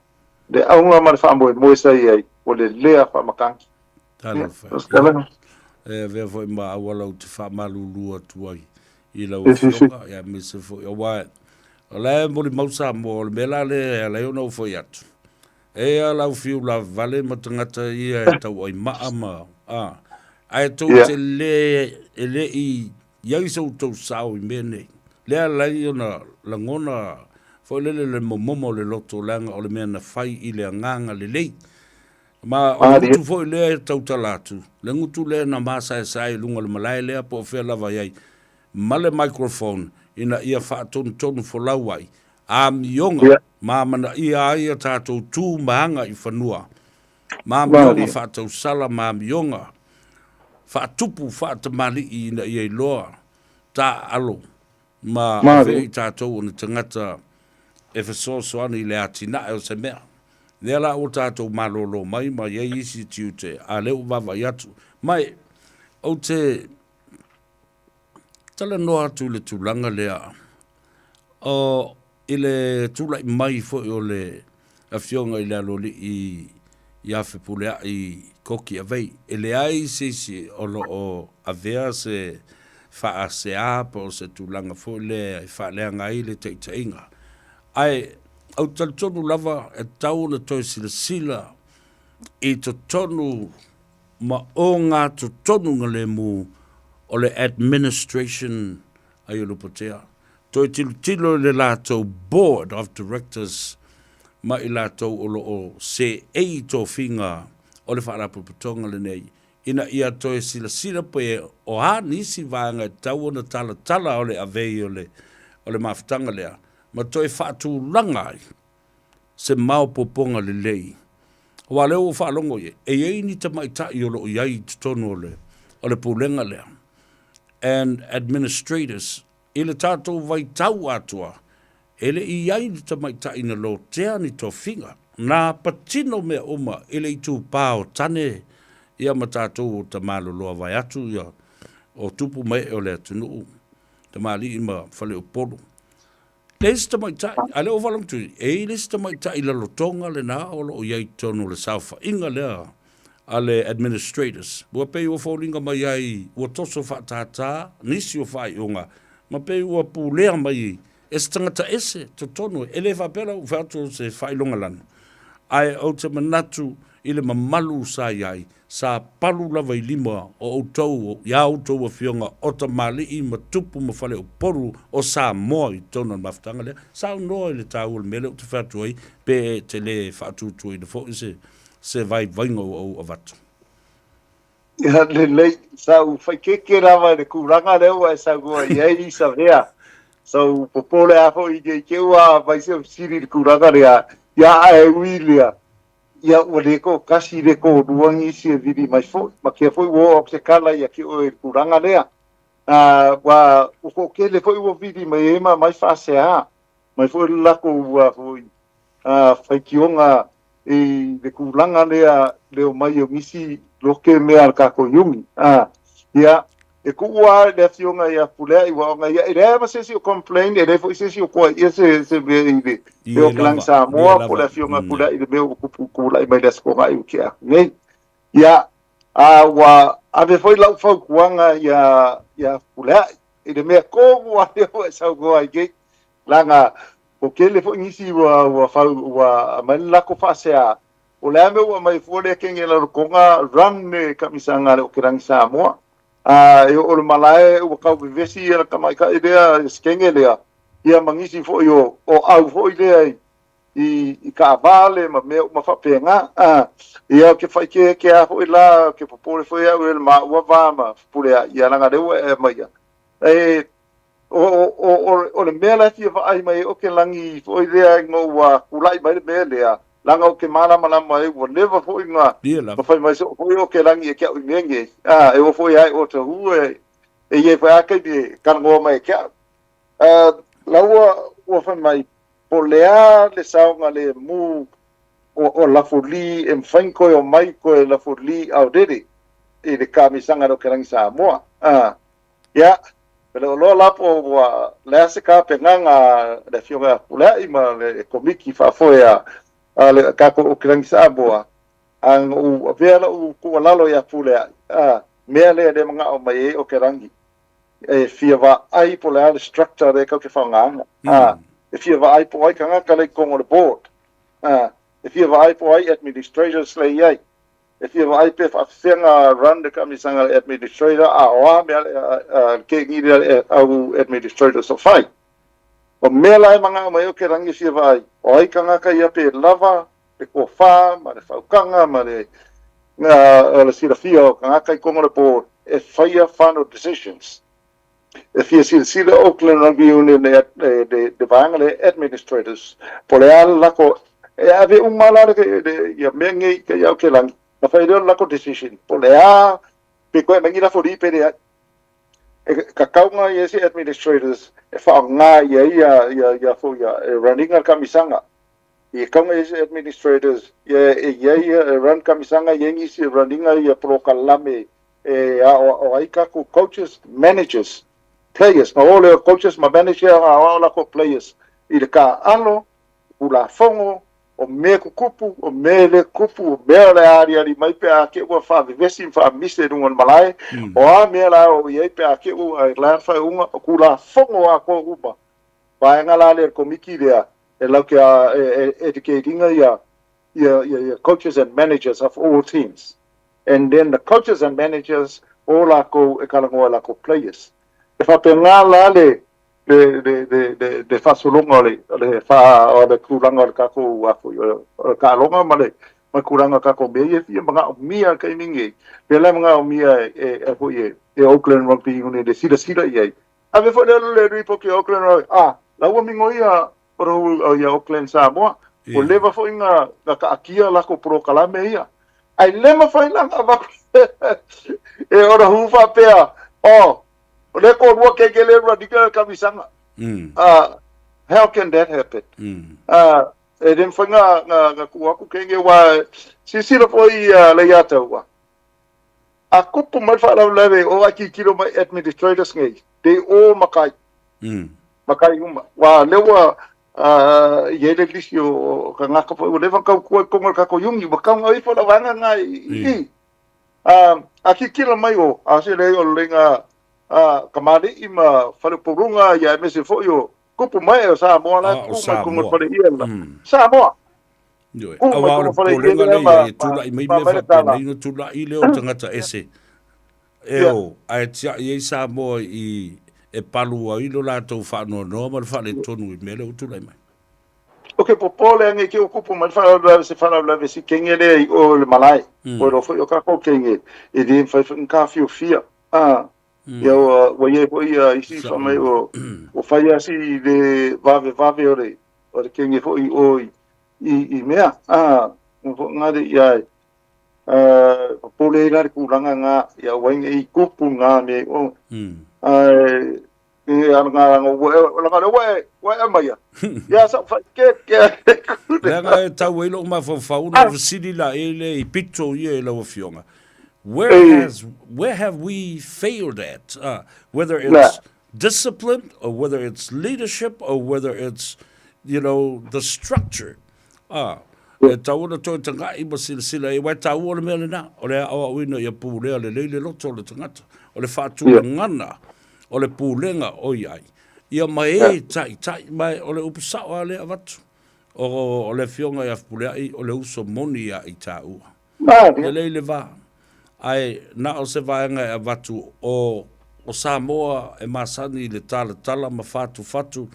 le auga ma le faamoemoe sa i ai, ua lelea faamatagi. Talofa e. E avea foi ma auala ou te faamalulu atu ai i lau afioga, aemaise foi, aua o la e molimau Samoa, o le mea la lea e ala ai ona ou fai atu, E a lau fiu lavale ma tagata ia e tauaimaa ma, a, ae tou te le, e le i i ai so outou sao i mea nei. Lea ala ai ona lagona foi lele le momomo o le loto leaga o le mea na fai i le agaga lelei. Ma o le gutu foi lea e tautala atu, le gutu lea na masaesae i luga o le malae lea po o fea lava i ai ma le microphone ina ia faatonutonu folau ai amioga ma amanaia ai a tatou tu ma aga i fanua, ma amioga faatausala ma amioga faatupu faatamalii ina ia iloa taaalo ma avea i tatou o ni tagata e fesoasoani i le atinae o se mea. Lea la ua tatou malolo mai ma i ai isi tiute, a lea ua vaavaai atu. Ma ou te talanoa atu i le tulaga lea, o i le tulai mai foi o le Afioga i le Aloalii ia Fepuleai Koki Avei, e leai se isi o lo o avea se faasea po o se tulaga foi lea e faaleaga ai le taitaiga. Ae ou te talitonu lava e tatau ona toe silasila i totonu ma ogatotonu galemu o le administration a Iolupotea. Toe tilotilo i le latou Board of Directors ma i latou o lo o seei i tofiga o le Faalapotopotoga lenei ina ia toe silasila pe o a nisi vaega e tatau ona talatala o le avei o le o le mafutaga lea ma toe faatulaga ai se maopoopoga lelei. Aua o lea ua ou faalogo i ai, e i ai ni tamaitai o lo o i ai i totonu o le, o le pulega lea and administrators i le tatou vaitau atoa, e le i i ai ni tamaitai na lotea ni tofiga. Na patino mea uma i le itupā o tane ia ma tatou o tamaloloa vaeatu ia o tupu ma ee o le atunuu, tamalii ma faleupolu. Le isi tamaitai, a lea ua faalogo atu, e i ai le isi tamaitai i lalotoga lena o lo o i ai i totonu o le saofaiga lea a le administrators, ua pei ua foliga mai ai ua toso faatātā nisi o faaiuga ma pei ua pulea mai e se tagata ese totonu, e le faapea la ua fai atu o se faailoga lanu, ae ou te manatu i le mamalu sa i ai, sa palu lava i lima o outou, i a outou afioga o tamalii ma tupu ma faleupolu o Samoa i totonu o le mafutaga lea. Saunoa i le taua o le mea lea ou te fai atu ai, pe e te le faatuatuaina foi se, se vaivaiga ua ou avatu. Ia lelei, sa ou faikeke lava i le kulaga lea ua e saunoa i ai i Savea. Sa ou popole lava foi ne i te i ua aumai se fesili i le tulaga lea, ia ae ui lea, ia ua le toatasi le toalua nisi e vili mai foi, ma kea foi ua oo atu se tala ia te oe i le tulaga lea. Ua toatele foi ua vili mai ai ma aumai faasea mai foi le latou foi faitioga i le tulaga lea le omai o nisi loke mea a le tatou iuni. Ia, e tuu lava i le afioga ia Pulea'i aua ona ia e leai lava se isi o complain, e leai foi se isi o toaia se se mea i le Ie Okilangi lava, ie Samoa po o le lava. afioga ia Pulea'i i le mea ua tupu tulai mai i le Aso Toonai ua tea atu nei. Ia, a ua ave foi lau fautuaga ia ia Pulea'i i le mea tonu lava lea ua e saunoa ai nei, leaga Ua tele foi nisi ua ua fau ua aumai le latou faasea, o le a mea ua aumai fua lea kenge Rarotonga run le kamisaga a le Okelagi Samoa. A e oo i le malae ua tau vevesi ia le tamaitai lea se kenge lea, ia ma nisi foi o o au foi lea i i i taavale ma mea uma faapena. A ia ou te faaikeekea foi la, ou te popole foi au i le maua va ma Fepuleai, ia leaga o lea ua e aumaia. E O le mea la e fia vaai mai ai Okelagi foi lea ina ua tulai mai le mea lea, leaga ou te malamalama ai ua leva foi na fai mai soo foi Okelagi e te au i mea nei, a, e oo foi lava i Otahuhu e i ai foi lava taimi e talanoa mai e te au. La ua fai mai, po o le a le saogalemu o Lafoli e mafai ona toe omai toe Lafoli Aorere i le kamisaga a le Okelagi Samoa. Ia, e le o iloa la po ua le a se tapenaga a le Afioga ia Pulea'i ma le Komiti Faafoe a le tatou Okilangi Samoa, a na ou avea la'u tuualalo ia Pulea'i, a mea lea e le mana'o mai ai Okilangi, e fia vaai po o le a le structure lea tatou te faaaogaina, a e fia vaai po o ai tagata la e i totonu o le board, a e fia vaai po o ai administrators la e i ai. E fia vaai pe faafefea na run le kamisaga a le administrator a o a mea a le keiki lea le au administrators o fai. O mea la e manao mai ai o ke rangi e fia vaai, o ai kangaka ia pe lava le tofa ma le faautaga ma le o le silafia o kangaka i tonu o le board e faia final decisions. E fia silasila Auckland Rugby Union le le vaega lea administrators po o le a le lako e ave uma la le ia mea nei i Aotearoa na fai lea o le lako decision po o le a pe toe aumai ni lafo lii pe leai. E tatau ona i ai se administrators e faaaoga i ai ia ia ia foi ia e run ina le kamisaga. E tatau ona i ai se administrators ia e i ai e run kamisaga e i ai nisi e run ina ia polokalame e aoao ai tatou coaches, managers, players, na o lea o coaches ma manager a aoao latou players i le taaalo, Tulafono, o mea tutupu, o mea e le tutupu, o mea o le a aliali mai pe a te i ua faavevesi ma faamise i luga o le malae, o a mea la o i ai pe a te i ua la le faaiuga, o Tulafono atoa uma. Vaega la lea le Komiti lea e latou te educate ina ia coaches and managers of all teams. And then the coaches and managers o lakou e talanoa i lakou players. E faapena la le le le le le le faasologa o le le fa o le tulaga o le tatou a foi o le taaloga ma le ma le tulaga o tatou mea ia e fia manaomia i le taimi lenei. Pea la e manaomia e e foi e e Auckland Rugby Union e silasila i ai. Ave foi lea le report i Auckland Rugby, ah, la ua minoia o ia Auckland Samoa, ua leva foi na taatia latou polokalame ia. Ae le mafai la ona avatu e ona hu faapea, oh, o lea toalua keiki lea e running le kamisaga. How can that happen? E le mafai na tuu atu kenge aua silasila foi ia Leiataua, a tupu mai le faalavelave o a tilotilo mai administrators nei, they all matai, matai uma. Aua o lea ua i ai le lisi o tagata foi ua leva ona tautua i totonu o le tatou uni, ua tatau ona ifo le vaega lena i i. A tilotilo mai o, a se leai o le leiga tamalii ma faleupoluga ia aemaise foi o Tupu mai o Samoa la tu mai totonu o le faleie la. Samoa. Ioe. Aua o le popolega lea i ai e tulai mai mea faapenei ona tulai lea o tagata ese e o ae tiai ai Samoa i e palu ai lo latou faanoanoa ma le faaletonu i mea lea ua tulai mai. Ok, popole ane ke o kupu mai le faalavelave se faalavelave se kenge lea i o le malae. O iloa foi o tatou kenge e le mafai foi ona taofiofia. Ia ua ua i ai foi ia isi fai mai ua ua fai lava si le vavevave o le o le kenge foi i o i i i mea a ua foi ngale ia e popole ai la le tulaga na ia aua ai ne i tupu na mea i o. Ae e ala nga nga ua langa le ua e ua e aumaia ia sa fai ke ke Leaga e tau ai lou mafaufau na fesili la e le i pito ia i lau afioga. Where has where have we failed at? Whether it's discipline or whether it's leadership or whether it's you know the structure. E tau ona toe taga'i ma silasila i ai, aua e taua le mea lena, o le aoaoina ia pulea lelei le loto o le tagata, o le faatulagana o le pulega o i ai, ia ma e taitai, ma o le upu sao lava lea e avatu, o le Afioga ia Fepuleai o le uso moni ia i tāua. Lelei le va, ae na o se vaega e avatu o o Samoa e masani i le talatala ma fatufatu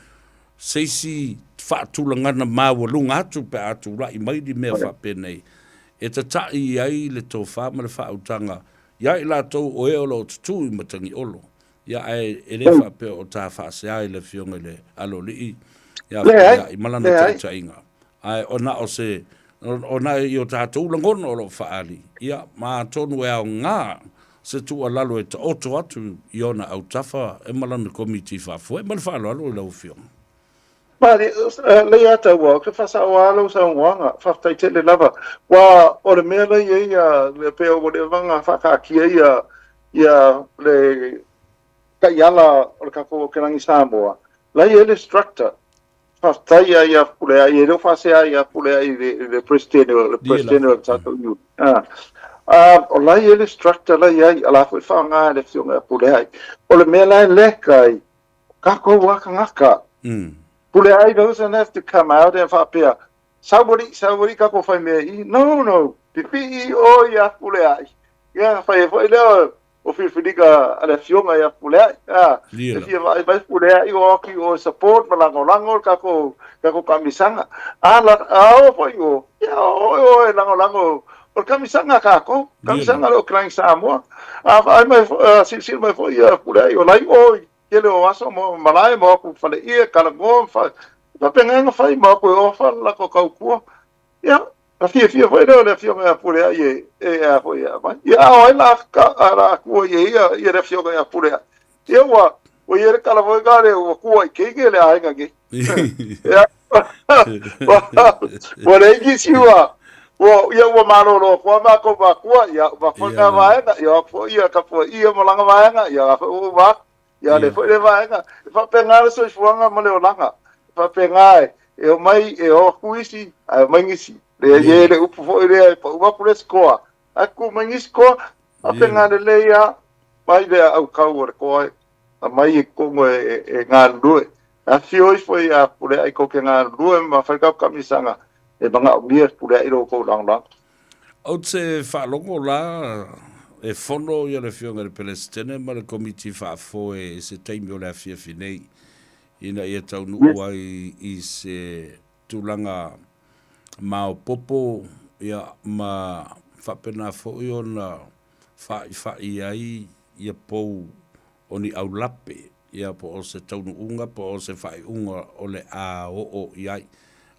se isi faatulagana maualuga atu pe a tulai mai ni mea faapenei e tata'i ai le tofa ma le faautaga ia i latou o e o lo o tutū i Matagiolo. Ia, ae e le faapea o ta faasea i le Afioga i le Aloalii ia Fepuleai ma lana taitaiga, ae o na o se, o na i o tatou lagona o lo o faaali, ia, ma atonu e aoga se tuualalo e taoto atu i ona autafa e ma lana Komiti Faafoe. Ma le faaaloalo i lau Afioga. Malie, lei a taua, ou te faasao lava lau saunoaga, faafetai tele lava. Aua o le mea la i ai, e pei ua leva ona faataatia ia, ia le taiala o le tatou Okelagi Samoa, la i ai le structure. Faafetai lava ia Fepuleai, e le o faasea ia Fepuleai i le Peresetene o le Peresetene o le tatou Union. O la i ai le structure la i ai, o la foi e faaaoga e le Afioga ia Fepuleai. O le mea la e lack ai, Kākou a tagata. Pule ai doesn't have to come out and faapea, Sauali, sauali kākou fai mea i. No, no, pipii ʻoe iā Fepuleai. Ia, fai ai foi lea o filifiliga a le afioga iā Fepuleai. A, e fia vaai mai Fepuleai o atu i o e support ma lagolago le kākou, kākou kamisaga. A, la, a oo foi i o, ia, o oe o e lagolago o le kamisaga a kākou, kamisaga a le Okelangi Samoa. A vaai mai, silasila mai foi ia Fepuleai o la i o i tele o aso ma malae ma o atu faleie, talanoa ma fa, faapena ona fai ma o atu e ofa le latou tautua. Ia, na fiafia foi lea o le afioga ia Fepuleai e, e a foi e aumai. Ia, a o ai la, a la tua i e ia, ia le afioga ia Fepuleai. Ia, ua, ua i ai le tala foi lena lea, ua tua i keiki le aiga nei. Ia, ua leai nisi ua, ua, ia ua malolo atu lava matou matua, ia, ua foi lena vaega, ia o atu foi ia tapuaia ma lana vaega, ia la foi ua uma atu. Ia lea foi le vaega, e faapena le soifuaga ma le olaga, e faapena e, e omai, e o atu isi, ae omai nisi. Leai e le upu foi lea e pau atu le isi toa, ae tu mai nisi toa, faapena lelei lava, mai le aukau o le toa e aumai i totonu e, e galulue. Afifio ifo ia Fepuleai tou te galulue ma fai kau kamisaga e manaomia e Fepuleai lo outou lagolago. Ou te faalogo la e fono ia le Afioga i le Peresetene ma le Komiti Faafoe i se taimi o le afiafi nei ina ia taunuu ai i se tulaga maopoopo ia ma faapena foi ona faaifa'i ai ia pou o ni aulape, ia po o se taunuuga po o se faaiuga o le a oo i ai.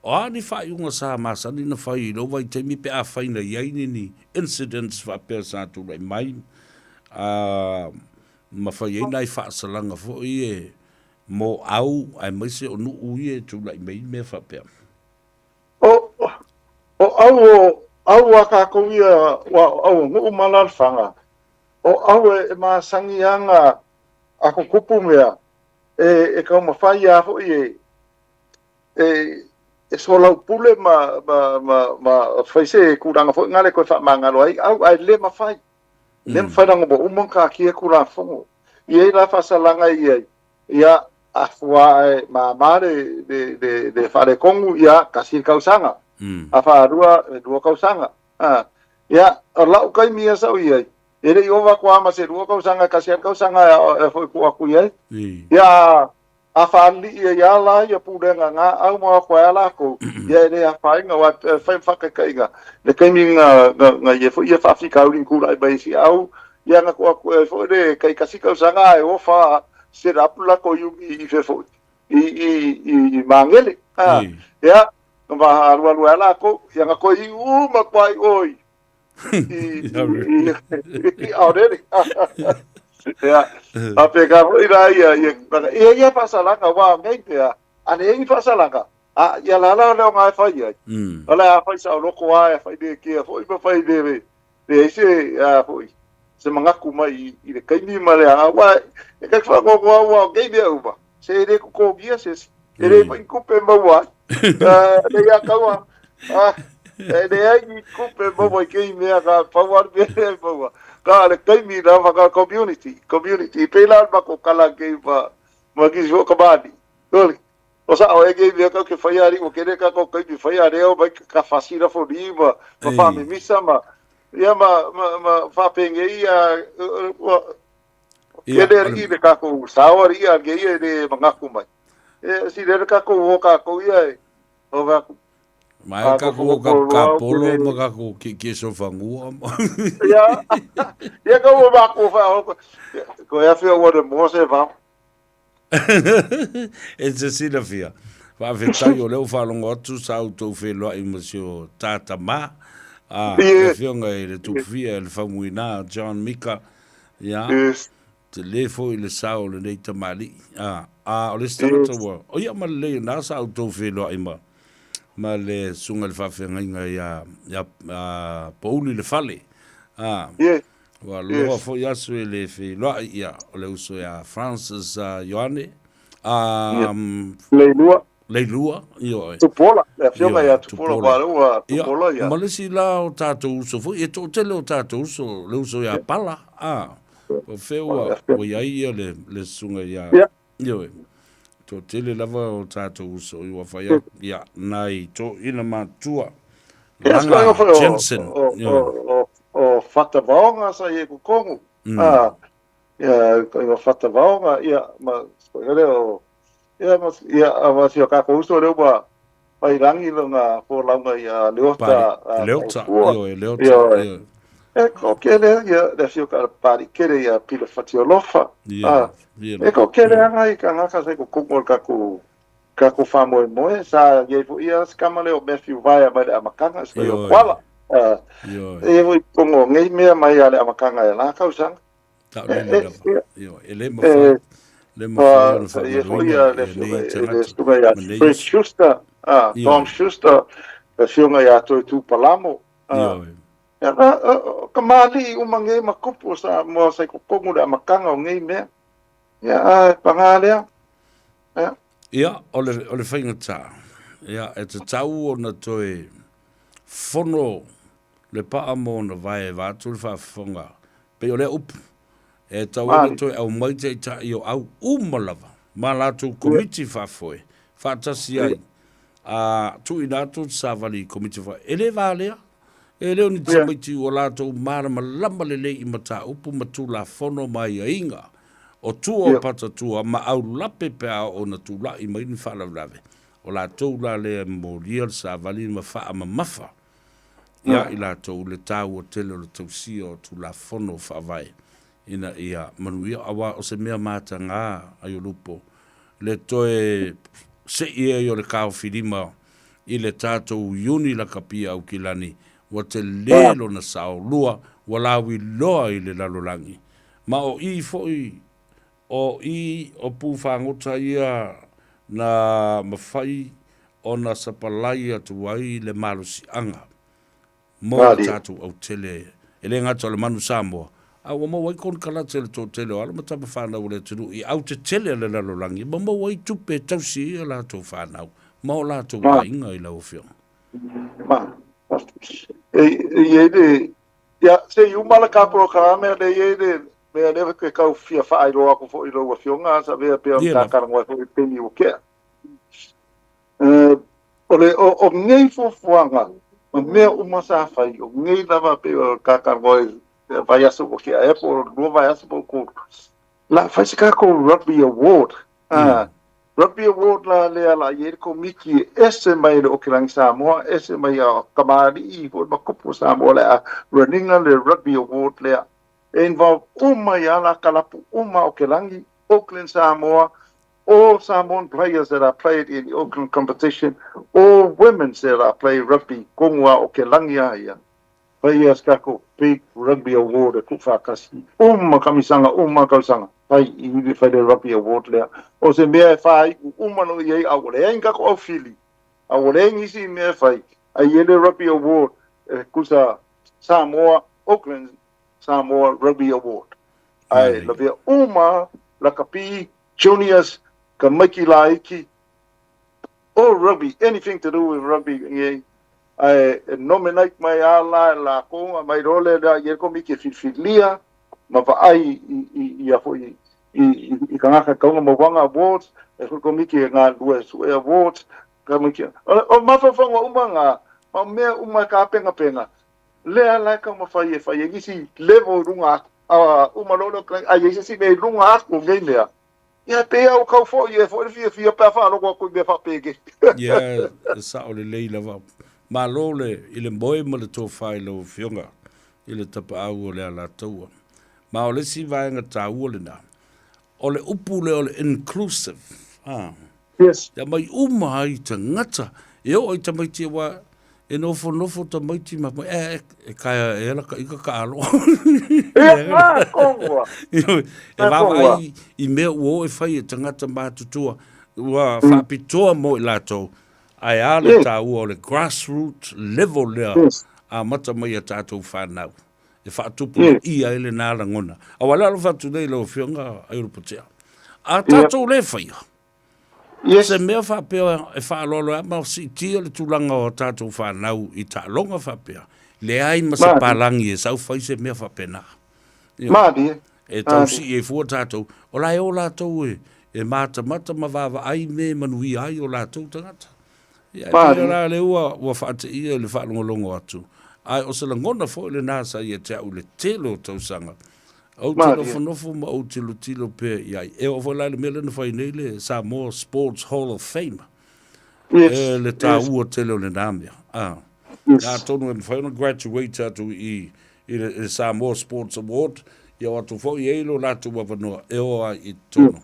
O a ni faaiuga sa masani na fai i lou vaitaimi pe afai na i ai ni ni incidents faapea sa tulai mai, a ma fai ai nai faasalaga foi e mo au aemaise o nuu ia e tulai mai ai mea faapea. O au o au a kākou ia ua o au o Nuʻu ma Alalafaga, o au e masani ana a kukupu mea e taumafai a foi e e e soalaupule ma ma ma ma fai se tulaga foi na le toe faamagalo ai au ae le mafai. Le mafai leaga ua uma ona taatia Tulafono. E i ai la faasalaga e i ai, ia, a fua ae mama le, le, le, le faaletonu, ia, tasi le tausaga. A faalua, e lua tausaga. A, ia, o lau taimi ia sa ou i ai, e le i ova atu lava ma se lua tausaga, e tasi lava le tausaga e, e foi tuu atu i ai. Ia, A faalii ai lava la ia pulega na au ma o atu ai lava latou, ia e le afaina, aua e fai ma faataitaiga, le taimi na, na, na i ai foi ia faafitauli na tulai mai ai si au, ia na tuu atu ai foi le taitasi tausaga ae ofa set up le latou iumi i fea foi, i, i, i, i Magele. A, ia, na alualu ai lava latou, ia na toe iu uma atu lava i o i, i Aorere. Ia, a pe ka foi la ia, ia, ia, ia faasalaga, aua o nei mea, a leai ni faasalaga, a, ia la la leo nga e fai ai. O le a fai saoloko lava, e fai le kea foi ma fai le, leai se, a foi, se manatu mai i le taimi ma le aga, aua e ka te faanoanoa aua o nei mea uma, se e le totogia se isi, e le foi ni tupe e maua ai. Nei a taua, e leai ni tupe e maua i kei mea, ka pau lava le mea lea e maua, ka le taimi lava ka community, community, e pei la o le matou tala kei ma, ma nisi foi o kamali'i, sole, o sao ea kei mea kau ke faia alii ua tele tatou taimi faia lea omai ka fasi lafoni ma, ma faamimisa ma, ia ma, ma, ma faapenei ia, ua, Ia, Kele alii le tatou sao alii a ngeia e le manatu mai. E si le tatou o tatou ia e o ka Ma e kako o ka ka polo ma kako ki ki so fangua. Ia ia ka o ma ko fa o ko e afia o le mo se va. E te silafia. Faafetai o lea ua faalogo atu sa outou feiloai ma si o tata ma. A, le afioga i le Tupufia, le Faumuina, John Mika, Ia, tele foi le sao o lenei tamalii. A, a o le isi tagata ua, o ia ma lelei o na sa outou feiloai ma, ma le susuga i le faafeagaiga ia, ia, a, Pouli le Fale. A, ua loa foi aso e le feiloai, ia, o le uso ia Francis Ioane, a, Leilua. Leilua, ioe. Tupuola, le afioga ia Tupuola, aua lea ua Tupuola ia. Ma le isi la o tatou uso foi, e toatele o tatou uso, le uso ia Pala, a, o fea ua, ua i ai ia le, le susuga ia, ioe. Toatele lava o tatou uso i ua fai atu, ia, nai toeaiina matutua, Langa Jensen, ioe. O Fatavaoga sa i ai i totonu, a, ia, o Fatavaoga, ia, ma, lea o, Ia, ma, ia, ma si o kākou uso lea ua failangi lona folauga ia Leota Leota, ioe, Leota, ioe. E ko kele, ia, le afioga a Pari Kele ia Pila Fatialofa. Ia, ia. E ko kele anga i ka ngaka sa i ko kongo o le kākou whāmoemoe, sa iai fo ia se kama lea o Matthew Vaea mai le amakanga, sa i o Kuala. E ia fo i kongo ngei mea mai a le amakanga e la kausaga. Taulele lava. Ioe, e le mafai, le mafai ona faamaloina ia nei tagata ma nei Fred Schuster, Tom Schuster, le afioga ia Toetū Palamo. Ioe. O kamali'i uma nei ma tupu o Samoa sa i totonu le amataga o nei mea. Ia, a e pagā lea. Ia. Ia, o le, o le faigata, ia, e tatau ona toe fono le paa ma ona vae vaeatu le faafofoga, pei o lea upu, e tatau ona toe aumai taitai o au uma lava ma latou komiti faafoe faatasi ai, a tuuina atu le savali i komiti faafoe. E le valea, e le o ni tamaiti ua latou malamalama lelei i mataupu ma tulafono ma aiaiga o tua o patatua ma aulape pe a oo ina tulai mai ni faalavelave. O latou la lea e momolia le savali ma faamamafa ia i latou le taua tele o le tausia o Tulafono Faavae ina ia manuia, aua o se mea mataga Aiolupo le toe sei ai o le kaofilima i le tatou Iuni Lakapi Aukilani ua tele lona sao lua ua lauiloa i le lalolagi. Ma o i foi o i o pū fagota ia na mafai. ona sapalai atu ai le malosiaga mo le tatou autele, e le gata o le Manu Samoa, a ua maua ai konekarate a le toatele o alo ma tama fanau o le atunuu i autetele a le lalolagi ma maua ai tupe e tausi ai a latou fanau ma o latou aiga i lau Afioga. Ma, e i ai le, ia, se i uma le ka polokalame lea e i ai le mea lea e tau fia faailoa atu foi i lau Afioga, sa avea pea ona ta talanoa ai foi i le taimi ua tea. O le, o, o nei fuafuaga ma mea uma sa fai, o nei lava pei o ta talanoa i le vaiaso ua tea ea po o lua vaiaso po o tolu, la fai se tatou Rugby Award. Ah, Rugby Award la lea la i ai le komiti e ese mai le Okilangi Samoa, ese mai a kamali'i foi ma kupu o Samoa le a running-a le Rugby Award lea. E involve uma ai lava la kalapu uma a Okilangi, Auckland Samoa, all Samoan players that are played in the Auckland competition, all women that are play rugby kongu a o ke langi a ia. Fai ia se kako big rugby award e ku whakasi. Uma kamisanga, uma kausanga. Fai i iwi fai le rugby award lea. O se mea e whai u uma no i ei a ua leai kako au fili. A ua leai nisi i mea e fai. A i ele rugby award e kusa Samoa, Auckland Samoa Rugby Award. Ai, lavea uma lakapi Juniors, ka maiki laiki, all rugby, anything to do with rugby, nge, ae e nominate mai a la e lākou, a mai loa lea lea i ai le komiti e filifilia ma vaai i, i, i a foi i, i, i tagata e taunga mauaga awards, e foi komiti e galulue e sue awards, ka maiki, o, o mafaufauga uma ngā, ma mea uma e kāpengapenga, lea la e taumafai e fai ai nisi level i luga atu, a uma loa lea o le a i ai se isi mea i luga atu o nei mea, ia e pei lava ua tau foi ea foi le fiafia pe a faalogo atu i mea faapenei. Ia, e sao lelei lava. Malo le, i le moe ma le tofa i lau Afioga i le tapaau o le Alataua. Ma o le isi vaega taua lena, o le upu lea o le inclusive, a. Yes. Ia mai uma ai tagata, e oo i tamaiti aua e nofonofo tamaiti ma mai, e, e kaea e ala ka ika ka alo. Ia, ngā kongua. E vaavaai i mea ua oo e fai e tagata matutua, ua faapitoa mo i latou, ae a le taua o le grassroot level lea amata mai a tatou whanau. E faatupulaia ai lena lagona. Aua le alofa atu nei i lau Afioga Aiolupotea. A tatou le faia, Yes. Se mea faapea e faaaloalo ai ma siitia le tulaga o tatou fanau i taaloga faapea, leai ma se palagi e sau fai se mea faapena. Malie. E tau sii ai fua tatou, o la e o latou e, e matamata ma vaavaai me manuia ai o latou tagata. Ia, e pei la lea ua, ua faateia i le faalogologo atu, ae o se lagona foi lena sa ia te au i le tele o tausaga, Ou te nofonofo ma ou tilotilo pea i ai. E oo foi la i le mea lea na fai nei le Samoa Sports Hall of Fame. Yes, e le taua yes. tele o lena mea. Ah. Yes. Atonu e mawhai ona graduate atu i, i le, le Samoa Sports Award, ia o atu foi e ilo lātou avanoa e o ai i totonu.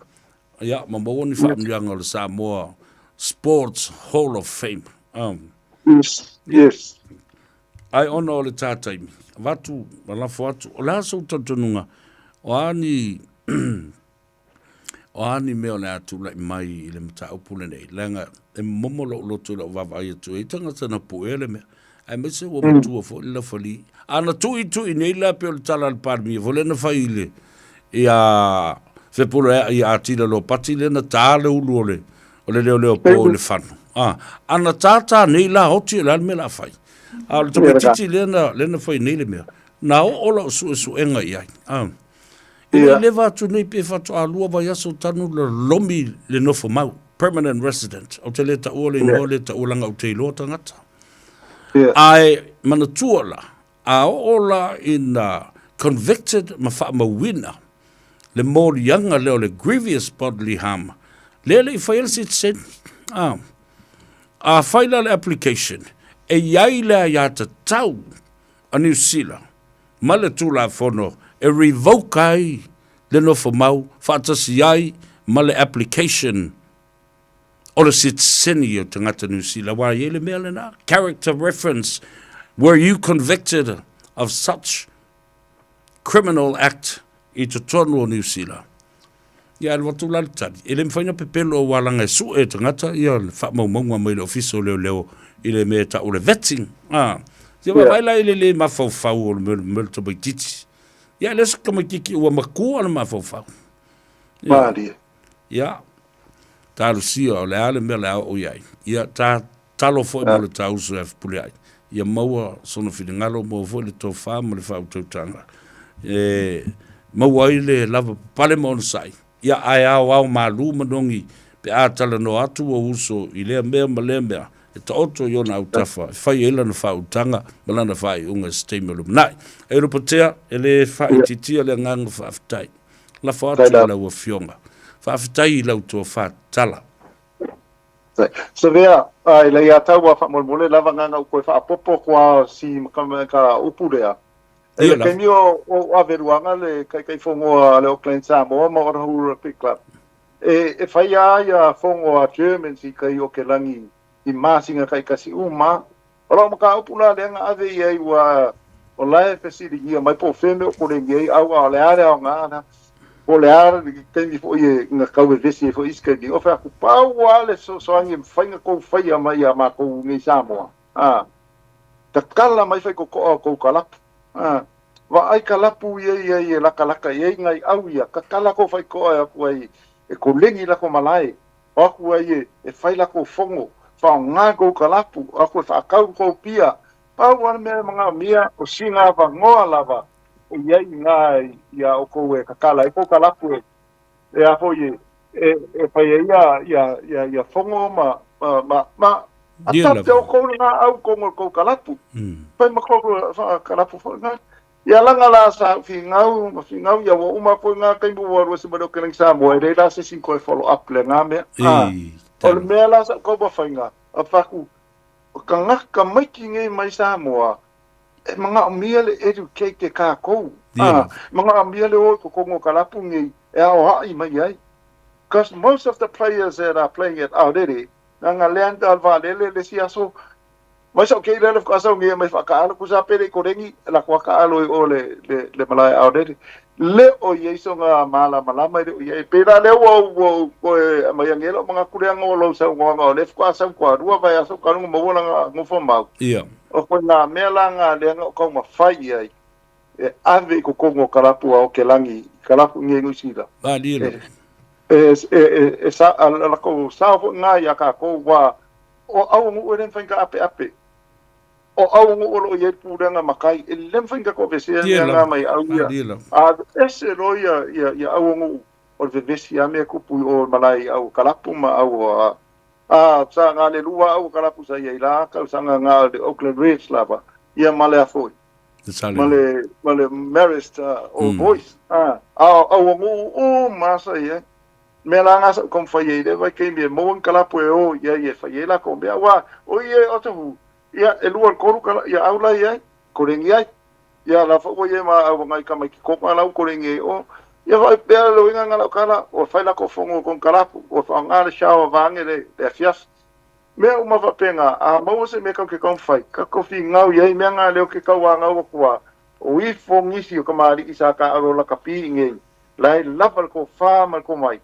Ia, ma maua ni whaamnianga o le Samoa Sports Hall of Fame. Yes, yes. Ae ona o le tā taimi, avatu ma lafo atu, o le a sou talitonuga, o a ni, o a ni mea o le a tulai mai i le mataupu lenei, leaga e momo lou loto i lau vaavaai atu e i tagata na puea le mea, aemaise ua matua foi le lafalii. A na tuitui nei la pei o le tala a le Palemia foi lea na fai i le, ia Fepuleai ia Atila Lopati lea na tā le ulu o le, o le leoleo po i le fano. A, a na tātā nei la oti o le a le mea la fai. A o le tamaitiiti lea na, lea na fai nei le mea, na oo lau suesuega i ai. A, e le i leva atu nei pe faatoa lua vaiaso tanu lolomi le nofo mau, permanent resident. Ou te le taua le igoa le taua leaga ou te iloa tagata. Ae manatua la, a oo la ina convicted ma faamauina le moliaga lea o le grievous bodily harm, lea e le i faia le citizen. A, a fai la le application, e i ai le aiatatau a Niu Sila ma le Tulafono e revoke ai le nofomau faatasi ai ma le application o le sitiseni o tagata Niu Sila, aua e i ai le mea lena, character reference, were you convicted of such criminal act i totonu o Niu Sila? Ia alu atu la le tali, e le mafai ona pepelo aua leaga e sue e tagata ia le faamaumauga mai le Ofisa o Leoleo i le mea e tau o le vetting. A, ia vaavaai la i le le mafaufau o le mea o le tamaitiiti. Ia e le o se tamaitiiti ua matua le mafaufau. Malie. Ia, talosia o le a le mea o le a oo i ai. Ia, ta talo foi mo le ta uso ia Fepuleai, ia maua sona finagalo, maua foi le tofa ma le faautautaga e maua ai le lavapapale ma onosai, ia ae aoao malu ma nogi pe a talanoa atu ou uso i lea mea ma lea mea, e taoto i ona autafa e fai ai lana faautaga ma lana faaiuga i se taimi o lumanai. E Lopatea, e le faaitiitia le agaga faafetai. Lafo atu i lau Afioga. Faafetai i lau tofa tatala. Savea, i lei atau a faamolemole lava nganga u koe faapopo kua si ka upu lea. E le kaimi o o Aveluaga le taitaifono a le Auckland Samoa ma Otahuhu Rugby Club, e e fai a ia fono a Germans i kai o ke langi i masina taitasi uma. O lau mataupu la lea na ave i ai ua o la e fesiligia mai po o fea mea o koleni ai au a o le a le aoga na po o le a le taimi foi e na tau vevesi ai foi isi taimi. O fai atu, pau lava le fesoasoani e mafai ona tou faia mai ia matou nei Samoa, a, tatala mai faitotoa o tou kalapu, a, vaai kalapu ia i ai e latalata i ai nai au ia, tatala tou faitotoa e o atu ai e koleni latou malae. O atu ai e fai latou fono, faaaoga tou kalapu, o atu e faatau tou pia. Pau lava le mea e manaomia, o sina avanoa lava e i ai i ina iā outou e tatala ai tou kalapu e a foi e fai ai ia fono ma ma ma a te outou lena au tonu o le tou kalapu. Fai ma tou kalapu foi lena. Ia laga la sa ou finau ma finau ia ua uma foi nga taimi ua alu ese mai le Okelangi Samoa e leai la se isi toe follow up le nga mea. A o le mea la sa ou taumafaiga a fai atu o tagata maiki nei mai Samoa e manaomia le educate e tatou a manaomia le o i totonu o kalapu nei e aoai mai ai cause most of the players that are playing at Aorere leaga lea na ta vaalele le isi aso Mai sau kei lele whakasau ngia mai whakaalo ku sa pere ko rengi la ko whakaalo i o le le le malae ao lele le o i so nga mala malama le o i pe la le o o ko e mai angelo mga kule anga o lo sau ngo nga le whakasau ko rua vai aso ka ngo mo la ngo fo mau ia o ko nga mea la nga le nga o ka ma fai ai e ave i ko kongo kalapu a o ke langi kalapu ngi ngu sila ba li e e e e sa la ko sa fo nga ya ka ko wa O auanu'u e le mafai ona taapeape. O auanu'u o lo o i ai le pulega matai, e le mafai ona tatou aveesea mea na mai au ia. A ese loa ia, ia, ia auanu'u o le vevesi lava mea tupu i o i malae i au kalapu ma au a, a sa na le lua au kalapu sa i ai la tausaga na o le Oakland Reds lava, ia ma le a foi, ma le, ma le Marist Old Boys. A, a o auanu'u uma sa i ai. Mea la nga sa ou taumafai ai i lea vaitaimi e maua ni kalapu e o i ai e fai ai lakou mea aua o i e Otahuhu ia e lua i le tolu kala ia au la i ai koleni ai ia la foi ua i ai ma au ngai tamaiti koka la ua koleni ai o ia vaai pea le uiga nga lau kala ua fai lakou fono i kona kalapu ua faaaoga le shower vaeane le le afiafi mea uma faapena a maua se mea kau ke taumafai tatou finau i ai mea nga lea ou te tauanau atu a o ifo nisi o kamali'i sa taalo lakapi i nei La e lava le tofa ma le tomai.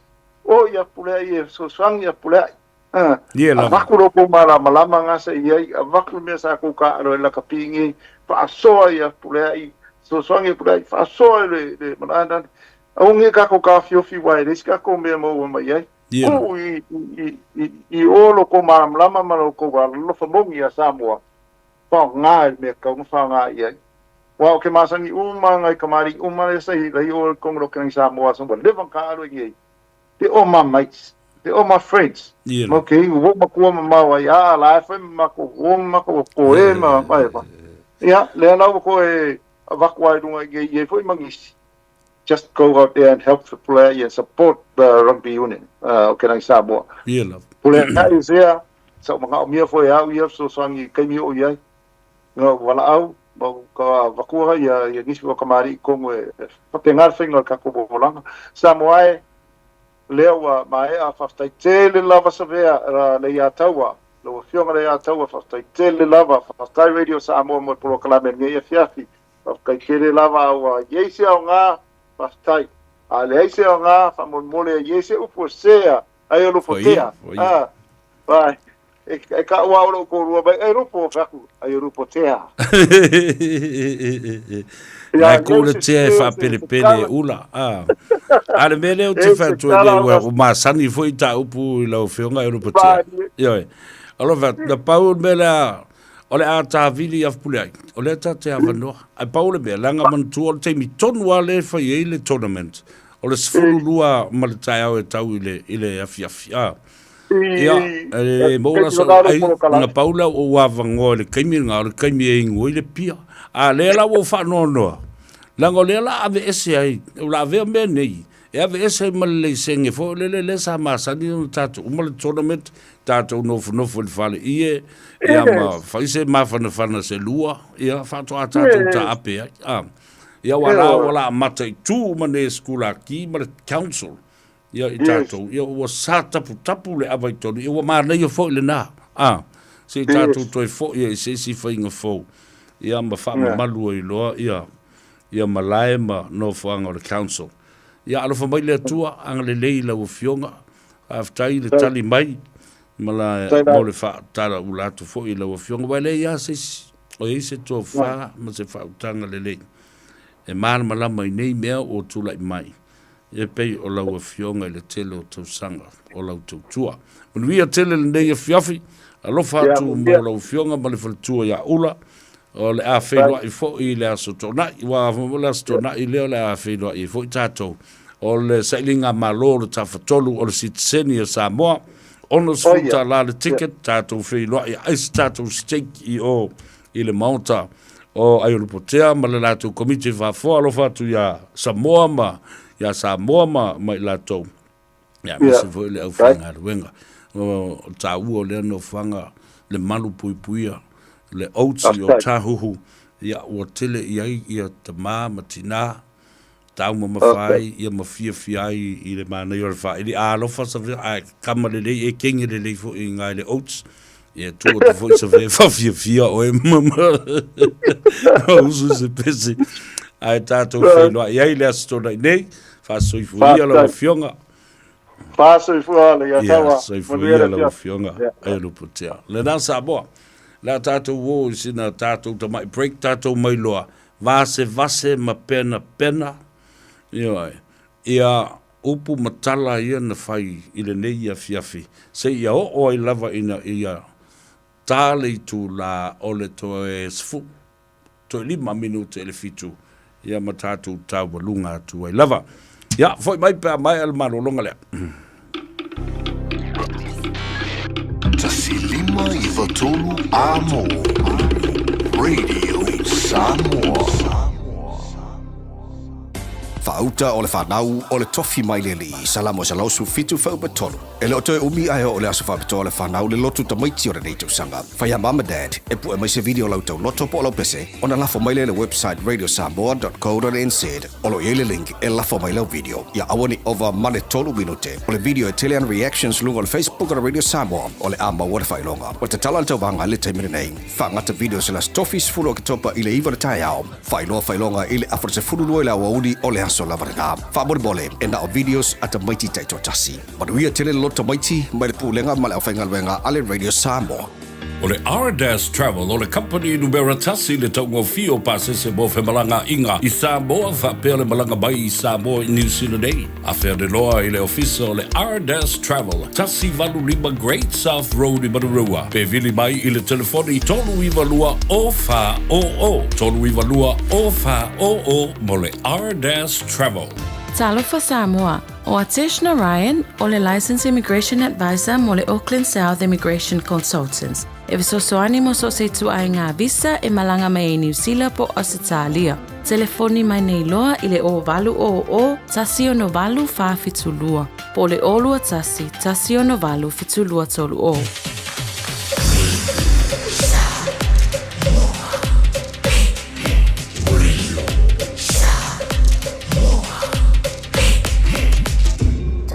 O ia Pulea'i e fesoasoani ia Pulea'i. A avatu lo kou malamalama nga sa i ai, avatu le mea sa kou taalo ai lakapi nei, faasoa ia Pulea'i, fesoasoani ia Pulea'i, faasoa le le malana. Aua nei tatou taofiofi aua e leai se tatou mea e maua mai ai. Tuu i i i i o lo kou malamalama ma lo kou alofa moni ia Samoa, faaaoga i le mea e tatau ona faaaoga i ai. Aua o ke masani uma ngai kamali'i uma lea sa i lai o tonu lo ke Samoa sa ua leva ona taalo i nei. They all my mates. They all my friends. Ma ke ingo wo makua mamao ai a la e fai ma ko wo ma ko ko e ma ma e fa. Ia lea la ua koe avaku ai lunga i nei foi ma nisi. Just go out there and help the player and support the rugby union o ke rangi Samoa. Ia lava. Pule ai sea, sa o manaomia foi e au ia fesoasoani i taimi o i ai. Nga walaau, ma ka vakua ia ia nisi o kamali'i kongo e faapena le faiga o le tatou olaga. Samoa e, lea ua maea, faafetai tele lava Savea Leiataua, lau Afioga Leiataua, faafetai tele lava, faafetai Radio Samoa mo le polokalame i lenei afiafi, faafetai tele lava, ua i ai se aoga, faafetai. A leai se aoga faamolemole e i ai se upu e sese a Aiolupotea. A, vai, e, e ka'u lava o lo'u toalua mai, Aiolupo, ou fai atu, Aiolupotea. Ia, e ku le tea e faapelepele e ula. A, a le mea lea ou te fai atu ai nei, ua masani foi ta upu i lau Afioga Aiolupotea. Ioe. Alofa, na pau le mea lea, o le a tavili i Afupuleai, o lea ta te avanoa. Ae pau le mea, leaga manatua o le taimi tonu lava lea e fai ai le tournament, o le 12 ma le taeao e tau i le, i le afiafi. A. Ia, e maua la sau ai, na pau lea o ou avanoa i le taimi lena, o le taimi e inu ai le pia. A lea la ua ou faanoanoa, leaga o lea la aveese ai, o le a avea mea nei, e aveese ai ma le laisene foi lele lea sa masani ona tatou uma le tournament, tatou nofonofo i le fale ie, ia ma fai se mafanafana se lua, ia faatoa tatou taape ai. A, ia ua la ua la mataitu uma nei e sikulaki ma le council ia i tatou, ia ua sa taputapu le ava i tonu, ia ua manaia foi lena, a, se i tatou toe foi ai i se isi faiga fou, ia ma faamamalu ai loa ia, ia malae ma nofoaga o le council. Ia alofa mai le Atua, agalelei i lau Afioga, faafetai i le tali mai, ma la, mo le faatalaula atu foi i lau Afioga, aua e leai lava se isi, o i ai se tofa ma se faautaga lelei e malamalama i nei mea ua tulai mai. E pei o lau Afioga i le tele o tausaga o lau tautua. Manuia tele lenei afiafi, alofa atu mo lau Afioga ma le faletua ia Ula, o le a feiloai foi i le Aso Toonai, ua o le Aso Toonai lea o le a feiloai ai foi tatou. O le sailiga malo o le Tafatolu o le Sitiseni a Samoa, $60 le ticket, tatou feiloai ai se tatou steak i o i le Maota o Aiolupotea ma le latou Komiti Faafoa. Alofa atu iā Samoa ma iā Samoa ma, ma i latou. Ia, aemaise foi le aufaigaluega. O taua o lea nofoaga, le malu puipuia, le oats o Tāhuhu, ia, ua tele i ai ia tamā ma tinā, taumamafa ai ia ma fiafia ai i le manaia o le faaili. A alofa Savea, ae kama lelei e kenge lelei foi i ngā i le oats. Ia tuu atu foi Savea e whawhiawhia oe ma ma usu se pese. Ae tātou whailoa i ai le aso tōna i nei. Whaasoifuia lau afioga. Whaasoifua le ia taua. Soifuia lau afioga. Ai luputea. Lena Samoa. La tātou o i sina tātou tamai break tātou mai loa. Vasevase ma penapena, ioe, ia upu ma tala ia na fai i lenei afiafi, seia oo ai lava ina ia ta le itulā o le toe sefulu, toe lima minute i le fitu, ia ma tatou taualuga atu ai lava. Ia, foi mai pe a maea le malologa lea. 1 5 9 3 Amo Radio Samoa. Faauta o le fanau o le tofi mai le Alii, Salamo 117 fuaiupu 3. E le o toe umi ae oo le aso faapitoa o le fanau le lotu tamaiti o lenei tausaga. Fai a mama dad e pue mai se video o lau tauloto po o lau pese ona lafo mai lea i le website radiosamoa.co.nz. O lo o i ai le link e lafo mai lau video. Ia aua ne i ova ma le tolu minute. O le video e tele ana reactions luga o le Facebook o le Radio Samoa o le a maua le faailoga. Ua tatala le tauvaga i le taimi lenei. Faagata video se le aso tofi 10 Oketopa i le 9 o le taeao. Faailoa faailoga i le afa o le 12 i le aoauli o le aso lava lena. Faamolemole, e na o videos a tamaiti taitoatasi. Manuia tele le loto tamaiti mai le Pulega ma le aufaigaluega a le Radio Samoa. O le Ardas Travel o le kamupani numera tasi i le taugofie o pasese mo femalagaaiga i Samoa faapea le malaga mai i Samoa i Niu Sila nei. Afe ane loa i le ofisa o le Ardas Travel, 185 Great South Road i Manurewa, pe vili mai i le telefoni 392 0400, 392 0400 mo le Ardas Travel. Talofa Samoa! O Atesh Narayan, o le Licensed Immigration Advisor mo le Auckland South Immigration Consultants, e fesoasoani mo so o se ituaiga visa e malaga mai ai Niu Sila po o Ausetalia. Telefoni mai nei loa i le 0800 168 472 po o le 021 168 7230. 1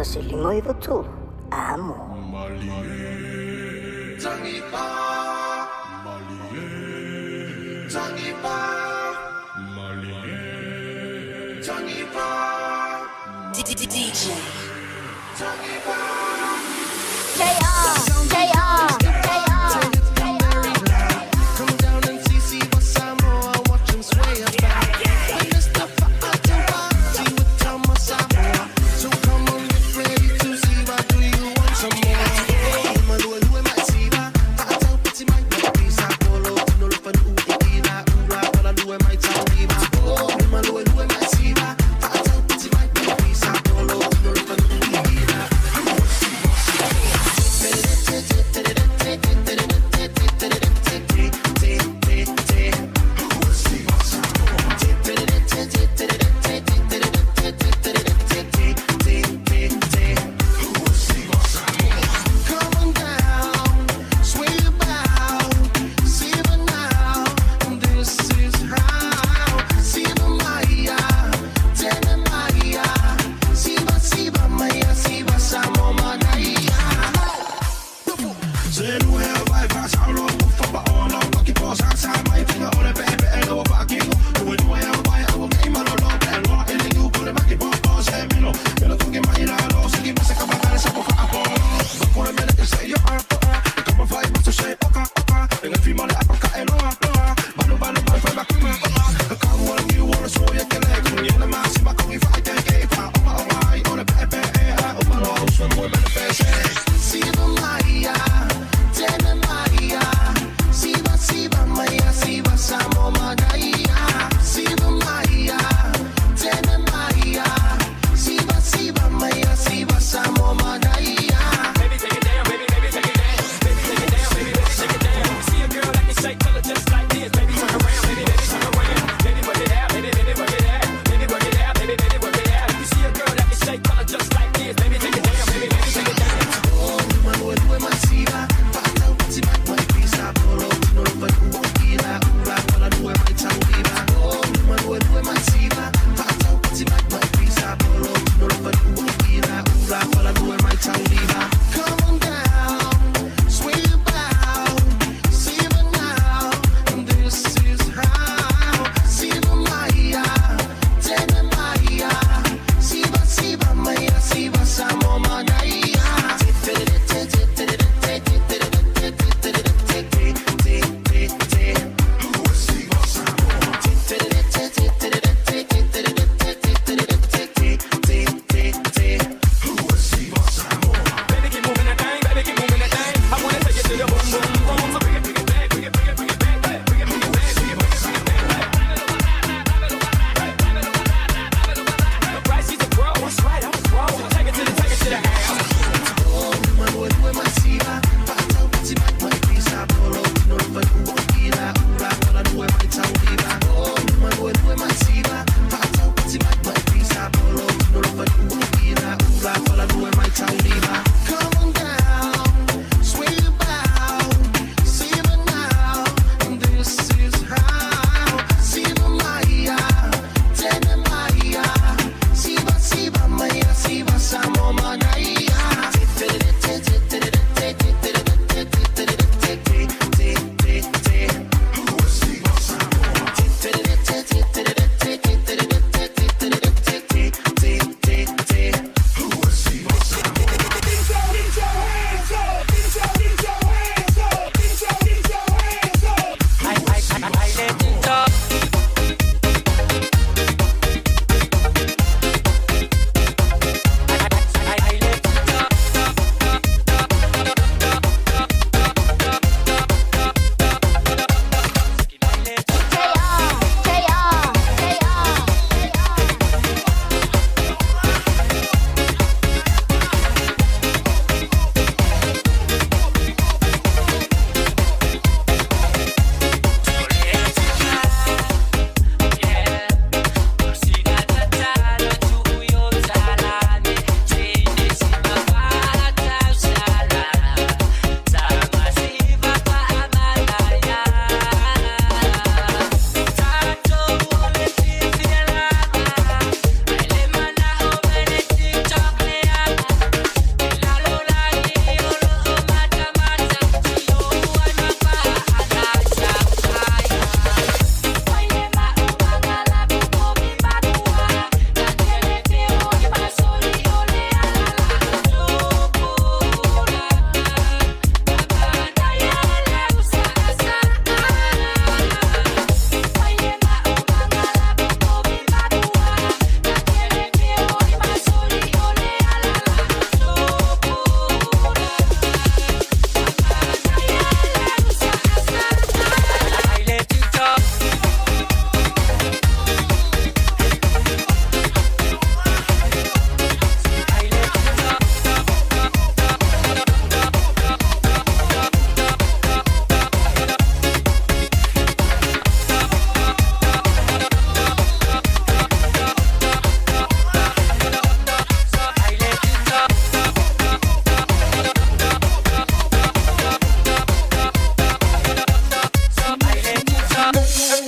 5 9 3 Amo. DJ.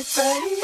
Soifua.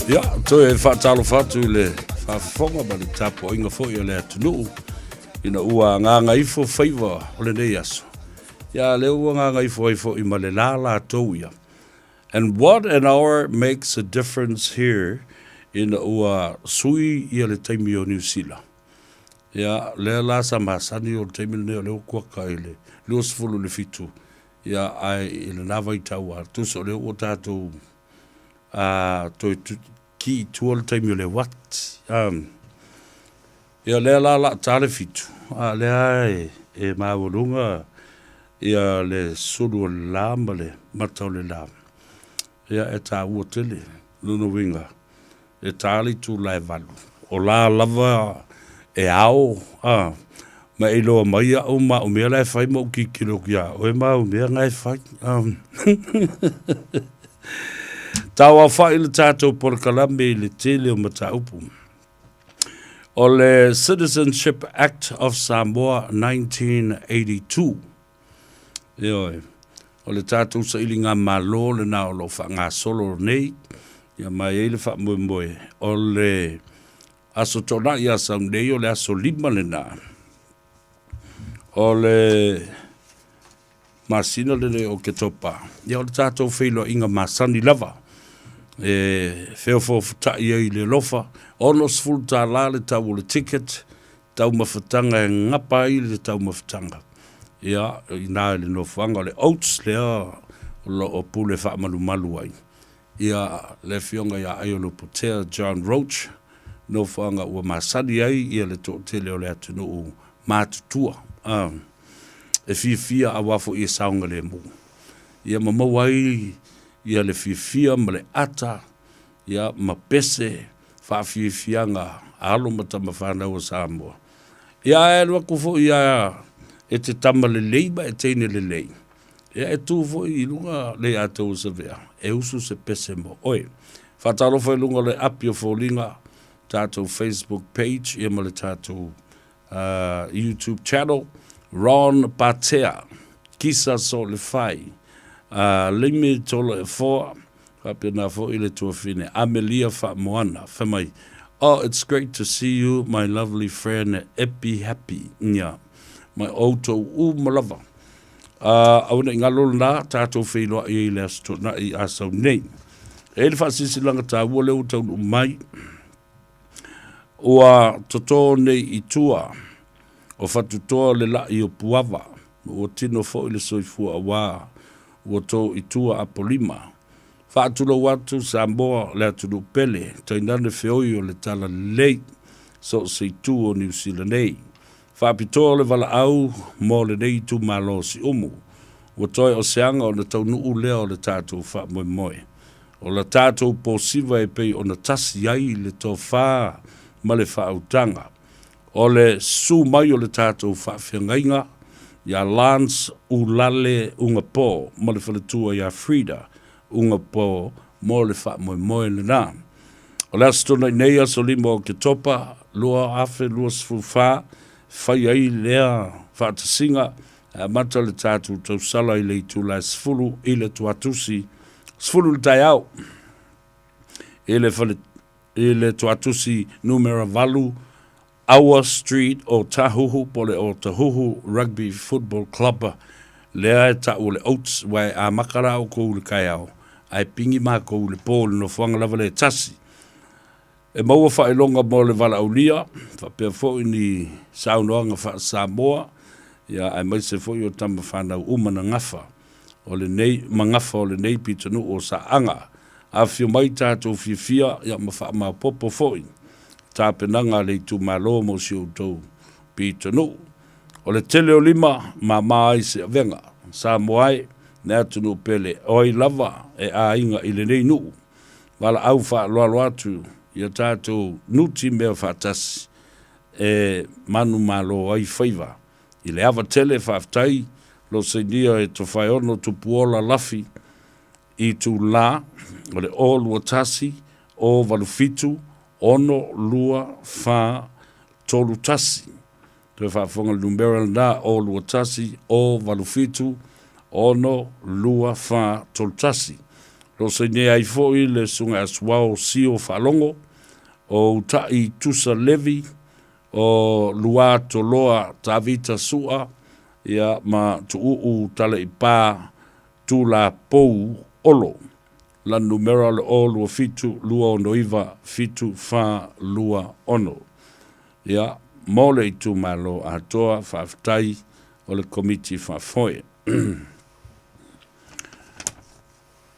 Ia, toe faatalofa atu i le faafofoga ma le tapuaiga foi a le atunuu ina ua gagaifo faiva o lenei aso. Ia, lea ua gagaifo ai foi ma le la latou ia. And what an hour makes a difference here ina ua sui ia le taimi o Niu Sila. Ia, lea la sa masani o le taimi lenei o lea ua kuaka i le 27, ia, ae i lena vaitau a tusa o lea ua tatou a toe ki i tua le taimi o le uati. Um, ia lea la la ta le fitu, a lea e, e maualuga ia le sulu o le la ma le mata o le la. Ia e tāua tele, lona uiga, e tā le itula e valu. O la lava e ao, a, ma e iloa mai au ma au mea la e fai ma ou tilotilo atu ia oe ma au mea na e fai. Tauaofai le tatou polokalame i le tele o mataupu. O le Citizenship Act of Samoa 1982. Ioe. O le tatou sailigamalo lena o lo o faagasolo nei, ia ma e i ai le faamoemoe o le Aso Toonai ia sau nei, o le aso 5 lena o le masina lenei o Oketopa. Ia o le tatou feiloaiga masani lava e feofoofotai ai i le alofa, $60 le tau o le ticket, taumafataga e gapa ai le taumafataga. Ia, inā i le nofoaga o le Oates lea o lo o pule faamalumalu ai. Ia, le Afioga ia Aiolupotea John Roach, nofoaga ua masani ai ia le toatele o le atunuu matutua, a, e fiafia aua foi e saogalemu. Ia ma maua ai ia le fiafia ma le ata, ia, ma pese faafiafiaga a alo ma tama fanau a Samoa. Ia, ae alu atu foi ia e te tama lelei ma e teine lelei, Ia e tu foi i luga le ia te Savea, e usu se pese mo oe. Faatalofa i luga o le api o foliga, tatou Facebook page ia ma le tatou YouTube channel, Ron Patea, Kisa So Le Fai, Limi Tolo E Foa, faapena foi le tuafine Amelia Faamoana, fai mai, Oh, it's great to see you, my lovely friend Epi Happy. Ia, mai outou uma lava. Ā, aua ne i galo lena, tatou feiloai ai i le Aso Toonai a sau nei. E i ai le faasilasilaga taua lea ua taunuu mai, ua totō nei i tua o Fatutoa le la'i o Puava, ma ua tino foi le soifua auā ua tō i tua Apolima. Faatulou atu Samoa, le atunuu pele, tainane feoi o le talalelei, so o se itu o Niu Sila nei. Faapitoa le valaau mo lenei itumalo o Siumu. Ua toe o se aga ona taunuu lea o le tatou faamoemoe. O la tatou posiva e pei ona tasi ai le tofa ma le faautaga. O le susu mai o le tatou faafeagaiga ia Lance Ulale Ugapo ma le faletua ia Frida Ugapo mo le faamoemoe lena. O le Aso Toonai nei, aso 5 o Oketopa 2024, fai ai lea faatasiga e amata le tatou tausala i le itula e 10 i le tuatusi, 10 i le taeao, i le fale, i le tuatusi numera 8, Aua Street o Tahuhu po o le Otahuhu Rugby Football Club lea e tau o le Oats aua e amata la outou i le taeao ae pigi matou i le po i le nofoaga lava lea e tasi. E maua faailoga mo le valaaulia faapea foi ni saunoaga faa-Samoa ia aemaise foi o tama fanau uma na gafa o lenei magafa o lenei pitonuu o Saaga. Afifio mai tatou fiafia ia ma faamaopopo foi tapenaga a le itumalo mo si outou pitonuu. O le tele o lima, mama ai se avega. Samoa e, le atunuu pele, o ai lava e aiga i lenei nuu. Valaau faaaloalo atu ia tatou nuti mea faatasi e manumalo ai faiva. I le ava tele, faafetai lo sainia e Tofaeono Tupuola Lafi i itulā o le 0 2 1 0 8 7 6 2 4 3 1. Toe faafofoga le numera lena, 0 2 1 0 8 7 6 2 4 3 1. Lo o sainia ai foi le Susuga ia Suao Sio Faalogo, o Uta'i Tusa Levi, o Lua Toloa Tavita Su'a, ia ma Tuu'u Tale'ipa Tulapou Olo. Lana numera o le 0 2 7 2 6 9 7 4 2 6. Ia, mo le itumalo atoa, faafetai o le Komiti Faafoe.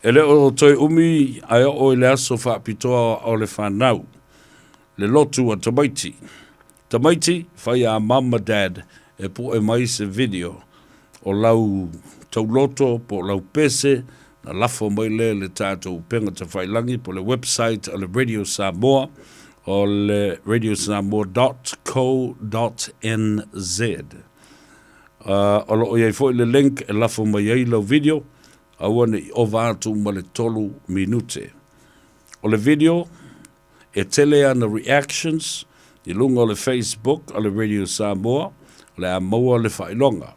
E le o toe umi ae oo i le aso faapitoa o le fanau, le lotu a tamaiti. Tamaiti, fai a mum ma dad e pu'e mai se video o lau tauloto po o lau pese na lafo mai lea i le tatou upega tafailagi po o le website a le Radio Samoa o le radiosamoa.co.nz. O lo o i ai foi le link e lafo mai ai lau video, aua ne i ova atu ma le 3 minute. O le video, e tele ana reactions i luga o le Facebook a le Radio Samoa, o le a maua le faailoga.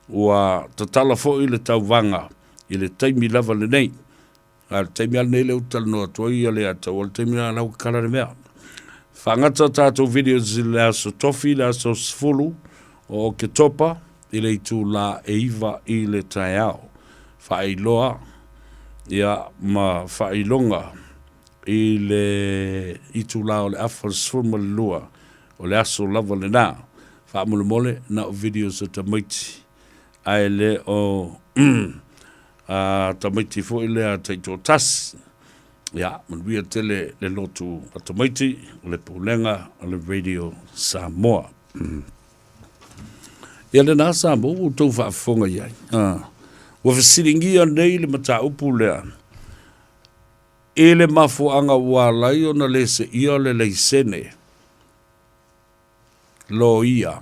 Ua tatala foi le tauvaga i le taimi lava lenei. A o le taimi lava lenei lea ou te talanoa atu ai ia Leata, ua o le taimi lena la ua tatala le mea. Faagata tatou videos i le aso Tofi, le aso 10 o Oketopa i le itula e 9 i le taeao. Faailoa ia ma faailoga i le itula o le afa 12 o le aso lava lena. Faamolemole na o videos a tamaiti ae le o a tamaiti foi lea taitoatasi. Ia, manuia tele le lotu a tamaiti o le Pulega o le Radio Samoa. Ia lena Samoa ua outou faafofoga i ai. Ua fesiligia nei le mataupu lea i le mafuaaga ua ala ai ona le seia le laisene loia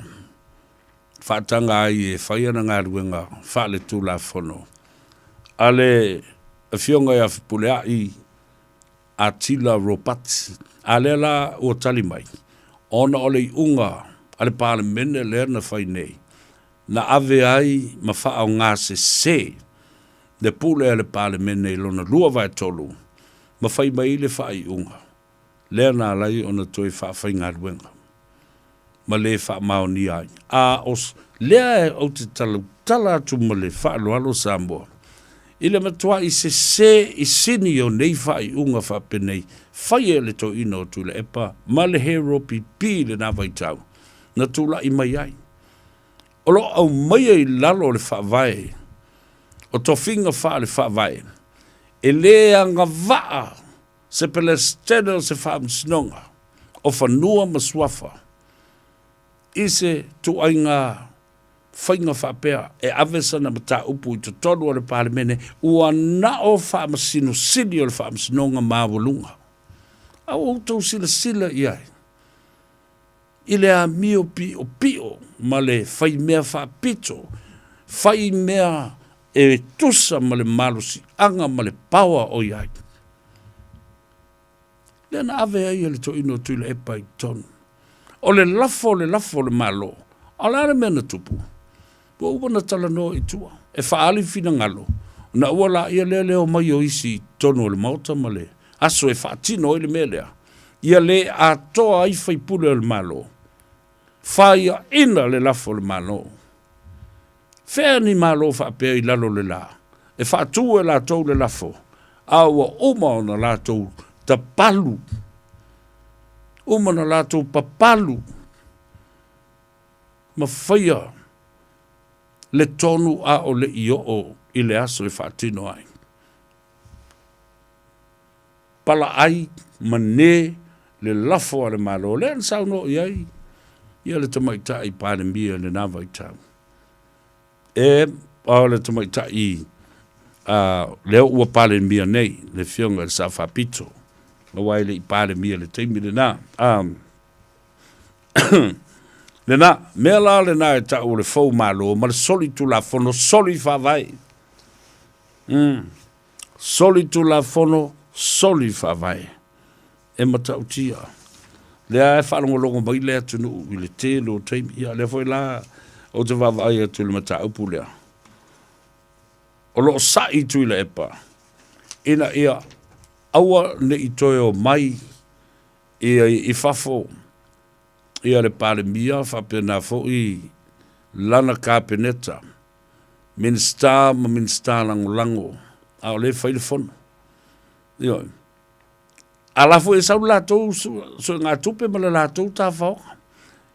faataga ai e fai ana galuega faaletulafono a le Afioga ia Fepuleai Atila Ropati. A lea la ua tali mai, ona o le iuga a le Palemene lea na fai nei, na ave ai ma faaaogasese le pule a le Palemene i lona 2/3 ma fai mai le faaiuga. lea na ala ai ona toe faafaigaluega ma le faamaonia ai. A o lea ou te talautala atu ma le faaaloalo Samoa, i le matuai sese i sini o nei faaiuga faapenei, faia e le toeaina o Tuilaepa ma le Hero PP i lena vaitau na tulai mai ai. O lo o aumaia i lalo o le Faavae o tofiga faale-Faavae, e le agavaa se Pelesitene o se Faamasinoga o Fanua ma Suafa i se tuaiga faiga faapea e ave sana mataupu i totonu o le Palemene ua na o Faamasino Sili o le Faamasinoga Maualuga. A ua outou silasila i ai i le amio piʻopiʻo ma le fai mea faapito, fai mea e tusa ma le malosiaga ma le paoa o i ai. Lea na ave ai e le toeaina o Tuilaepa i totonu. O le lafo o le lafo o le Malo. A o le a le mea na tupu? Ua uma ona talanoa i tua e faaali finagalo ona ua laia lea le omai o isi i totonu o le Maota ma le aso e faatino ai le mea lea, ia le atoa ai faipule o le Malo. Faiaina le lafo o le Malo. Fea ni Malo faapea i lalo o le la, e faatu e latou le lafo, a ua uma ona latou tapalu, uma ona latou papalu ma faia le tonu a o le i oo i le aso e faatino ai. Palaai ma ne le lafo a le Malo, lea na saunoa i ai ia le Tamaitai Palemia i lena vaitau. E, o le Tamaitai lea ua Palemia nei, le Afioga i le Sao Faapito, aua e le i Palemia i le taimi lena. Lena, mea la lena e tau o le fou Malo ma le soli tulafono, soli faavae. Soli tulafono, soli faavae. E matautia. Lea e faalogologo mai le atunuu i le tele o taimi. Ia, lea foi la ou te vaavaai atu i le mataupu lea. O lo o sa'i Tuilaepa. ina ia aua ne i toe o mai ia i fafo ia le Palemia faapena foi lana Kapeneta, Minisita ma Minisita Lagolago, a o lea e fai le fono. Ioe. A la foi e sau le latou suegatupe ma le latou tafaoga.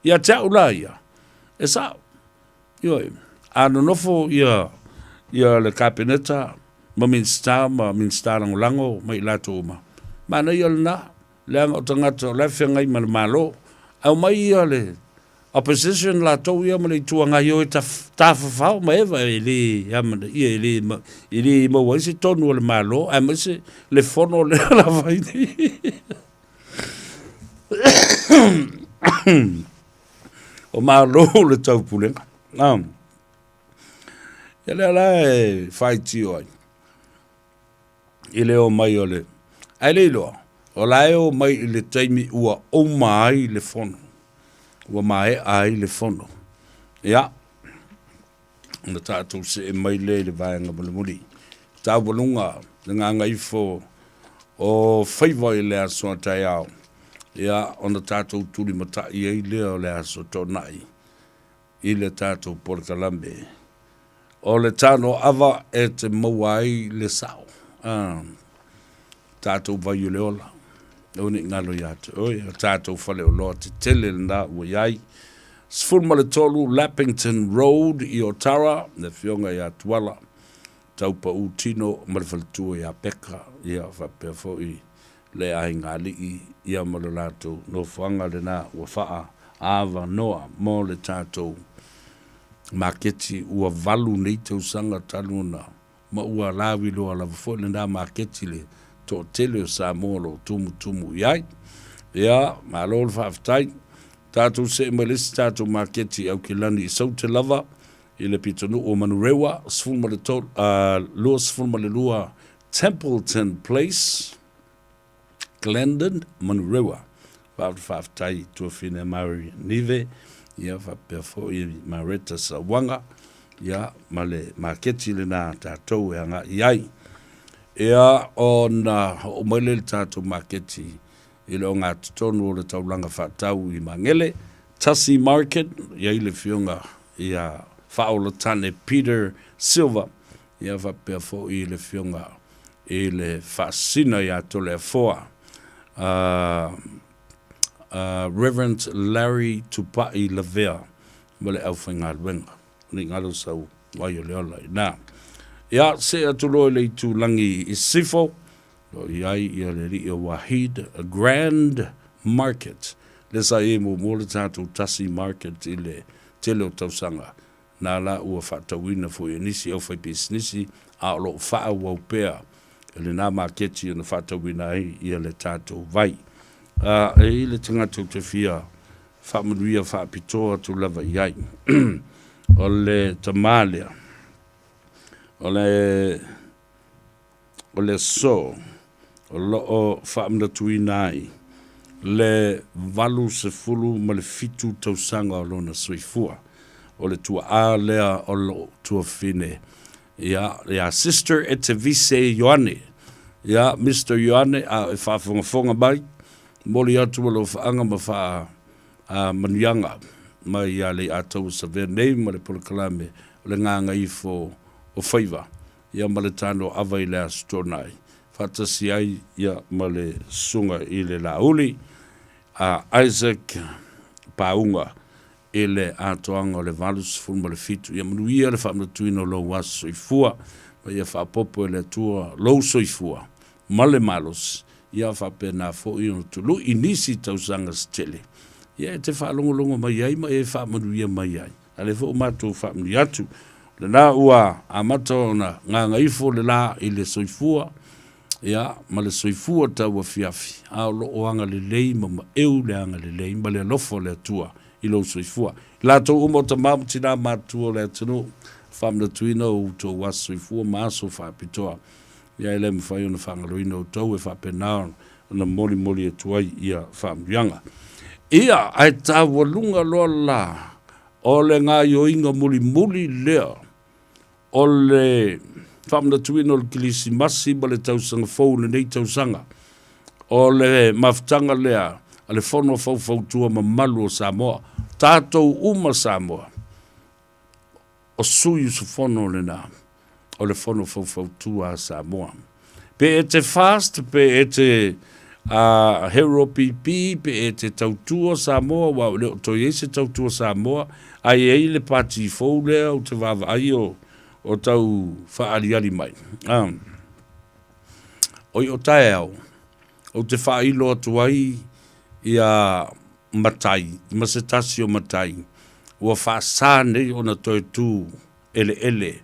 Ia te au la ia, e sao. Ioe. A nonofo ia, ia le Kapeneta ma Minisita ma Minisita Lagolago ma i latou uma, manaia lena, leaga o tagata o la e feagai ma le Malo. Aumai ia le opposition latou ia ma le Itu Agai o e tafafao ma eva e le amanaia, e le, e le maua ai se tonu a le Malo, aemaise le fono lea la fai nei. O Malo le taupulega. Ia lea la e faitio ai i le omai o le... Ae le iloa, o la e omai i le taimi ua uma ai le fono, ua maea ai le fono. Ia, ona tatou see mai lea i le vaega mulimuli. Taualuga le gagaifo o faiva i le aso a taeao, ia, ona tatou tulimatai ai lea o le aso Toonai i le tatou polokalame o le tano ava e te maua ai le sao. A, tatou vai o le ola, aua ne i galo ia te oe, o tatou faleoloa tetele lena ua i ai. 13 Lappington Road i Otara, le afioga ia Tuala, Taupaū Tino ma le faletua ia Peka, ia faapea foi le aiga alii, ia ma lo latou nofoaga lena ua faa avanoa mo le tatou maketi ua valu nei tausaga talu ona ma ua lauiloa lava foi lena maketi le toatele o Samoa o lo o tumutumu i ai. Ia, malo le faafetai. Tatou see mai le isi tatou maketi i Aukilani i Saute lava i le pitonuu o Manurewa, 13, 22 Templeton Place, Glendon, Manurewa. Faafetai i tuafine a Mary Nive, ia faapea foi Mareta Sauaga, ia ma le maketi lena a tatou e agai i ai. Ia ona oo mai lea i le tatou maketi i le ogatotonu o le taulaga faatau i Magele, Tasi Market, i ai le afioga ia Faaolatane Peter Silva, ia faapea foi le afioga i le Faasina ia Toleafoa, Reverend Larry Tupai Lavea ma le aufaigaluega. Ne i galo sau vai o le ola i ina. Ia, see atu loa i le itulagi i Sisifo, o lo o i ai ia le alii o Wahid Grand Market, lea sa i ai muamua le tatou Tasi Market i le tele o tausaga. Na la ua faatauina foi e nisi aufaipisinisi, a o lo o faaauau pea e lena maketi ona faatauina ai ia le tatou vai. A e i ai le tagata ou te fia faamanuia faapitoa atu lava i ai, o le tama lea, o le o le aso o lo o faamanatuina ai le 87 tausaga o lona soifua. O le tuaa lea o lou tuafafine ia, ia Sister Etevise Ioane. Ia, Mister Ioane, a o e faafogafoga mai, momoli atu alofaaga ma faamanuiaga mai ia Leiataua Savea nei ma le polokalame o le Gagaifo o Faiva. ia ma le tano ava i le Aso Toonai, faatasi ai ia ma le Susuga i le Laauli a Isaac Pauga i le atoaga o le 87. Ia manuia le faamanatuina o lou aso soifua, ma ia faaopoopo e le Atua lou soifua ma le malosi, ia faapena foi ona tului nisi tausaga se tele, ia e te faalogologo mai ai ma e faamanuia mai ai. A lea foi ua matou faamanuia atu, lena ua amata ona gagaifo le la i le soifua, ia, ma le soifua tauafiafi, a o lo o agalelei ma maeu le agalelei ma le alofa o le Atua i lou soifua. I latou uma o tama ma tina matutua o le atunuu, faamanatuina o outou aso soifua ma aso faapitoa, ia e le mafai ona faagaloina outou e faapena ona molimoli atu ai ia faamanuiaga. Ia, ae taualuga loa la o le gaoioiga mulimuli lea o le. faamanatuina o le Kilisimasi ma le Tausaga Fou i lenei tausaga. O le mafutaga lea a le Fono Faufautua mamalu o Samoa, tatou uma Samoa, o sui usufono lena o le Fono Faufautua a Samoa. Pe e te FAST, pe e te Hero PP, pe e te Tautua Samoa, aua e le o toe i ai se Tautua Samoa, ae i ai le pati fou lea ou te vaavaai o tau faaaliali mai. Oi o taeao, ou te faailo atu ai ia matai ma se tasi o matai ua faasa nei ona toe tu eleele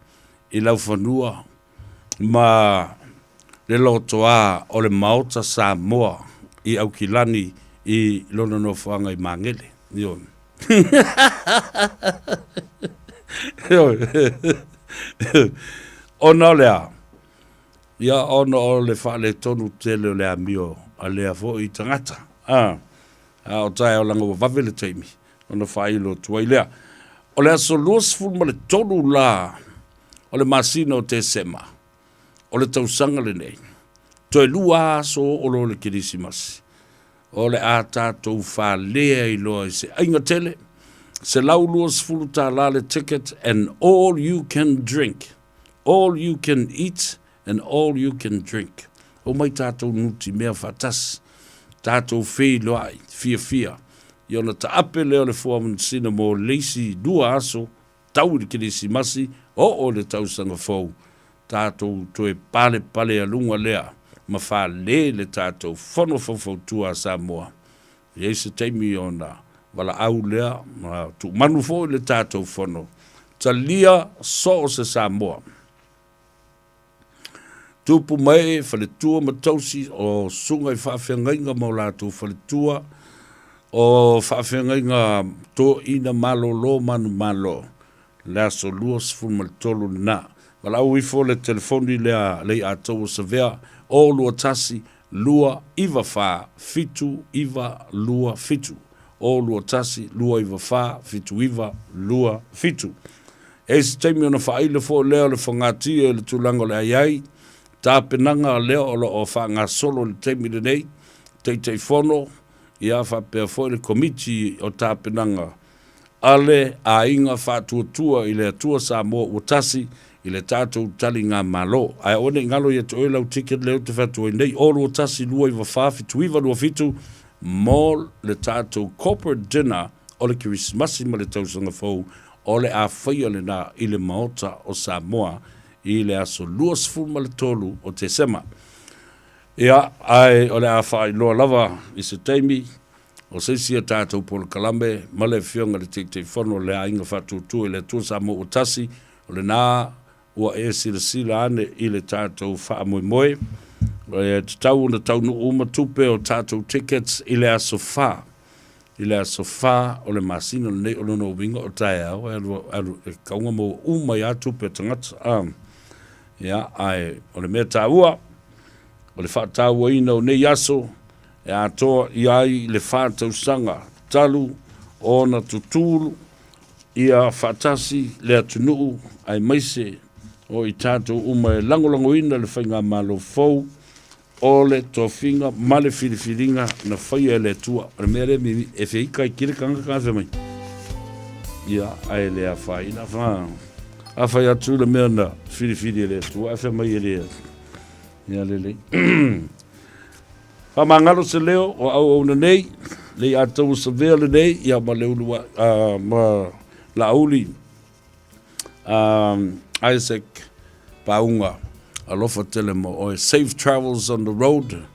i laufanua ma le lotoa o le Maota Samoa i Aukilani i lona nofoaga i Magele. Ioe. Ioe. Ona o le a? Ia, ona o le faaletonu tele o le amio a lea foi tagata. A, a o taeao leaga ua vave le taimi ona faailo atu ai lea. O le aso 23 la o le masina o Tesema o le tausaga lenei, toe lua aso oo loa le Kerisimasi, o le a tatou falea ai loa i se aiga tele, $120 le ticket and all you can drink. All you can eat and all you can drink. Omai tatou nutimea faatasi, tatou feiloai, fiafia, ia ona taape lea o le fua manusina mo le isi lua aso, tau i le Kerisimasi, oo i le tausaga fou, tatou toe palepalealuga lea ma fale le tatou Fono Faufautua a Samoa. E i ai se taimi ona valaau lea ma tuumanu foi le tatou fono. Talia so o se Samoa. Tupu mae, faletua ma tausi o susuga i faafeagaiga ma o latou faletua, o faafeagaiga toeaina malolo manumalo, le aso 23 lena. Valaau ifo le telefoni lea Leiataua Savea, 021 294 7927, 021 294 7927. E i ai se taimi ona faailo foi lea o le fogatia i le tulaga o le a i ai, tapenaga lea o lo o faagasolo i le taimi lenei, Taitaifono, ia faapea foi le Komiti o Tapenaga a le Aiga Faatuatua i le Atua Samoa ua tasi i le tatou taligamalo. Ae aua ne i galo ia te oe lau ticket lea ou te fai atu ai nei, 0 21 294 7927 mo le tatou corporate dinner o le Kerisimasi ma le Tausaga Fou o le a faia lena i le Maota o Samoa i le aso 23 o Tesema. Ia, ae o le a faailoa lava i se taimi o se isi a tatou polokalame ma le Afioga i le Taitaifono o le Aiga Faatuatua i le Atua Samoa ua Tasi, o lena ua e silasila ane i le tatou faamoemoe. E tatau ona taunuu uma tupe o tatou tickets i le aso fa, i le aso fa o le masina lenei, o lona uiga o taeao e alu, alu, e kauga maua uma ai lava tupe a tagata. A, ia, ae o le mea taua, o le faatauaina o nei aso e atoa i ai le 4 tausaga talu ona tutulu ia faatasi le atunuu aemaise o i tatou uma e lagolagoina le faigamalo fou o le tofiga ma le filifiliga na faia e le Atua. O le mea lea mimi e feika i kile kanga ka mai. Ia ae le afaina fa a fai atu le mea na filifili e le Atua ae fai mai e le ia lelei. Faamagalo se leo o auauna nei, Leiataua Savea lenei, ia ma Leuluai, ma Laauli Isaac Pauga. Alofa tele mo oe. Safe travels on the road.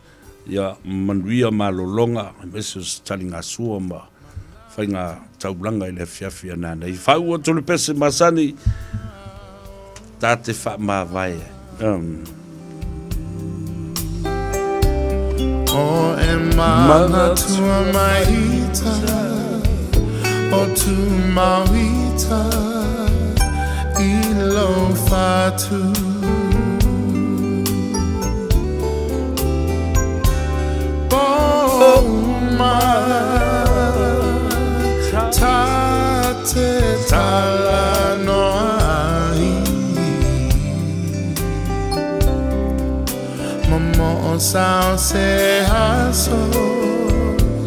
Ia manuia malologa, aemaise o se taligasua ma faiga taulaga i le afiafi a nanei. Faaiu atu le pese masani, ta te faamavae ai. O e manatua maita o tu mauita i lo whatu. Po uma ta te tala noa ai. Momoo sa o se aso.